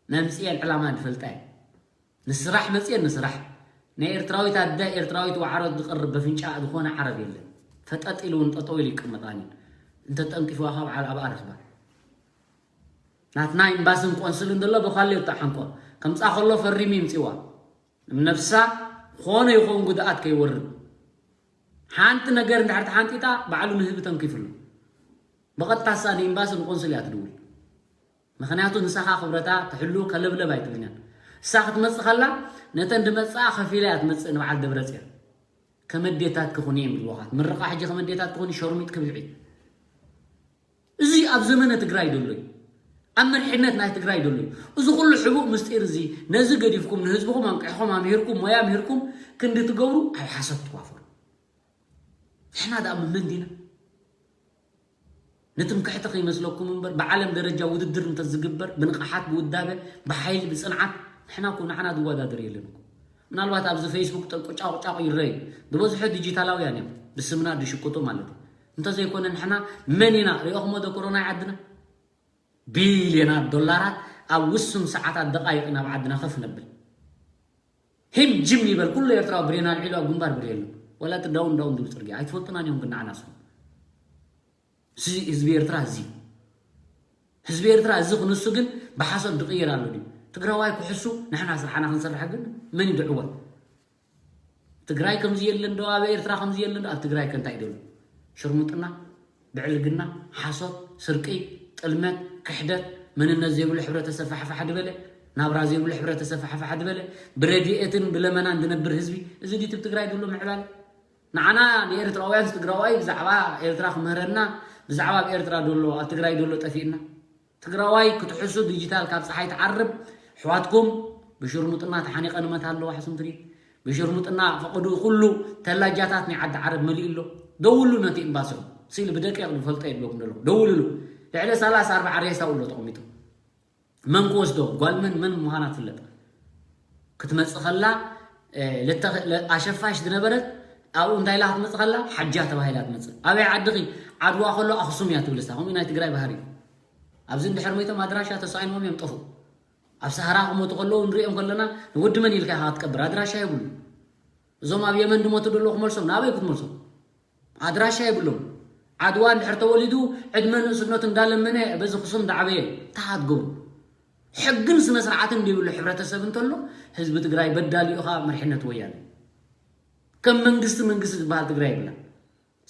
መምጽኤን ዕላማ ዝፈልጣ እየን። ንስራሕ መጽኤን ንስራሕ። ናይ ኤርትራዊት ኣደ፣ ኤርትራዊት ዋዕሮ ዝቕርብ በፍንጫ ዝኾነ ዓረብ የለን። ፈጠጥ ኢሉ እውን ጠጠው ኢሉ ይቀመጣን እዩ። እንተጠንቂፍዋ ካብ ዓል-፣ ኣብኣ ረኽባ። ናትና ኤምባስን ቆንስልን ዘሎ በኳሌ ተሓንቆ። ከምጻ ከሎ ፈሪሚ ይምጽዋ። ነብሳ ኾነ ይኾን ጉድኣት ከይወርድ። ሓንቲ ነገር እንድሕር ተሓንጢጣ ባዕሉ ንህዝቢ ተንኪፍሉ። ብቐጥታ እሳ ንኤምባስን ቆንስል እያ ትድውል። ምኽንያቱ ንሳኻ ክብረታ ትሕሉ ከለብለብ ኣይትብልኛን። እሳ ክትመጽእ ከላ ነተን ድመጽኣ ከፊላ እያ ትመጽእ ንበዓል ደብረጽዮን። ከመዴታት ክኹን እዮም ዝብሉኻ። ምርቓ ሕጂ ከመዴታት ክኹን ሸርሚጥ ክብልዒ። እዚ ኣብ ዘመነ ትግራይ ደሎ እዩ። ኣብ መሪሕነት ናይ ትግራይ ደሎ እዩ። እዚ ኩሉ ሕቡእ ምስጢር እዚ ነዚ ገዲፍኩም ንህዝብኹም ኣንቂሕኹም ኣምሂርኩም ሞያ ኣምሂርኩም ክንዲ ትገብሩ ኣብ ሓሶት ትዋፈሩ። ንሕና ደኣ መመን ዲና? ንትምክሕቲ ከይመስለኩም እምበር ብዓለም ደረጃ ውድድር እንተዝግበር ብንቕሓት ብውዳበ ብሓይሊ ብጽንዓት ንሕና እኮ ንዓና ዝወዳደር የለን እኮ። ምናልባት ኣብዚ ፌስቡክ ቁጫቑጫቑ ይረኣዩ ዝበዝሑ ዲጂታላውያን እዮም ብስምና ዝሽቅጡ ማለት እዩ። እንተዘይኮነ ንሕና መን ኢና ሪኦኹሞ ዶ ኮሮና ዓድና ቢልዮናት ዶላራት ኣብ ውሱን ሰዓታት ደቃይቕ ናብ ዓድና ከፍ ነብል። ሂም ጅም ይበል ኩሉ ኤርትራዊ ብሬን ኣልዒሉ ኣብ ግንባር ብሬ ኣሎ። ወላ እቲ ዳውን ዳውን ዝብል ጽርግያ ኣይትፈልጡናን እዮም ግን ንዓና ስኹም። እዚ ህዝቢ ኤርትራ እዚ ህዝቢ ኤርትራ እዚ ክንሱ ግን ብሓሶት ዝቕይር ኣሎ ድዩ? ትግራዋይ ክሕሱ ንሕና ስርሓና ክንሰርሕ ግን መን ይድዕወል? ትግራይ ከምዚ የለን ዶ ኣብ ኤርትራ ከምዚ የለን ዶ ኣብ ትግራይ ከ እንታይ ይደሉ? ሽርሙጥና፣ ብዕልግና፣ ሓሶት፣ ስርቂ፣ ጥልመት፣ ክሕደት፣ መንነት ዘይብሉ ሕብረተሰብ ፋሕፋሕ ድበለ፣ ናብራ ዘይብሉ ሕብረተሰብ ፋሕፋሕ ድበለ፣ ብረድኤትን ብለመናን ዝነብር ህዝቢ እዚ ድዩ ትብ ትግራይ ድሎ ምዕባለ? ንዓና ንኤርትራውያን ትግራዋይ ብዛዕባ ኤርትራ ክምህረና ብዛዕባ ኣብ ኤርትራ ደሎ ኣብ ትግራይ ደሎ ጠፊእና ትግራዋይ ክትሕሱ ዲጂታል ካብ ፀሓይ ትዓርብ ኣሕዋትኩም ብሽርሙጥና ተሓኒቐ ንመት ኣለዋ ሕሱም ትርኢት ብሽርሙጥና ፈቐድኡ ኩሉ ተላጃታት ናይ ዓዲ ዓረብ መሊኡ ኣሎ ደውሉ ነቲ ኤምባስኹም ሲል ብደቂቕ ዝፈልጦ የድለኩም ደለኹ ደውልሉ ልዕሊ ሰላሳ ኣርባዓ ሬሳ ውሎ ተቐሚጡ መን ክወስዶ ጓል መን መን ምዃና ትፍለጥ ክትመፅእ ከላ ኣሸፋሽ ዝነበረት ኣብኡ እንታይ ኢላ ክትመፅእ ከላ ሓጃ ተባሂላ ትመፅእ ኣበይ ዓድኺ ዓድዋ ከሎ ኣኽሱም እያ ትብል እሳ ከምኡ ናይ ትግራይ ባህሪ ኣብዚ እንድሕር ሞይቶም ኣድራሻ ተሳኢኖም እዮም ጠፉ ኣብ ሰሃራ ክሞቱ ከለዉ ንሪኦም ከለና ንወዲ መን ኢልካ ኢኻ ክትቀብር ኣድራሻ የብሉ እዞም ኣብ የመን ድሞቱ ደሎ ክመልሶም ናበይ ክትመልሶም ኣድራሻ የብሎም ዓድዋ እንድሕር ተወሊዱ ዕድመ ንእስነቱ እንዳለመነ በዚ ክሱም እንዳዓበየ እንታይ ክትገብሩ ሕግን ስነ ስርዓትን ዘይብሉ ሕብረተሰብ እንተሎ ህዝቢ ትግራይ በዳሊኡ ኸዓ መሪሕነት ወያነ ከም መንግስቲ መንግስቲ ዝበሃል ትግራይ የብላ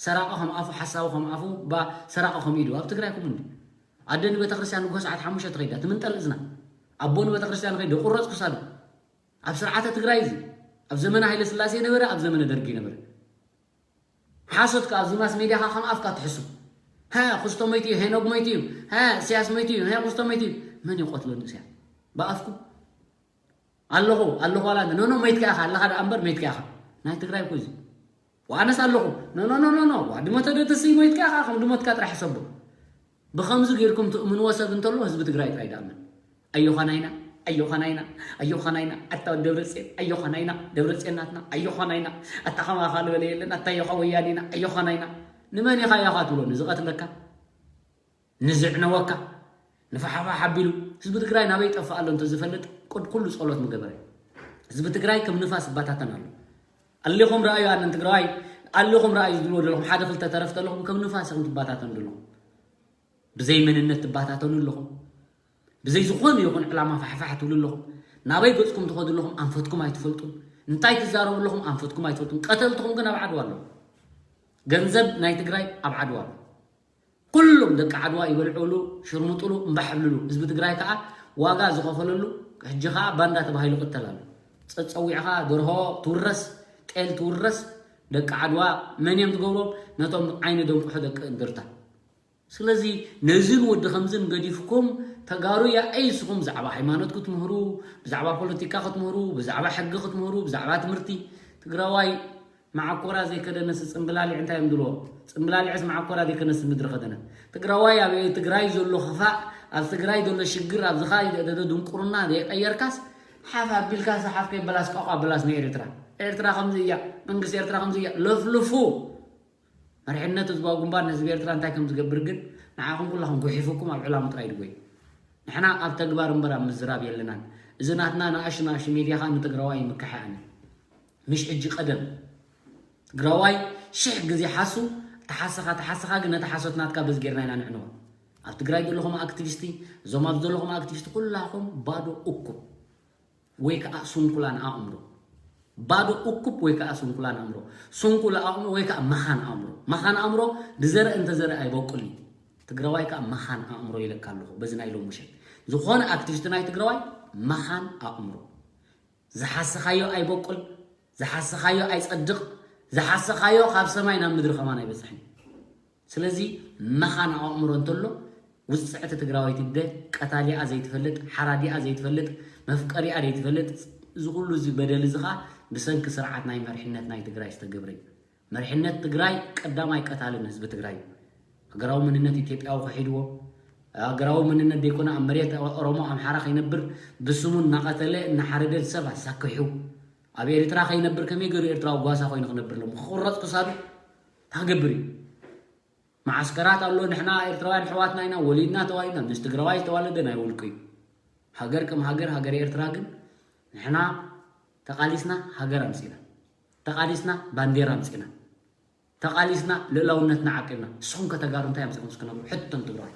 ሰራቂ ከም ኣፉ ሓሳዊ ከም ኣፉ ሰራቂ ከም ኢዱ ኣብ ትግራይ ኩም እንዲ ኣደ ንቤተክርስትያን ንግሆ ሰዓት ሓሙሽተ ትኸይዳ ትምንጠል እዝና ኣቦ ንቤተክርስትያን ኸይደ ቁረፅ ክሳዱ ኣብ ስርዓተ ትግራይ እዚ ኣብ ዘመነ ሃይለ ስላሴ ነበረ ኣብ ዘመነ ደርጊ ነበረ ሓሶት ከዓ ኣብዚ ማስ ሜድያ ከዓ ከም ኣፍካ ትሕሱ ሃ ክስቶ መይቱ እዩ ሄኖግ መይቱ እዩ ሃ እስያስ መይቱ እዩ ሃ ክስቶ መይቱ እዩ መን ይቆትሎ ንእስያ ብኣፍኩም ኣለኹ ኣለኹ ዋላ ኖኖ መይትካ ኢኻ ኣለኻ ደኣ እምበር መይትካ ኢኻ ናይ ትግራይ እኮ እዚ ዋነስ ኣለኹ ኖኖ ኖኖ ኖ ዋዲ መተደትሲ መይትካ ኢኻ ከም ድሞትካ ጥራሕ ሕሰቦ ብኸምዚ ገይርኩም ትእምንዎ ሰብ እንተሎ ህዝቢ ትግራይ ጥራይ ደኣምን ኣዮኻናይና ኣዮኻናይና ኣዮኻናይና ኣታ ደብረፅን ኣዮኻናይና ደብረፅን ናትና ኣዮኻናይና ኣታ ከማኻ ዝበለ የለን ኣታ ዮኻ ወያኔና ኣዮኻናይና ንመን ኢኻ ዮኻ ትብሎ ንዝቐትለካ ንዝዕነወካ ንፋሓፋሕ ኣቢሉ ህዝቢ ትግራይ ናበይ ጠፍእ ኣሎ እንተዝፈልጥ ቅድ ኩሉ ፀሎት ምገበረ ህዝቢ ትግራይ ከም ንፋስ ይባታተን ኣሎ ኣሊኹም ረኣዩ ኣነን ትግራዋይ ኣሊኹም ረኣዩ ዝብልዎ ዘለኹም ሓደ ክልተ ተረፍ ተለኹም ከም ንፋስ ኢኹም ትባታተኑ ዘለኹም ብዘይ መንነት ትባታተኑ ኣለኹም ብዘይ ዝኾነ ይኹን ዕላማ ፋሕፋሕ ትብሉ ኣለኹም ናበይ ገፅኩም ትኸዱ ኣለኹም ኣንፈትኩም ኣይትፈልጡን እንታይ ትዛረቡ ኣለኹም ኣንፈትኩም ኣይትፈልጡን ቀተልትኹም ግን ኣብ ዓድዋ ኣለኹም ገንዘብ ናይ ትግራይ ኣብ ዓድዋ ኣሎ ኩሎም ደቂ ዓድዋ ይበልዑሉ ሽርሙጥሉ እምባሕ ብልሉ ህዝቢ ትግራይ ከዓ ዋጋ ዝኸፈለሉ ሕጂ ከዓ ባንዳ ተባሂሉ ቅተል ኣሎ ፀፀዊዕኻ ደርሆ ትውረስ ጤል ትውረስ ደቂ ዓድዋ መን እዮም ዝገብሮም ነቶም ዓይኒ ደንቁሑ ደቂ እንድርታ ስለዚ ነዝን ወዲ ከምዝን ገዲፍኩም ተጋሩ ያኣይ ንስኹም ብዛዕባ ሃይማኖት ክትምህሩ ብዛዕባ ፖለቲካ ክትምህሩ ብዛዕባ ሕጊ ክትምህሩ ብዛዕባ ትምህርቲ ትግራዋይ መዓኮራ ዘይከደነስ ፅምብላሊዕ እንታይ እዮም ዝብልዎ ፅምብላሊዕስ መዓኮራ ዘይከደነስ ምድሪ ከደነ ትግራዋይ ኣብ ትግራይ ዘሎ ክፋእ ኣብ ትግራይ ዘሎ ሽግር ኣብዚ ካ ደደ ድንቁርና ዘይቀየርካስ ሓፍ ኣቢልካ ሰሓፍ ከይበላስ ቋቋ በላስ ንኤርትራ ኤርትራ ከምዚ እያ መንግስቲ ኤርትራ ከምዚ እያ ለፍልፉ መሪሕነት ህዝባዊ ግንባር ንህዝቢ ኤርትራ እንታይ ከም ዝገብር ግን ንዓኹም ኩላኹም ጉሒፉኩም ኣብ ዕላሙ ጥራይ ድጎይ። ንሕና ኣብ ተግባር እምበር ኣብ ምዝራብ የለናን። እዚ ናትና ንኣሽቱ ንኣሽቱ ሜድያ ኸኣ ንትግራዋይ ይምክሓ ኣነ። ምሽ ሕጂ ቀደም። ትግራዋይ ሽሕ ግዜ ሓሱ፣ ተሓሰኻ፣ ተሓሰኻ ግን ነቲ ሓሶት ናትካ በዚ ጌርና ኢና ንዕንዋ። ኣብ ትግራይ ዘለኹም ኣክቲቪስቲ፣ እዞም ኣብ ዘለኹም ኣክቲቪስቲ ኩላኹም ባዶ እኩብ ወይ ከዓ ስንኩላን ኣእምሮ። ባዶ እኩብ ወይ ከዓ ስንኩላን ኣእምሮ። ስንኩል ኣእምሮ ወይ ከዓ መኻን ኣእምሮ። መኻን ኣእምሮ ዝዘርእ እንተዘርእ ኣይበቁል እዩ። ትግራዋይ ከዓ መኻን ኣእምሮ ኢለካ ኣለኹ በዚ ናይ ሎሚ ምሸት። ዝኾነ ኣክቲቪስቲ ናይ ትግራዋይ መኻን ኣእምሮ። ዝሓሰኻዮ ኣይበቁል፣ ዝሓሰኻዮ ኣይጸድቕ፣ ዝሓሰኻዮ ካብ ሰማይ ናብ ምድሪ ከማን ኣይበጽሕን። ስለዚ መኻን ኣእምሮ እንተሎ ውጽዕቲ ትግራወይቲ እደ ቀታሊኣ ዘይትፈልጥ፣ ሓራዲኣ ዘይትፈልጥ፣ መፍቀሪኣ ዘይትፈልጥ፣ እዚ ኩሉ እዚ በደል እዚ ኸኣ ብሰንኪ ስርዓት ናይ መሪሕነት ናይ ትግራይ ዝተገብረ እዩ። መሪሕነት ትግራይ ቀዳማይ ቀታሊ ንህዝቢ ትግራይ እዩ። ሃገራዊ መንነት ኢትዮጵያዊ ክሒድዎ፣ ሃገራዊ መንነት ዘይኮነ ኣብ መሬት ኦሮሞ ኣምሓራ ከይነብር ብስሙ እናቐተለ እናሓረደ ሰብ ኣሳክሑ፣ ኣብ ኤርትራ ከይነብር ከመይ ገይሩ ኤርትራዊ ጓሳ ኮይኑ ክነብር ኣለዎ? ክቑረፅ ክሳዱ ታክገብር እዩ። መዓስከራት ኣሎ፣ ንሕና ኤርትራውያን ኣሕዋትና ኢና፣ ወሊድና ተዋሊድና፣ ምስ ትግራዋይ ዝተዋለደ ናይ ውልቁ እዩ። ሃገር ከም ሃገር፣ ሃገር ኤርትራ ግን ንሕና ተቓሊስና ሃገር ኣምፂና፣ ተቓሊስና ባንዴራ ኣምፂና፣ ተቓሊስና ልእላውነትና ዓቂብና። ንስኹም ከ ተጋሩ እንታይ ኣምፂኹም እስኪ ነግሩ? ሕቶ ንትግራዋይ፣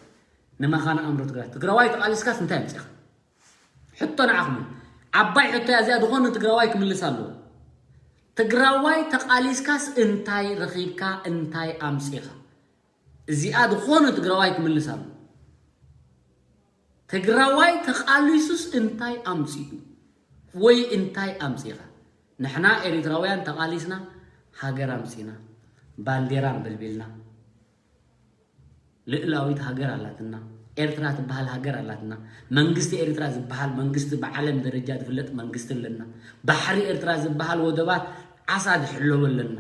ንመኻን ኣእምሮ ትግራይ። ትግራዋይ ተቓሊስካስ እንታይ ኣምፂኻ? ሕቶ ንዓኹም እዩ። ዓባይ ሕቶ እያ እዚኣ፣ ዝኾነ ትግራዋይ ክምልስ ኣለዎ። ትግራዋይ ተቓሊስካስ እንታይ ረኺብካ፣ እንታይ ኣምፂኻ? እዚኣ ዝኾነ ትግራዋይ ክምልስ ኣለዎ። ትግራዋይ ተቓሊሱስ እንታይ ኣምፂኡ ወይ እንታይ ኣምፂኻ? ንሕና ኤሪትራውያን ተቓሊስና ሃገር ኣምፂና፣ ባንዴራ ኣንበልቢልና፣ ልእላዊት ሃገር ኣላትና፣ ኤርትራ ትበሃል ሃገር ኣላትና፣ መንግስቲ ኤርትራ ዝበሃል መንግስቲ ብዓለም ደረጃ ዝፍለጥ መንግስቲ ኣለና፣ ባሕሪ ኤርትራ ዝበሃል ወደባት ዓሳ ዝሕለቦ ኣለና፣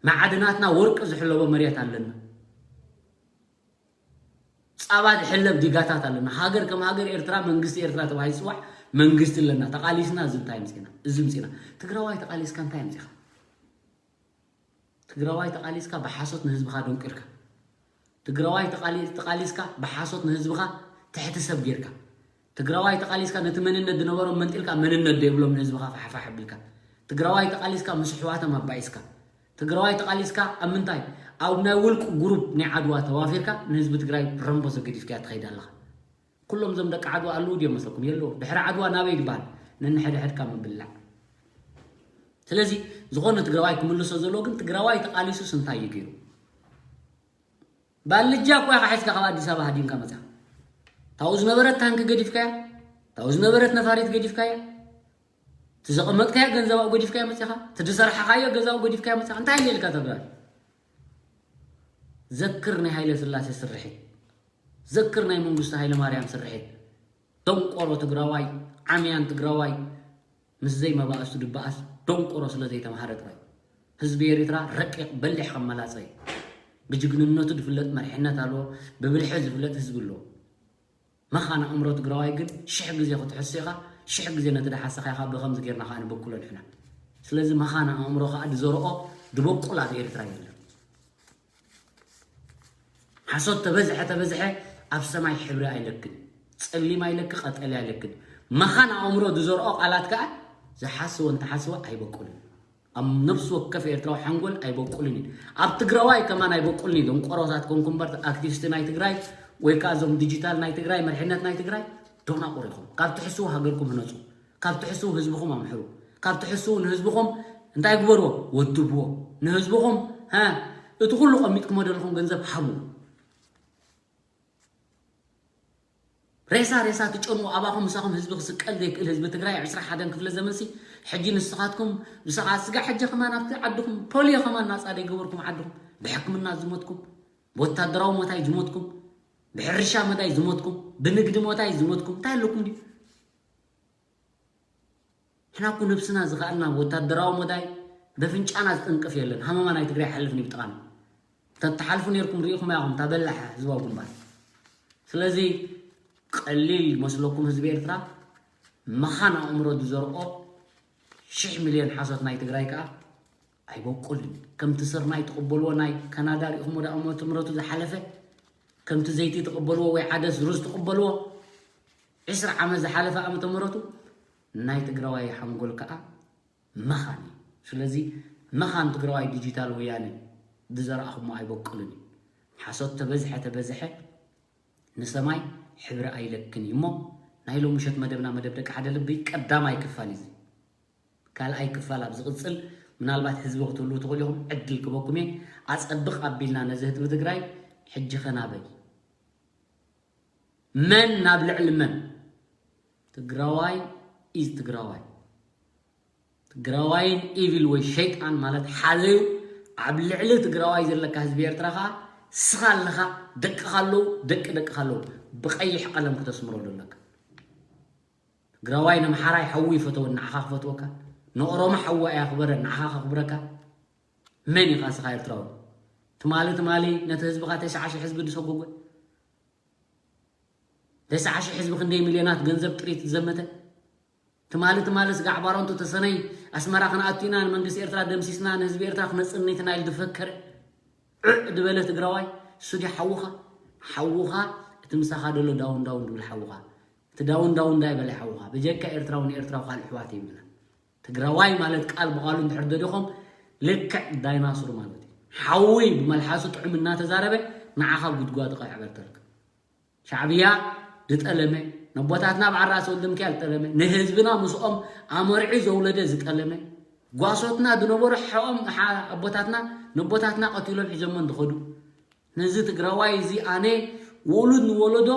መዓድናትና ወርቂ ዝሕለቦ መሬት ኣለና። ፃባ ዝሕለብ ዲጋታት ኣለና። ሃገር ከም ሃገር ኤርትራ፣ መንግስቲ ኤርትራ ተባሂሉ ዝፅዋዕ መንግስቲ ኣለና። ተቓሊስና እዚ እንታይ ኣምፂና? እዚ ኣምፂና። ትግራዋይ ተቓሊስካ እንታይ ኣምፂኻ? ትግራዋይ ተቓሊስካ ብሓሶት ንህዝብኻ ደንቂርካ። ትግራዋይ ተቓሊ-፣ ተቓሊስካ ብሓሶት ንህዝብኻ ትሕቲ ሰብ ጌርካ። ትግራዋይ ተቓሊስካ ነቲ መንነት ዝነበሮም መንጢልካ መንነት ዘይብሎም ንህዝብኻ ፋሕፋሕ ኣቢልካ። ትግራዋይ ተቓሊስካ ምስ ኣሕዋቶም ኣባኢስካ። ትግራዋይ ተቓሊስካ ኣብ ምንታይ? ኣብ ናይ ውልቂ ጉሩፕ ናይ ዓድዋ ተዋፊርካ ንህዝቢ ትግራይ ረምቦ ዘገዲፍካያ ትኸይድ ኣለኻ። ኩሎም እዞም ደቂ ዓድዋ ኣለዉ ድዮም መስለኩም? የለዉ። ድሕሪ ዓድዋ ናበይ ዝበሃል? ነንሕድሕድካ ምብላዕ። ስለዚ ዝኾነ ትግራዋይ ክምልሶ ዘለዎ ግን ትግራዋይ ተቓሊሱስ እንታይ እዩ ገይሩ? ባልጃ እኮ ኢኻ ሒዝካ ካብ ኣዲስ ኣበባ ሃዲምካ መፅኻ። ታብኡ ዝነበረት ታንኪ ገዲፍካያ፣ ታብኡ ዝነበረት ነፋሪት ገዲፍካያ፣ እቲ ዘቐመጥካዮ ገንዘብ ኣብኡ ገዲፍካዮ መፂኻ፣ እቲ ዝሰራሕኻዮ ገዛ ኣብኡ ገዲፍካዮ መፂኻ። እንታይ ኢለ ኢልካ ተብራር? ዘክር ናይ ሃይለ ስላሴ ስርሒት፣ ዘክር ናይ መንግስቱ ሃይለ ማርያም ስርሒት። ደንቆሮ ትግራዋይ፣ ዓምያን ትግራዋይ፣ ምስ ዘይመባእሱ ድበኣስ ደንቆሮ ስለ ዘይተምሃረ ጥራይ። ህዝቢ ኤሪትራ ረቂቕ በሊሕ ከም መላጸ እዩ። ብጅግንነቱ ዝፍለጥ መሪሕነት ኣለዎ፣ ብብልሒ ዝፍለጥ ህዝቢ ኣለዎ። መኻን ኣእምሮ ትግራዋይ ግን ሽሕ ግዜ ክትሕሱ ኢኻ፣ ሽሕ ግዜ ነቲ ደሓሰኻ ኢኻ፣ ብኸምዚ ጌርና ኸኣ ንበኩሎ ንሕና። ስለዚ መኻን ኣእምሮ ኸኣ ዝዘርኦ ድበቁል ኣብ ኤርትራ የለን። ሓሶት ተበዝሐ ተበዝሐ ኣብ ሰማይ ሕብሪ ኣይለክን፣ ጸሊም ኣይለክ፣ ቀጠልያ ኣይለክን። መኻን ኣእምሮ ዝዘርኦ ቃላት ከኣ ዝሓስቦ እንተሓስቦ ኣይበቁልን። ኣብ ነፍሲ ወከፍ ኤርትራዊ ሓንጎል ኣይበቁልን እዩ። ኣብ ትግራዋይ ከማን ኣይበቁልን እዩ። ደንቆሮታት ኮንኩም እምበር ኣክቲቪስት ናይ ትግራይ ወይ ከኣ እዞም ዲጂታል ናይ ትግራይ፣ መሪሕነት ናይ ትግራይ ደናቁር ኢኹም። ካብ ትሕስቡ ሃገርኩም ህነጹ። ካብ ትሕስቡ ህዝብኹም ኣምሕሩ። ካብ ትሕስቡ ንህዝብኹም እንታይ ግበርዎ? ወድብዎ። ንህዝብኹም፣ ሃ፣ እቲ ኩሉ ቀሚጥኩሞ ዘለኹም ገንዘብ ሃቡ። ሬሳ ሬሳ ትጨንዉ ኣባኹም ምሳኹም ህዝቢ ክስቀል ዘይክእል ህዝቢ ትግራይ ዕስራ ሓደን ክፍለ ዘመንሲ ሕጂ ንስኻትኩም ምሳኻ ስጋ ሕጂ ከማን ኣብቲ ዓድኹም ፖሊዮ ከማን ናፃ ዘይገበርኩም ዓድኹም ብሕክምና ዝሞትኩም ብወታደራዊ ሞታይ ዝሞትኩም ብሕርሻ መዳይ ዝሞትኩም ብንግዲ ሞታይ ዝሞትኩም እንታይ ኣለኩም ድዩ? ንሕና እኮ ነብስና ዝኸኣልና ወታደራዊ መዳይ በፍንጫና ዝጥንቅፍ የለን። ሃመማ ናይ ትግራይ ሓልፍ ንብጥቓን ተተሓልፉ ነርኩም ርኢኹም ያኹም ታበላሕ ህዝባዊ ግንባር። ስለዚ ቀሊል መስለኩም ህዝቢ ኤርትራ መኻን ኣእምሮ ዝዘርኦ ሽሕ ሚልዮን ሓሶት ናይ ትግራይ ከኣ ኣይበቁልን። ከምቲ ስርናይ ትቕበልዎ ናይ ካናዳ ሪኢኹም ወደ ዓመተ ምሕረቱ ዝሓለፈ፣ ከምቲ ዘይቲ ትቕበልዎ ወይ ዓደስ ሩዝ ትቕበልዎ፣ ዕስራ ዓመት ዝሓለፈ ዓመተ ምሕረቱ ናይ ትግራዋይ ሓንጎል ከዓ መኻን እዩ። ስለዚ መኻን ትግራዋይ ዲጂታል ወያነ ዝዘራእኹሞ ኣይበቁልን እዩ። ሓሶት ተበዝሐ ተበዝሐ ንሰማይ ሕብሪ ኣይለክን እዩ። እሞ ናይ ሎሚ ምሸት መደብና መደብ ደቂ ሓደ ልቢ ቀዳማይ ክፋል እዩ። ካልኣይ ክፋል ኣብ ዝቕፅል ምናልባት ህዝቢ ክትህልዉ ትኽእሉ ኢኹም፣ ዕድል ክበኩም እየ። ኣፀብቕ ኣቢልና ነዚ ህዝቢ ትግራይ ሕጂ ኸናበይ መን ናብ ልዕሊ መን? ትግራዋይ ኢዝ ትግራዋይ። ትግራዋይን ኢቪል ወይ ሸይጣን ማለት ሓደ እዩ። ኣብ ልዕሊ ትግራዋይ ዘለካ ህዝቢ ኤርትራ ከዓ ስኻ ኣለኻ፣ ደቅኻ ኣለዉ፣ ደቂ ደቅኻ ኣለዉ። ብቐይሕ ቀለም ክተስምረሉ ኣለካ። ትግራዋይ ነምሓራይ ሓዉ ይፈተወ፣ ንዓኻ ክፈትወካ። ንኦሮሞ ሓዉ ኣያኽበረ፣ ንዓኻ ከኽብረካ። መን ኢኻ ስኻ ኤርትራዊ? ትማሊ ትማሊ ነቲ ህዝብኻ ተስዓ ሽሕ ህዝቢ ዝሰጎጎ፣ ተስዓ ሽሕ ህዝቢ ክንደይ ሚልዮናት ገንዘብ ጥሪት ዝዘመተ፣ ትማሊ ትማሊ ስጋዕ ባሮንቱ ተሰነይ ኣስመራ ክንኣቱ ኢና፣ ንመንግስቲ ኤርትራ ደምሲስና፣ ንህዝቢ ኤርትራ ክነጽንት ኢና ኢሉ ዝፈከረ፣ ዕዕ ዝበለ ትግራዋይ፣ እሱ ድዩ ሓውኻ? ሓውኻ እቲ ምሳኻ ዘሎ ዳውን ዳውን ዝብል ሓውኻ። እቲ ዳውን ዳውን እንታይ በለ ሓውኻ? በጀካ ኤርትራዊ ንኤርትራዊ ካልእ ኣሕዋት የብልና። ትግራዋይ ማለት ቃል ብቓሉ እንድሕር ደሊኹም ልክዕ ዳይናሱር ማለት እዩ። ሓዊ ብመልሓሱ ጥዑም እናተዛረበ ንዓኻ ጉድጓድ ከዕበርተልካ። ሻዕብያ ዝጠለመ፣ ነቦታትና በዓል ራእሲ ወልደሚካኤል ዝጠለመ፣ ንህዝብና ምስኦም ኣመርዒ ዘውለደ ዝጠለመ፣ ጓሶትና ዝነበሩ ሓኦም ሓ-፣ ኣቦታትና ነቦታትና ቀቲሎም ሒዞሞን ዝኸዱ፣ ነዚ ትግራዋይ እዚ ኣነ ውሉድ ንወለዶ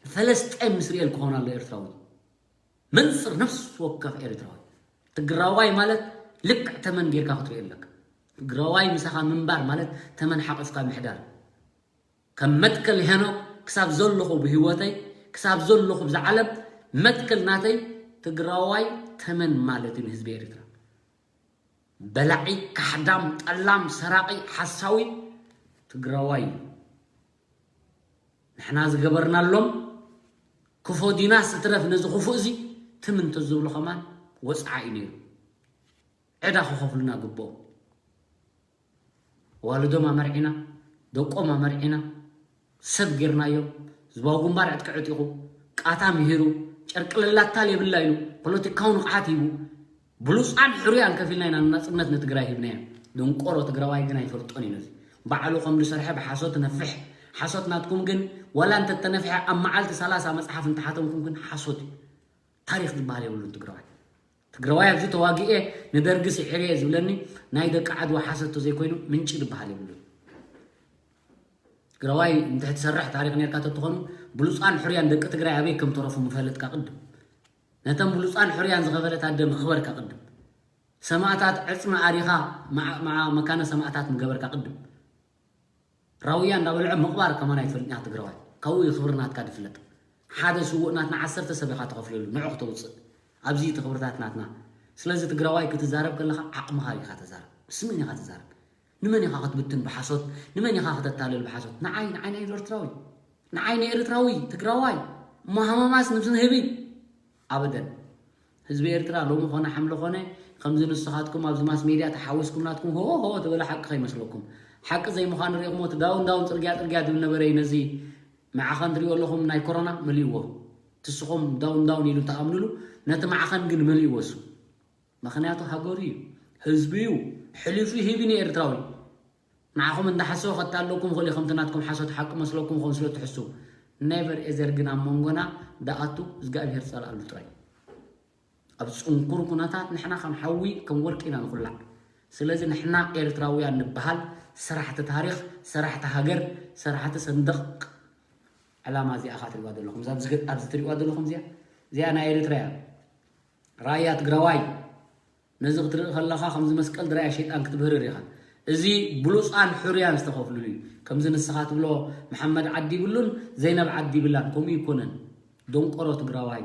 ፈለስጠም እስራኤል ክኾን ኣሎ ኤርትራዊ። መንጽር ነፍሲ ወከፍ ኤርትራዊ። ትግራዋይ ማለት ልክዕ ተመን ጌርካ ክትሪኦ ኣለካ። ትግራዋይ ምሳኻ ምንባር ማለት ተመን ሓቂፍካ ምሕዳር። ከም መትከል ሄኖክ ክሳብ ዘለኹ ብህይወተይ፣ ክሳብ ዘለኹ ብዛ ዓለም መትከል ናተይ ትግራዋይ ተመን ማለት እዩ ንህዝቢ ኤርትራ። በላዒ፣ ካሕዳም፣ ጠላም፣ ሰራቒ፣ ሓሳዊ ትግራዋይ እዩ። ንሕና ዝገበርናሎም ክፎ ዲናስ እትረፍ ነዚ ክፉእ እዚ ትም እንተዝብሉ ከማን ወፅዓ እዩ ነይሩ። ዕዳ ክኸፍሉና ግብኦም። ዋልዶም ኣመርዒና፣ ደቆም ኣመርዒና፣ ሰብ ጌርናዮም። ህዝባዊ ግንባር ዕጥቂ ዕጢቑ፣ ቃታ ምሂሩ፣ ጨርቂ ለላታ የብላ ኢሉ፣ ፖለቲካዊ ንቕሓት ሂቡ፣ ብሉፃን ሕሩያን ከፊልና ኢና ናፅነት ንትግራይ ሂብናዮ። ደንቆሮ ትግራዋይ ግን ኣይፈልጦን እዩ ነዚ። ባዕሉ ከም ዝሰርሐ ብሓሶት ነፍሕ። ሓሶት ናትኩም ግን ዋላ እንተተነፍሐ ኣብ መዓልቲ ሰላሳ መፅሓፍ እንተሓተምኩም ግን ሓሶት እዩ። ታሪኽ ዝበሃል የብሉን ትግራዋይ። ትግራዋይ ኣብዚ ተዋጊኤ ንደርጊ ስዒረ እየ ዝብለኒ ናይ ደቂ ዓድዋ ሓሰት ተዘይኮይኑ ምንጪ ዝበሃል የብሉን። ትግራዋይ እንድሕር ትሰርሕ ታሪኽ ኔርካ ተትኾኑ ብሉፃን ሕሩያን ደቂ ትግራይ ኣበይ ከም ተረፉ ምፈለጥካ ቅድም። ነተን ብሉፃን ሕሩያን ዝኸፈለት ኣደ ምኽበርካ ቅድም። ሰማእታት ዕፅሚ ኣሪኻ መዓ-፣ መዓ-፣ መካነ ሰማእታት ምገበርካ ቅድም። ራውያ እንዳበልዐ ምቕባር ከማን ኣይትፈልጥን ኢኻ ትግራዋይ። ካብኡ እዩ ክብሪ ናትካ ዝፍለጥ። ሓደ ስዉእ ናትና ዓሰርተ ሰብ ኢኻ ተኸፍለሉ ንዑ ክተውፅእ። ኣብዚ እቲ ክብርታት ናትና። ስለዚ ትግራዋይ ክትዛረብ ከለኻ ዓቕምኻ ኢኻ ተዛረብ። ምስ መን ኢኻ ትዛረብ? ንመን ኢኻ ክትብትን ብሓሶት? ንመን ኢኻ ከተታልል ብሓሶት? ንዓይ፣ ንዓይ ናይ ኤርትራዊ፣ ንዓይ ናይ ኤርትራዊ ትግራዋይ እሞ ሃመማስ ንብስን ህቢ ኣበደን። ህዝቢ ኤርትራ ሎሚ ኾነ ሓምለ ኾነ ከምዚ ንስኻትኩም ኣብዚ ማስ ሜድያ ተሓዊስኩም ናትኩም ሆ ሆ ትበለ ሓቂ ከይመስለኩም። ሓቂ ዘይምዃኑ ርኢኹም እቲ ዳውን ዳውን ፅርግያ ፅርግያ ዝብል ነበረ እዩ። ነዚ መዓኸን ትሪኦ ኣለኹም ናይ ኮሮና መሊእዎ። ትስኹም ዳውን ዳውን ኢሉ ተኣምኑሉ ነቲ መዓኸን ግን መሊእዎ እሱ። ምኽንያቱ ሃገሩ እዩ፣ ህዝቢ እዩ፣ ሕሊፉ ይህብ እዩ ንኤርትራዊ። ንዓኹም እንዳሓሰቡ ከታለኩም ይኽእል እዩ፣ ከምቲ ናትኩም ሓሶት ሓቂ መስለኩም ኾን ስለ ትሕስቡ። ኔቨር ኤዘር ግን ኣብ መንጎና ደኣቱ እግዚኣብሄር ጸልኣሉ ጥራይ። ኣብ ጽንኩር ኩነታት ንሕና ከም ሓዊ ከም ወርቂ ኢና ንኹላዕ። ስለዚ ንሕና ኤርትራውያን ንበሃል ሰራሕቲ ታሪኽ፣ ሰራሕቲ ሃገር፣ ሰራሕቲ ሰንደቕ ዕላማ እዚኣ ኻ ትሪእዋ ዘለኹም። እዛ ኣብዚ፣ ኣብዚ ትሪእዋ ዘለኹም እዚኣ፣ እዚኣ ናይ ኤርትራ እያ። ራያ ትግራዋይ ነዚ ክትርኢ ከለኻ ከምዚ መስቀል ድራያ ሸይጣን ክትብህርር ኢኻ። እዚ ብሉፃን ሕሩያን ዝተኸፍልሉ እዩ። ከምዚ ንስኻ ትብሎ መሓመድ ዓዲ ይብሉን ዘይነብ ዓዲ ይብላን፣ ከምኡ ይኮነን። ደንቆሮ ትግራዋይ፣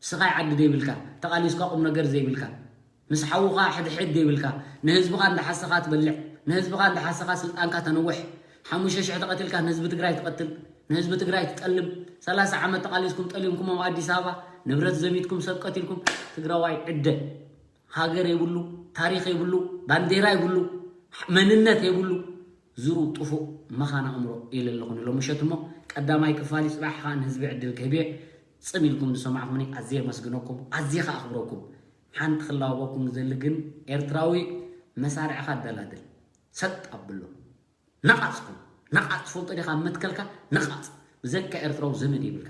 ስኻይ ዓዲ ዘይብልካ፣ ተቓሊስካ ቁም ነገር ዘይብልካ፣ ምስ ሓውኻ ሕድሕድ ዘይብልካ፣ ንህዝብኻ እንዳሓሰኻ ትበልዕ፣ ንህዝብኻ እንዳሓሰኻ ስልጣንካ ተነውሕ፣ ሓሙሽተ ሽሕ ተቐቲልካ ንህዝቢ ትግራይ ትቐትል፣ ንህዝቢ ትግራይ ትጠልም፣ ሰላሳ ዓመት ተቓሊስኩም ጠሊምኩም ኣብ ኣዲስ ኣበባ ንብረት ዘሚትኩም ሰብ ቀቲልኩም፣ ትግራዋይ ዕደ። ሃገር የብሉ፣ ታሪኽ የብሉ፣ ባንዴራ የብሉ፣ መንነት የብሉ። ዝሩ ጥፉእ መኻን ኣእምሮ ኢለ ኣለኹ ንሎም ምሸት። እሞ ቀዳማይ ክፋል ጽባሕ ኸኣ ንህዝቢ ዕድል ክህብ እየ። ጽም ኢልኩም ዝሰማዕኩምኒ ኣዝየ የመስግነኩም፣ ኣዝየ ኸኣ ኣኽብረኩም። ሓንቲ ክላወበኩም ዘሊ ግን ኤርትራዊ መሳርዕኻ ኣደላድል፣ ሰጥ ኣብሎ። ነቓጽ ኩን። ነቓጽ ትፈልጦ ዲኻ? መትከልካ ነቓጽ። ብዘካ ኤርትራዊ ዘመድ ይብልካ፣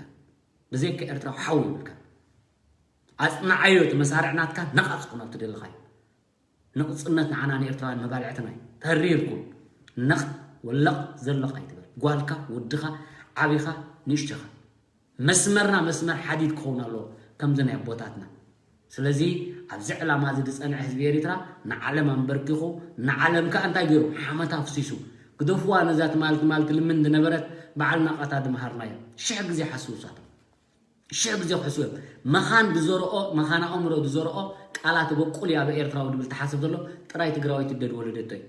ብዘካ ኤርትራዊ ሓው ይብልካ። ኣጽናዓዮ እቲ መሳርዕ ናትካ። ነቓጽ ኩን ኣብቲ ደለኻዮ። ንቕጽነት ንዓና ንኤርትራውያን መባልዕትና እዩ። ተሪርኩም ነቕ ወለቕ ዘለቕ ኣይትበል። ጓልካ፣ ወድኻ፣ ዓቢኻ፣ ንእሽቶኻ መስመርና መስመር ሓዲድ ክኸውን ኣለዎ ከምዚ ናይ ኣቦታትና። ስለዚ ኣብዚ ዕላማ እዚ ዝጸንዐ ህዝቢ ኤሪትራ ንዓለም ኣንበርኪኹ፣ ንዓለም ከኣ እንታይ ገይሩ? ሓመት ኣፍሲሱ። ግደፍዋ ነዛ ትማል ትማል ትልምን ዝነበረት በዓል ናቓታ ድምሃርናዮ። ሽሕ ግዜ ሓስቡ እሳቶም። ሽሕ ግዜ ክሕስቡ እዮም። መኻን ዝዘርኦ፣ መኻን ኣእምሮ ዝዘርኦ ቃላት በቁል እዩ ኣብ ኤርትራዊ ድብል ተሓስብ ዘሎ። ጥራይ ትግራወይቲ ደድ ወለደቶ እዩ።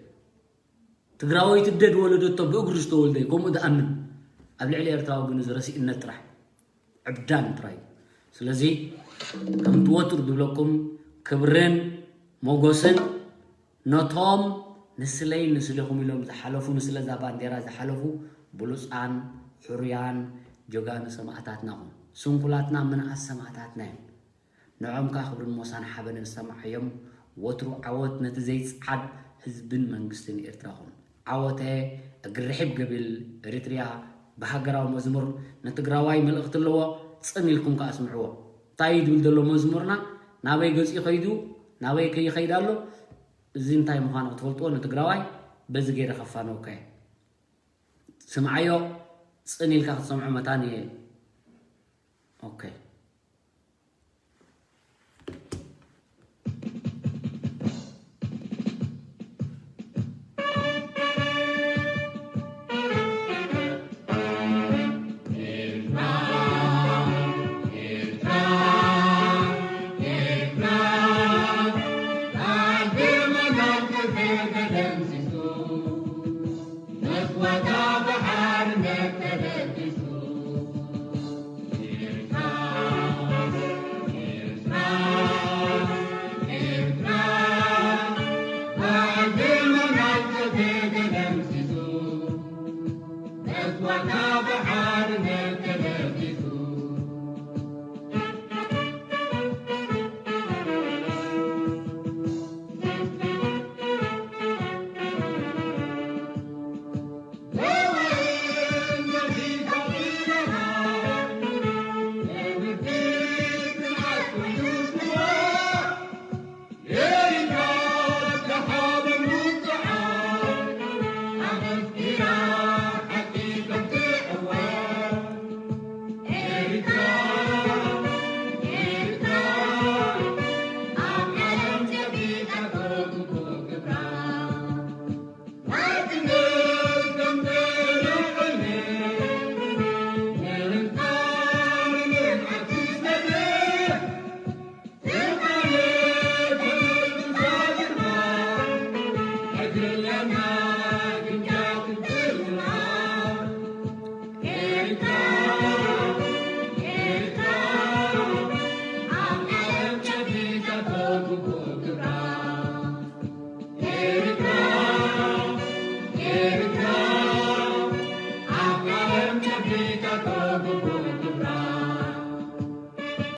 ትግራወይቲ ደድ ወለደቶ ብእግሩ ዝተወልደ እዩ። ከምኡ ዝኣምን ኣብ ልዕሊ ኤርትራዊ ግን እዚ ረሲእነት ጥራሕ። ዕብዳን ጥራይ። ስለዚ ከምቲ ወትሩ ዝብለኩም ክብርን ሞጎስን ነቶም ንስለይ ንስሌኹም ኢሎም ዝሓለፉ፣ ንስለ እዛ ባንዴራ ዝሓለፉ ብሉጻን ሕሩያን ጀጋኑ ሰማእታትና ኹም። ስንኩላትና ምንኣስ ሰማእታትና እዮም። ንዖም ከኣ ክብርን ሞሳን ሓበንን ሰማዓዮም። ወትሩ ዓወት ነቲ ዘይጽዓድ ህዝብን መንግስትን ኤርትራ ኹን። ዓወተ እግሪ ርሒብ ገብል ኤሪትርያ ብሃገራዊ መዝሙር ንትግራዋይ መልእኽቲ ኣለዎ። ጽን ኢልኩም ከኣ ስምዕዎ። እንታይ እዩ ዝብል ዘሎ መዝሙርና? ናበይ ገጽ ይኸይዱ? ናበይ ከይኸይድ ኣሎ? እዚ እንታይ ምዃኑ ክትፈልጥዎ ንትግራዋይ በዚ ገይረ ከፋንወካ እየ። ስምዓዮ፣ ጽን ኢልካ ክትሰምዖ መታን እየ። ኦኬ።